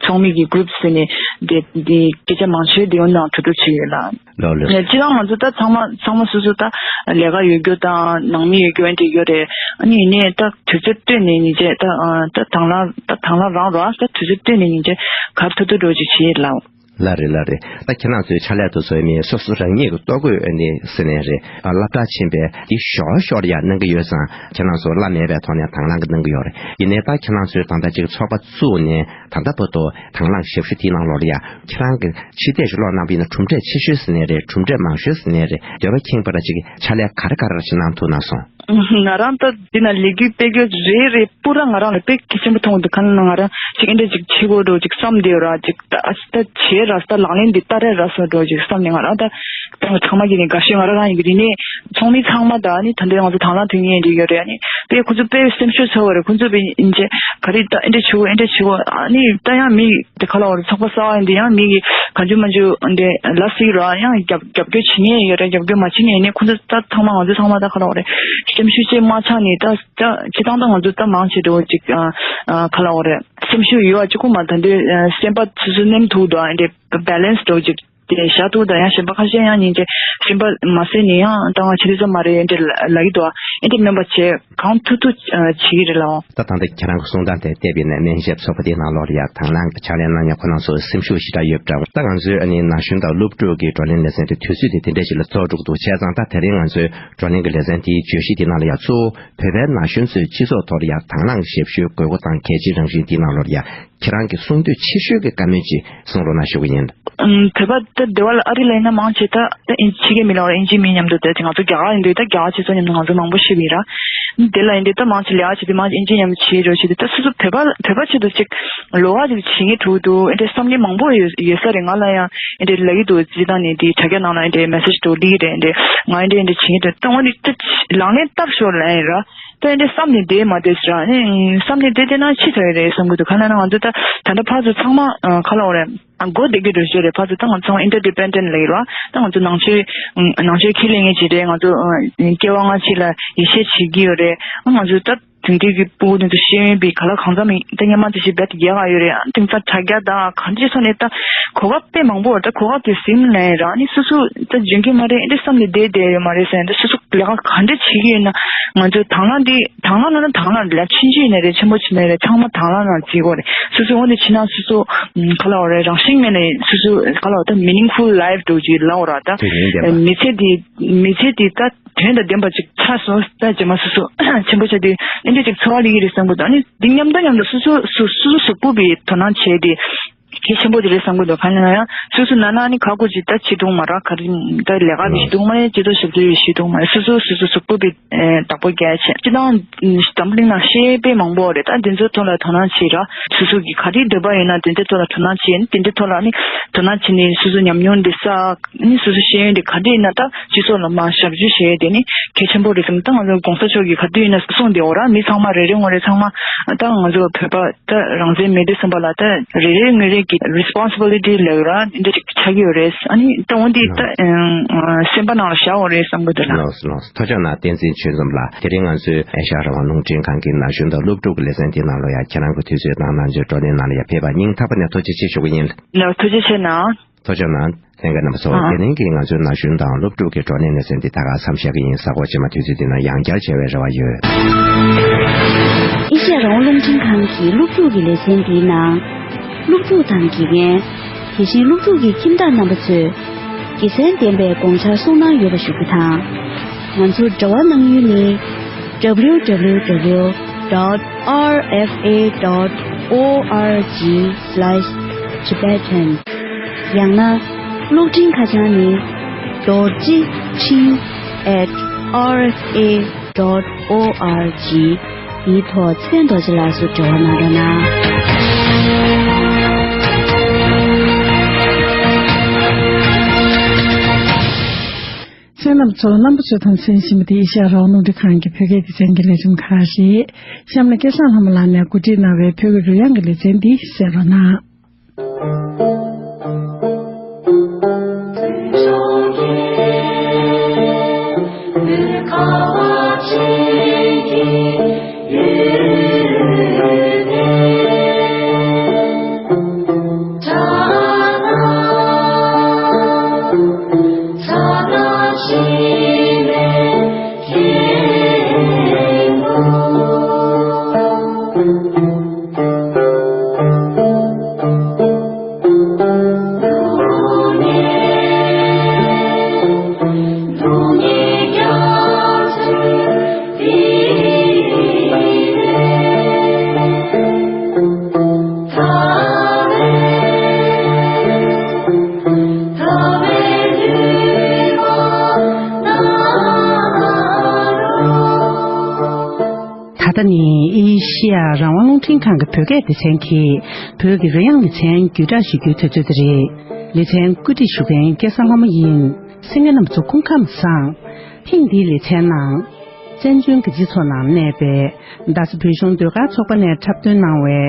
ཚོགས་མི་གི་གུ་རུབ་ཟེར་ནས་འདི་འདི་སྐད་ཆ་མང་ཆེ་འདི་འོ་ནང་གྲོས་བསྡུར་བྱེད་ཡོད་ལ། ལོ་ལོ། སྤྱིར་བཏང་ང་ཚོ་ད་ཚང་མ་ཚང་མ་སོ་སོ་ད་ལས་ཀ་ཡོད་རྒྱུ་དང་ནང་མི་ཡོད་རྒྱུ་འདྲ་ཡོད་རེད། ཨ་ནི་ཡིན་ནའི་ད་དུས་ཚོད་སྤྲད་ནས་ཉིན་བྱེད་ད་ད་དང་བླངས་ད་དང་བླངས་རང་རོགས་ད་དུས་ཚོད་སྤྲད་ནས་ཉིན་བྱེད་གར་ཐུབ་ཐུབ་འགྲོ་ཅིག་བྱེད་ལ། ལ་རེད་ལ་རེད། ད་ཁྱེད་རང་ཚོའི་ཕྱག་ལས་དུ་བཟོས་མིན་སོ་སོ་རང་ཉིད་ཀྱི་ལྟོ་གོས་ནི་ཟེར་ནས་རེད། སློབ་གྲྭ་ཕྱིན་པའི་འདི་ཞོར་ཞོར་ཡང་གནང་གི་ཡོད་ཙང་ཁྱེད་རང་ཚོ་གླ་མེད་པའི་ཐོག་ནས་དང་བླངས་ཀྱི་གནང་གི་ཡོད་རེད། ཡིན་ནའི་ད་ཁྱེད་རང་ཚོའི་ད་ལྟ་ཅིག་ཚོགས་པ་བཙུགས་ནས་ད་ལྟ་བར་དུ་དང་བླངས་ཞབས་ཞུ་དེའི་ནང་ལོགས་ལ་ཡང་ཁྱེད་རང་གི་ཕྱི་བལྟས་ཤིག་ཀློག་གནང་བ་ཡིན་ན་གྲུབ་འབྲས་ཆེ་ཤོས་ཟེར་ནས་རེད། གྲུབ་འབྲས་མང་ཤོས་ཟེར་ནས་རེད། འདོད་པ་ཁེངས་པ་ར་ཅིག་ཕྱག་ལས་ག་རེ་ག་རེ་ར་ཅིག་གནང་ཐུབ་གནང་སོང་། ང་རང་ད་འདི་ན་ལས་འགུལ་སྤེལ་རྒྱུ་རེ་རེ་པུ་ར་ང་རང་ལ་དཔེ་གལ་ཆེན་པོ་མཐོང་གི་འདུག་ཁ་ན་ང་རང་ཅིག་ཨེ་འདྲ་ཅིག་བྱེད་དགོས་འགྲོ་ཅིག་བསམ་བསྡད་ཡོད་ར། ཅིག་ད་ད་བྱེད་ར་ད་ལག་ལེན་འདི་བསྟར་ར་ར་སོ་འགྲོ་ཅིག་བསམ་ནས་ང་རང་ད་ད་ཚང་མ་གི་ནས་དགའ་ཤོས་ང་རང་རང་ཡིན་གི་རེད་ནས། ཚོགས་མི་ཚང་མ་ད་ནི་ད་འདི་ང་ཚོ་དང་བླངས་དོན་གཉེར་འདི་ཡོད་རེད། ཨ་ནི་དཔེ་ཁོ་ཚོ་དཔེ་སེམས་ཤུགས་ཚོར་བ་རེད། ཁོ་ཚོ་དཔེ་ཡིན་ཅེ་ག་རེ་ད་ཨེ་འདྲ་བྱེད་དགོས་ཨེ་འདྲ་བྱེད་དགོས། ཨ་ནི་ད་ཡང་མི་དེ་ཁ་ལ་བ་རེད། ཚོགས་པ་གསར་པ་ཡིན་དེ་ཡང་མི་གི་གང་བྱུང་མ་བྱུང་འདི་ལ་སྲིད་ར་ཡང་རྒྱབ་རྒྱབ་སྐྱོར་བྱེད་མཁན་ཡོད་རེད། རྒྱབ་སྐྱོར་མ་བྱེད་མཁན་ཡིན་ནའི་ཁོ་ཚོ་ད་ཚང་མ་ང་ཚོ་ཚང་མ་ད་ཁ་ལ་བ་རེད། སེམས་ཤུགས་ཅེས་མ་ཆག་ནས་ད་ད་སྤྱི་བཏང་ད་ང་ཚོ་ད་མང་ཆེ་འགྲོ་ཅིག་ཨ་ཨ་ཁ་ལ་བ་རེད། སེམས་ཤུགས་ཡོད་པ་གཅིག་པུ་མ་ད་འདི་ཨ་སེམས་པ་སོ་སོ་ནེམ་ཐུག་འདུག་ཨ་འདི་བེ་ལེན་སི་འགྲོ་ཅིག་དེ་བཞག་ཐུག་ད་ཡང་གཞན་པ་ཁ་ཤས་ཡང་ཉིན་གྱི་སེམས་པ་མ་བཟོད་ནས་ཡང་ད་ང་ཆི་རི་ཙམ་མ་རེད་ཨ་འདི་ལ་ལ་གི་འདུག་ཨ་འདི་མེན་པ་བྱས་གང་ཐུབ་ཐུབ་ཨ་བྱེད་ཀྱི་རེད་ལགས། ད་ད་ལྟ་ཁྱེད་རང་གི་གསུང་སྟངས་དེ་བལྟས་པ་ཡིན་ན་སྨན་ཞབས་ཚོགས་པ་དེའི་ནང་ལོགས་ལ་ཡང་དང་བླངས་ཀྱི་ཕྱག་ལས་གནང་མཁན་ཁོ་རང་ཚོ་སེམས་ཤུགས་ཞེ་དྲག་ཡོད་པ་འདྲ། ད་ང་ཚོའི་ཨ་ནི་ན་གཞོན་དང་སློབ་ཕྲུག་གི་བགྲོ་གླེང་ལེ་ཚན་དེ་དུས་ཚོད་དེ་དེ་འདྲ་ཞིག་ལ་ཚོགས་འགྲོ་གི་འདུག་བྱས་ཙང་ད་དེ་རིང་ང་ཚོའི་བགྲོ་གླེང་གི་ལེ་ཚན་དེའི་བརྗོད་གཞི་དེ་ནང་ལ་ཡང་གཙོ་བོ་བོད་པའི་ན་གཞོན་ཚོས་སྤྱི་ཚོགས་ཐོག་ལ་ཡང་དང་བླངས་ཞབས་ཞུའི་དགོས་མཁོ་དང་གལ་ཆེའི་རང་བཞིན་དེའི་ནང་ལོགས་ལ་ཡང་ཁྱེད་རང་གི་གསུང་འདོད་ཆེ་ཤོས་ཀྱི་བཀའ་མོལ་ཅིག་གསུང་རོགས་གནང་ཞུ་གི་ཡིན། ཨམ། བོད་པ་ད་སྡེ་བ་ལ་ཨ་རི་ལ་ཡིན་ན་མང་ཆེ་ད་ད་ཨིན་ཕྱི་རྒྱལ་མི་ལ་ཨིན་ཇི་མི་མཉམ་དུ་བསྡད་དེ་ང་ཚོ་རྒྱ་གར་ཡིན་དུས་ད་རྒྱ་གར་སྤྱི་ཚོགས་མཉམ་དུ་ང་ཚོ་མང་པོ་ཤེས་པ་ཡིན་ར། འདི་ལ་ཡིན་དུས་ད་མང་ཆེ་ལས་ཀ་བྱེད་དུས་མང་ཆེ་ཨིན་ཇི་མཉམ་དུ་བྱེད་རོགས་བྱེད་དུས་ད་སོ་སོ་བོད་པ་བོད་པ་ཆེད་དུ་ཅིག་ལོགས་ཀ་ཅིག་བྱེད་མཁན་འགྲོ་གི་འདུག་ཨེ་འདྲ་བསམ་མཁན་མང་པོ་ཡོད་ཡོད་ས་རེད། ང་ལ་ཡང་ཨེ་འདྲ་ལབ་ཀྱི་འདུག་སྤྱིར་བཏང་ནས་འདི་དྲ་རྒྱ་ནང་ལ་ཨེ་འདྲ་མེ་སེ་ཇི་འགྲོ་ལི་རེད། ཨེ་འདྲ་ང་ཨེ་འདྲ་ཨེ་འདྲ་བྱེད་མཁན་འདུག་ད་འོ་ནི་ད་ལག་ལེན་བསྟར་ཤོག་ལབ་ཡིན་ར། ད་ཨེ་འདྲ་བསམ་ནས་བསྡད་མ་བསྡད་ཟེར་ར། ཨེ་བསམ་ནས་བསྡད་བསྡད་ན་ཕྱི་ཚར་ཡོད་རེད་བསམ་གྱི་འདུག་ག་ལ་ན་ང་ཚོ་ད་ད་ལྟ་ཕར་ཚུར་ཚང་མ་ཨ་ག་ལ་འོ་རེད། ཨ་སྒོ་བསྡད་ཀྱི་འགྲོ་ཤེས་རེད། ཕར་ཚུར་ད་ང་ཚོ་ཨིན་ཊར་ཌི་པེན་ཌེན་ཊི་ལབ་ཀྱི་རེད་བ། ད་ང་ཚོ་ནང་ཆོས་ནང་ཆོས་ཁས་ལེན་མཁན་ཅིག་རེད། ང་ཚོ་ཨ་སྐྱེ་བ་སྔ་ཕྱི་ལ་ཡིད་ཆེས་བྱེད་ཀྱི་ཡོད་རེད། ཨ་ང་ཚོ་ད་དེང་དུས་ཀྱི་སྤུ་གུ་དེ་ཚོ་ཤེས་ཡོན་པའི་ག་ལ་གང་འཚམ་ཡིན་ད་སྔོན་མ་དེ་བཞིན་རྦད་དེ་རྒྱག་ག་ཡོད་རེད། ཨ་དེང་སང་དྲ་རྒྱ་དང་གང་ཅི་སོང་ནས་ད་གོ་སྐབས་དཔེ་མང་པོ་ད་གོ་སྐབས་དེ་ཟིན་ལན་རང་ནི་སོ་སོ་ད་འཇོན་གྱི་མ་རེད། ཨེ་འདྲ་བསམ་ནས་བསྡད་བསྡད་ཡོད་མ་རེད་ཟེར་ད་སོ་སོ་ལས་ཀ་ག་འདྲ་བྱེད་ཀྱི་ཡོད་ན་ང་ཚོ་དང་བླངས་འདི་དང་བླངས་ན་ན་དང་བླངས་ལ་ཆུང་ཆུང་ནས་རེད་ཆེན་པོ་ཆེ་ནས་རེད་ཚང་མ་དང་བླངས་ནང་བརྩི་དགོས་རེད། སོ་སོ་འོ་འདི་ཕྱི་ནང་སོ་སོ་ག་ལ་བ་རེད་རང་བཞིན་ངོས་ནས་སོ་སོ་ག་ལ་བ་ད་མི་ནིང་ཕུལ་ལའིཕ་འགྲོ་རྒྱུ་ལ་འོ་ར་ད་དོན་སྙིང་ལྡན་པ། མི་ཚེ་འདི་མི་ཚེ་འདི་ད་དོན་དང་ལྡན་པ་ཅིག་ཆགས་སོང་ད་རྗེས་མ་སོ་སོ་ཆེན་པོ་ཆགས་དུས་ཨེ་འདྲ་ཅིག་འཚོ་བ་ལི་གི་རེད་བསམ་གི་འདུག་ཨ་ནི་འདི་མཉམ་དུ་མཉམ་དུ་སོ་སོ་སོ་སོ་གཟུགས་པོ་བའི་དོ་སྣང་བྱས་ཏེ། གལ་ཆེན་པོ་དེ་རེད་བསམ་གི་འདུག་གང་ཡིན་ན་ཡང་སོ་སོ་ན་ན་ནི་ཁག་པོ་ཅིག་ད་བྱེད་ཐུབ་མ་རེད། ག་རེ་ད་ལས་ཀ་དེ་བྱེད་ཐུབ་མ་རེད། སྤྱི་ཚོགས་ཞབས་ཞུ་བྱེད་ཐུབ་མ་རེད། སོ་སོ་སོ་སོ་གཟུགས་པོ་དཔེ་བདག་པོ་རྒྱག་བྱས་སྤྱི་བཏང་འཛམ་བུ་གླིང་ནང་ཤེས་དཔེ་མང་པོ་རེད། ད་འདི་ཚོའི་ཐོག་ལ་དོ་སྣང་བྱེད་ར་སོ་སོ་གི་ག་རེ་འདོད་པ་ཡོད་ན་དེ་འདྲའི་ཐོག་ལ་དོ་སྣང་བྱེད་དེ་འདྲའི་ཐོག་ལ་ནི་དོ་སྣང་བྱེད་ནས་སོ་སོ་ཉམས་མྱོང་འདི་བསགས་ནི་སོ་སོ་ཤེས་ཡོན་འདི་ག་འདྲ་ཡིན་ན་ད་སྤྱི་ཚོགས་ལ་མ་ཞབས་ཞུ་བྱེད་དེ་ནི་གལ་ཆེན་པོ་རེད་བསམ། ད་ང་ཚོ་གོང་ས་མཆོག་གིས་ག་དུས་ཡིན་ན་གསུངས་བསྡད་ཡོད་ར། མི་ཚང་མ་རེ་རེ་ངོ་རེ་ཚང་མ་ད་ང་ཚོ་བོད་པ་ད་རང་བཙན་མེད་དུས་ཙམ་པ་ལ་ད་རེ་རེ་ངོ་རེ་གི་རི་སི་པོན་སི་བི་ལི་ཊི་ལབ་ར་འདི་འདྲ་ཅིག་ཆགས་ཀྱི་ཡོད་རེད། ཨ་ནི་ད་འོ་འདི་ད་སེམས་པ་ནང་ལ་བཞག་འོ་རེད་བསམ་གི་འདུག་ལ། ལགས་སོ་ལགས་སོ། ཐུགས་རྗེ་གནང་བསྟན་འཛིན་ཆོས་འཛོམས་ལགས། དེ་རིང་ང་ཚོའི་ཨེ་ཤ་ཡ་རང་དབང་རླུང་འཕྲིན་ཁང་གི་ན་གཞོན་དང་སློབ་ཕྲུག་གི་ལེ་ཚན་དེའི་ནང་ལ་ཡང་ཁྱེད་རང་གི་དུས་ཚོད་དང་ནང་ཆོས་བགྲོ་གླེང་ནང་ལ་ཡང་ཕེབས་པ་སྙིང་ཐག་པ་ནས་ཐུགས་རྗེ་ཆེ་ཞུ་གི་ཡིན། ལགས་ཐུགས་རྗེ་ཆེ་གནང་། ཐུགས་རྗེ་གནང་། ལྷན་རྒྱས་རྣམ་པ་ཚོ། ཨ། དེ་རིང་གི་ང་ཚོའི་ན་གཞོན་དང་སློབ་ཕྲུག་གི་བགྲོ་གླེང་ལེ་ཚན་འདི་ད་ག་མཚམས་བཞག་གི་ཡིན། གཟའ་འཁོར་རྗེས་མ་དུས་ཚོད་འདི་ན་ཡང་བསྐྱར་མཇལ་བའི་རེ་བ་ཡོད། ཨེ་ཤ་ཡ་རང་དབང་རླུང་འཕྲིན་ཁང་གི་སློབ་ཕྲུག་གི་ལེ་ཚན་འདིའི་ནང་། སློབ་ཕྲུག་དང་དགེ་རྒན། དེ་བཞིན་སློབ་ཕྲུག་གི་ཁྱིམ་བདག་རྣམ་པ་ཚོས་དགེ་མཚན་ལྡན་པའི་དགོངས་འཆར་གསུང་གནང་ཡོད་པ་ཞུ་རྒྱུ་དང་། ང་ཚོར་འབྲེལ་བ་གནང་ཡུལ་ནི། W W W dot R F A dot org slash Tibetan ཡང་ན་གློག་འཕྲིན་ཁ་བྱང་ནི། རྡོ་རྗེ་འཕྲིན་at R F A dot org འདིའི་ཐོག་མཚན་རྡོ་རྗེ་ལགས་སུ་འབྲེལ་བ་གནང་རོགས་གནང་། གསན་རྣམ་ཚོ། རྣམ་པ་ཚོས་དང་གསན་བཞིན་པ་དེ་ཨེ་ཤ་ཡ་རང་དབང་རླུང་འཕྲིན་ཁང་གི་བོད་སྐད་སྡེ་ཚན་གྱི་ལས་རིམ་ཁག་རེད། གཤམ་ལ་སྐལ་བཟང་ལྷ་མོ་ལགས་ནས་གོ་སྒྲིག་གནང་བའི་བོད་ཀྱི་གླུ་དབྱངས་ཀྱི་ལེ་ཚན་འདི་གསན་རོགས་གནང་། ཨེ་ཤི་ཡ་རང་དབང་རླུང་འཕྲིན་ཁང་གི་བོད་སྐད་སྡེ་ཚན་གྱིས་བོད་ཀྱི་རོལ་དབྱངས་ལེ་ཚན་བརྒྱུད་བསྒྲགས་ཞུ་རྒྱུའི་དུས་ཚོད་དེ་རེད། ལེ་ཚན་བཀོད་སྒྲིག་ཞུ་མཁན་སྐལ་བཟང་ལྷ་མོ་ཡིན། གསན་མཁན་རྣམ་པ་ཚོ་སྐུ་ཁམས་བཟང་། ཐེངས་འདིའི་ལེ་ཚན་ནང་། བཙན་བྱོལ་གྱི་སྤྱི་ཚོགས་ནང་གནས་པའི་རྡ་ས་བོད་གཞུང་ཟློས་གར་ཚོགས་པ་ནས་འཁྲབ་སྟོན་གནང་བའི་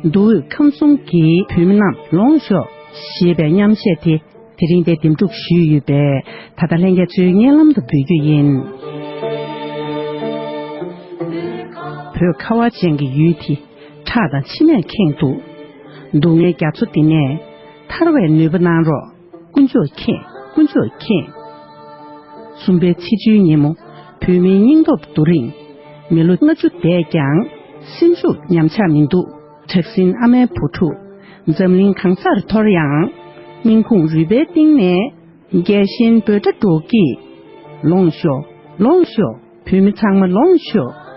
མདོ་དབུས་ཁམས་གསུམ་གྱི་བོད་མི་རྣམས་ལོངས་ཤོག་ཞེས་པའི་མཉམ་གཞས་དེ། དེ་རིང་འདིར་འདེམས་སྒྲུག་ཞུས་ཡོད་པས། ད་ལྟ་ལྷན་རྒྱས་ཚོའི་སྙན་ལམ་དུ་འབུལ་རྒྱུ་ཡིན། བོད་ཁ་བ་ཅན་གྱི་ཡུལ་དེ་ཁྲག་དང་མཆི་མས་ཁེངས་འདུག། སྡུག་བསྔལ་རྒྱ་མཚོ་འདི་ནས་ཐར་བའི་ནུས་པ་གནང་རོགས། དཀོན་མཆོག་མཁྱེན། དཀོན་མཆོག་མཁྱེན། གསུམ་པའི་ཚེས་བཅུའི་ཉིན་མོ། བོད་མིའི་སྙིང་སྟོབས་རྡོ་རིང་། མི་ལོ་ལྔ་བཅུ་འདས་ཀྱང་། སེམས་ཤུགས་ཉམས་ཆག་མི་འདུག། དྲག་ཟིང་ཨ་མའི་བུ་ཕྲུག། འཛམ་གླིང་གང་སར་འཐོར་ཡང་། སྙིང་ཁུང་རུས་པའི་གཏིང་ནས། རྒྱལ་ཞེན་འབོད་སྒྲ་སྒྲོག་གིས། ལོངས་ཤོག། ལོངས་ཤོག། བོད་མི་ཚང་མ་ལོངས་ཤོག།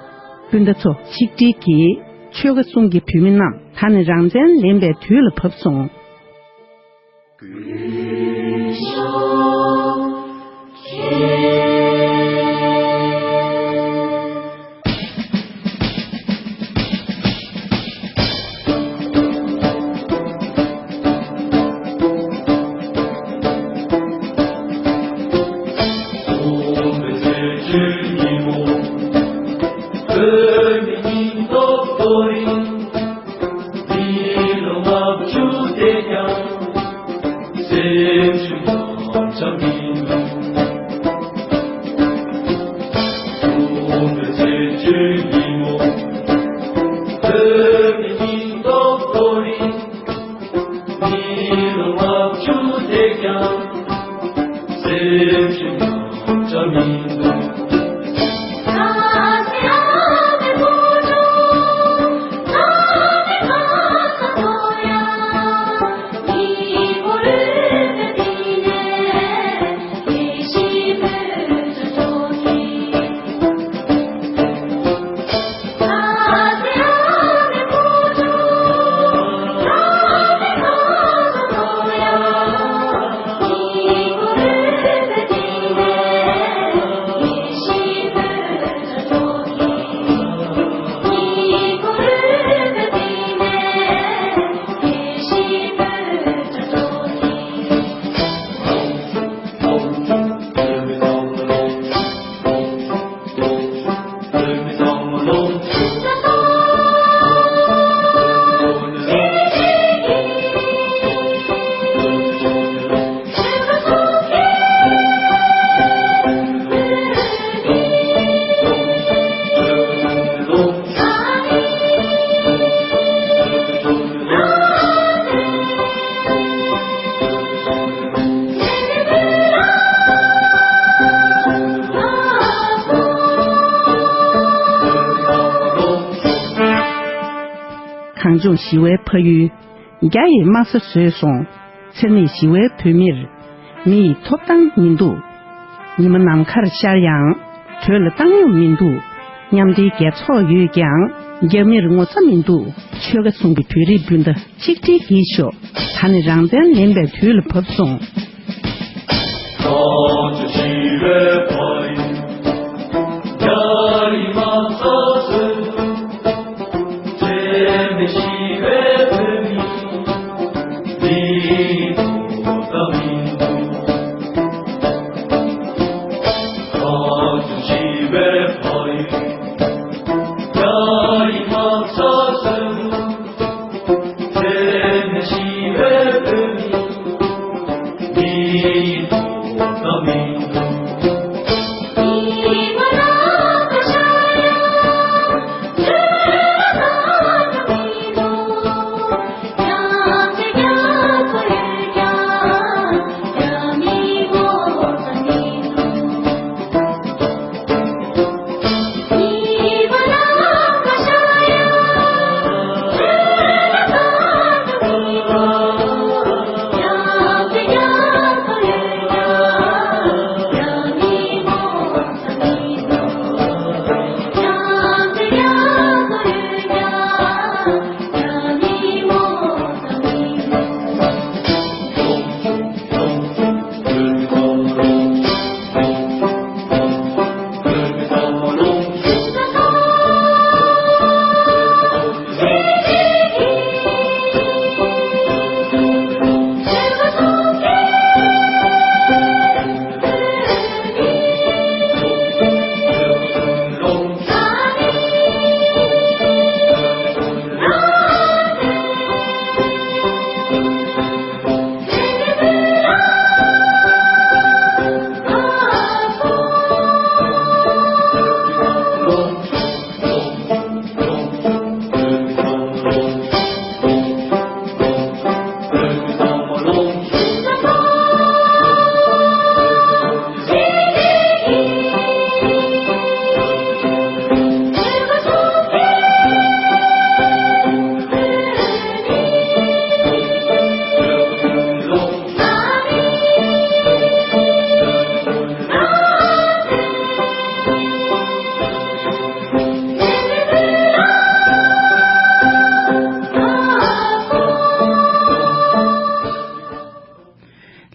སྤུན་ཟླ་ཚོ་ཆིག་སྒྲིལ་གྱིས། ཆོལ་ཁ་གསུམ་གྱི་བོད་མི་རྣམས། ད་ནི་རང་བཙན་ལེན་པའི་དུས་ལ་བབས་སོང་། གངས་ལྗོངས་ཞི་བའི་ཕ་ཡུལ། རྒྱ་ཡིས་དམག་ས་བཟོས་སོང་། འཚེ་མེད་ཞི་བའི་བོད་མིར། མི་ཡི་ཐོབ་ཐང་མི་འདུག། ཉི་མ་ནམ་མཁར་ཤར་ཡང་། དྲོད་ལ་བཏང་སྙོམས་མི་འདུག། མཉམ་འབྲེལ་རྒྱལ་ཚོགས་ཡོད་ཀྱང་། རྒྱ་མིར་ངོ་ཚ་མི་འདུག། ཆོལ་ཁ་གསུམ་གྱི་བོད་རིགས་སྤུན་ཟླ་ཆིག་སྒྲིལ་གྱིས་ཤོག། ད་ནི་རང་བཙན་ལེན་པའི་དུས་ལ་བབས་སོང་།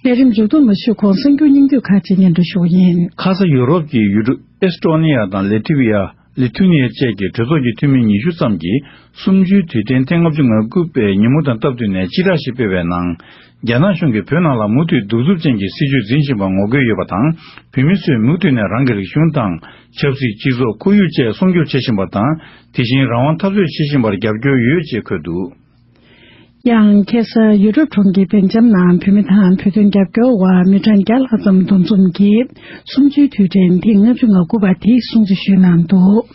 ལས་རིམ་མཇུག་བསྡོམས་མ་ཞུས་གོང་གསར་འགྱུར་སྙིང་བསྡུས་ཁག་ཅིག་སྙན་སྒྲོན་ཞུ་གི་ཡིན། ཁ་ས་ཡུ་རོབ་ཀྱི་ཡུལ་གྲུ་ཨེ་སི་ཀྲོ་ནི་ཡ་དང་ལེ་ཐི་བི་ཡ། ལི་ཐུ་ནི་ཡ་བཅས་ཀྱི་གྲོས་ཚོགས་ཀྱི་འཐུས་མི་ཉི་ཤུ་ཙམ་གྱིས་གསུམ་བཅུའི་དུས་དྲན་ཐེངས་ལྔ་བཅུ་ང་དགུ་པའི་ཉིན་མོ་དང་སྟབས་བསྟུན་ནས་སྤྱི་བསྒྲགས་ཤིག་སྤེལ་བའི་ནང་། རྒྱ་ནག་གཞུང་གིས་བོད་ནང་ལ་མུ་མཐུད་གདུག་རྩུབ་ཅན་གྱི་སྲིད་བྱུས་འཛིན་བཞིན་པར་ངོ་རྒོལ་ཡོད་པ་དང་། བོད་མི་ཚོས་མུ་མཐུད་ནས་རང་གི་རིག་གཞུང་དང་། ཆབ་སྲིད། སྤྱི་ཚོགས། ཁོར་ཡུག་བཅས་སྲུང་སྐྱོབ་བྱེད་བཞིན་པ་དང་། དེ་བཞིན་རང་དབང་འཐབ་རྩོད་བྱེད་བཞིན་པར་རྒྱབ་སྐྱོར་ཡོད་ཅེས་འཁོད་འདུག། ཡང་ཁ་ས་ཡུ་རོབ་གྲོང་ཁྱེར་སྦེལ་ཇམ་ནང་བོད་མི་དང་བོད་དོན་རྒྱབ་སྐྱོར་བ་མི་གྲངས་བརྒྱ་ལྷག་ཙམ་འདུ་འཛོམས་ཀྱིས་གསུམ་བཅུའི་དུས་དྲན་ཐེངས་ལྔ་བཅུ་ང་དགུ་པ་དེ་སྲུང་བརྩི་ཞུས་གནང་འདུག།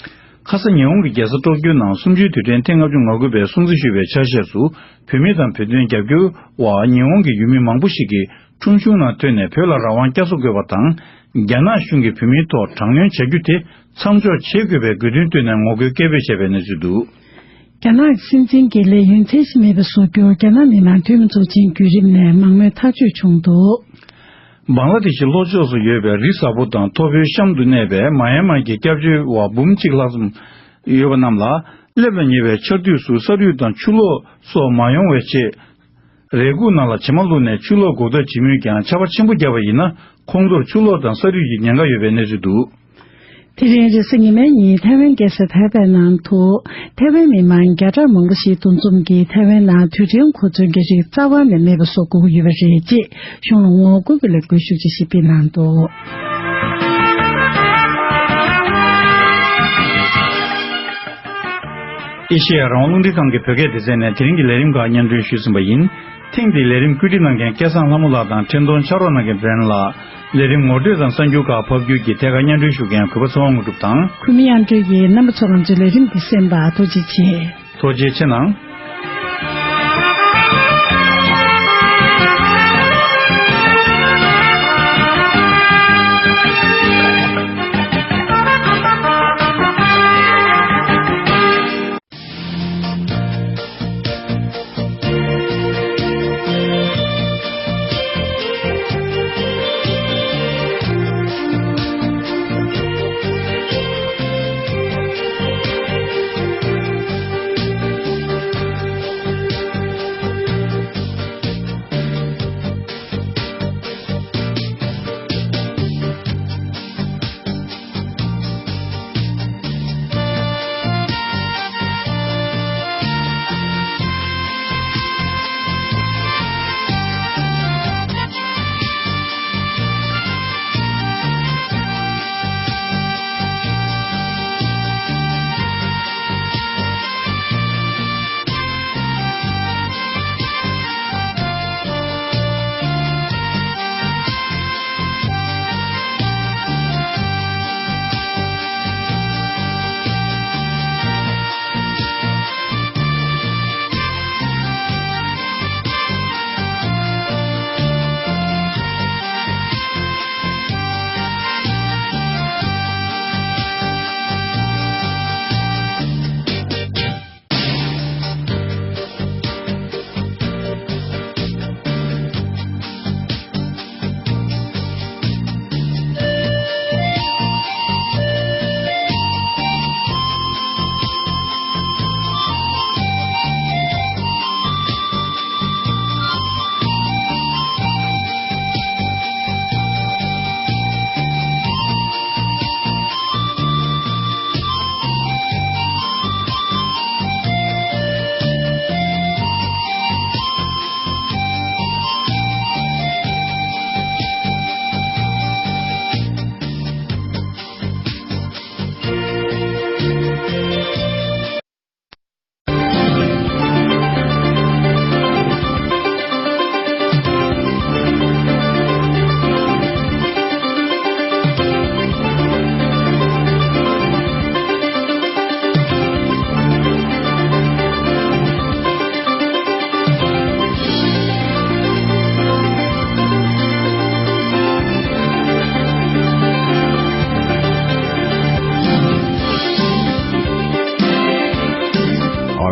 ཁ་ས་ཉི་ཧོང་གི་རྒྱལ་ས་ཀྲོ་ཀྱོ་ནང་གསུམ་བཅུའི་དུས་དྲན་ཐེངས་ལྔ་བཅུ་ང་དགུ་པའི་སྲུང་བརྩི་ཞུ་བའི་ཆ་ཤས་སུ། བོད་མི་དང་བོད་དོན་རྒྱབ་སྐྱོར་བ་ཉི་ཧོང་གི་ཡུལ་མི་མང་པོ་ཞིག་གིས་ཁྲོམ་གཞུང་ནང་ཐོན་ནས་བོད་ལ་རང་དབང་བསྐྱར་གསོ་དགོས་པ་དང་། རྒྱ་ནག་གཞུང་གིས་བོད་མིའི་ཐོག་དྲག་གནོན་བྱ་རྒྱུ་དེ་མཚམས་འཇོག་བྱེད་དགོས་པའི་དགོས་འདུན་བཏོན་ནས་ངོ་རྒོལ་སྐད་འབོད་བྱས་པའི་གནས་ཚུལ་འདུག། རྒྱ་ནག་སྲིད་འཛིན་གྱི་ལས་ཡུན་ཚད་གཞི་མེད་པ་བཟོ་རྒྱུར་རྒྱ་ནག་མི་དམངས་འཐུས་མི་ཚོགས་ཆེན་བརྒྱུད་རིམ་ནས་མང་མོས་ཐག་གཅོད་བྱུང་འདུག། བང་ལ་དེ་ཤི་ལྷོ་ཕྱོགས་སུ་ཡོད་པའི་རི་གཟར་པོ་དང་མཐོ་པོའི་གཤམ་དུ་གནས་པའི་མ་ཡན་མར་གྱི་སྐྱབས་བཅོལ་བ་འབུམ་གཅིག་ལྷག་ཙམ་ཡོད་པ་རྣམས་ལ། སླེབས་ལ་ཉེ་བའི་ཆར་དུས་སུ་ས་རུད་དང་ཆུ་ལོག་སོགས་མ་ཡོང་བའི་ཆེད། རས་ཁུག་ནང་ལ་བྱེ་མ་བླུགས་ནས་ཆུ་ལོག་འགོག་ཐབས་བྱེད་མུས་ཀྱང་། ཆར་པ་ཆེན་པོ་བརྒྱབ་པ་ཡིན་ན། ཁོང་ཚོར་ཆུ་ལོག་དང་ས་རུད་ཀྱི་ཉེན་ཁ་ཡོད་པའི་གནས་ཚུལ་འདུག། དེ་རིང་རེས་གཟའ་ཉི་མའི་ཉིན་ཐའེ་ཝན་རྒྱལ་ས་ཐའེ་པེ་ནང་དུ་ཐའེ་ཝན་མི་མང་བརྒྱ་ཕྲག་མང་པོ་ཞིག་འདུ་འཛོམས་ཀྱིས་ཐའེ་ཝན་ནང་རྡུལ་ཕྲན་གོ་མཚོན་གྱི་རིགས་རྩ་བ་ནས་མེད་པ་བཟོ་དགོས་ཀྱི་ཡོད་པ་རེད་ཅེས་གཞུང་ལ་ངོ་རྒོལ་གྱི་ལས་འགུལ་ཤུགས་ཆེ་ཞིག་སྤེལ་གནང་འདུག། ཨེ་ཤེ་ཡ་རང་དབང་རླུང་འཕྲིན་ཁང་གི་བོད་སྐད་སྡེ་ཚན་ནས་དེ་རིང་གི་ལས་རིམ་ཁག་སྙན་སྒྲོན་ཞུས་ཟིན་པ་ཡིན། ཐེངས་འདིའི་ལས་རིམ་བཀོད་སྒྲིག་གནང་མཁན་སྐལ་བཟང་ལྷ་མོ་ལགས་དང་འཕྲིན་གཏོང་ཕྱག་རོགས་གནང་མཁན་བྷེན་ལགས། ལས་རིམ་ངོ་སྤྲོད་དང་གསར་འགྱུར་ཁག་ཕབ་སྒྱུར་གྱིས་ཐད་ཀར་སྙན་སྒྲོན་ཞུ་མཁན་གུས་པ་ཚེ་དབང་དངོས་གྲུབ་དང་། གུས་མོ་དབྱངས་སྒྲོལ་གྱིས་རྣམ་པ་ཚོ་ང་ཚོའི་ལས་རིམ་འདི་གསན་པར་ཐུགས་རྗེ་ཆེ། ཐུགས་རྗེ་ཆེ་གནང་།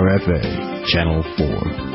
R F A, Channel four.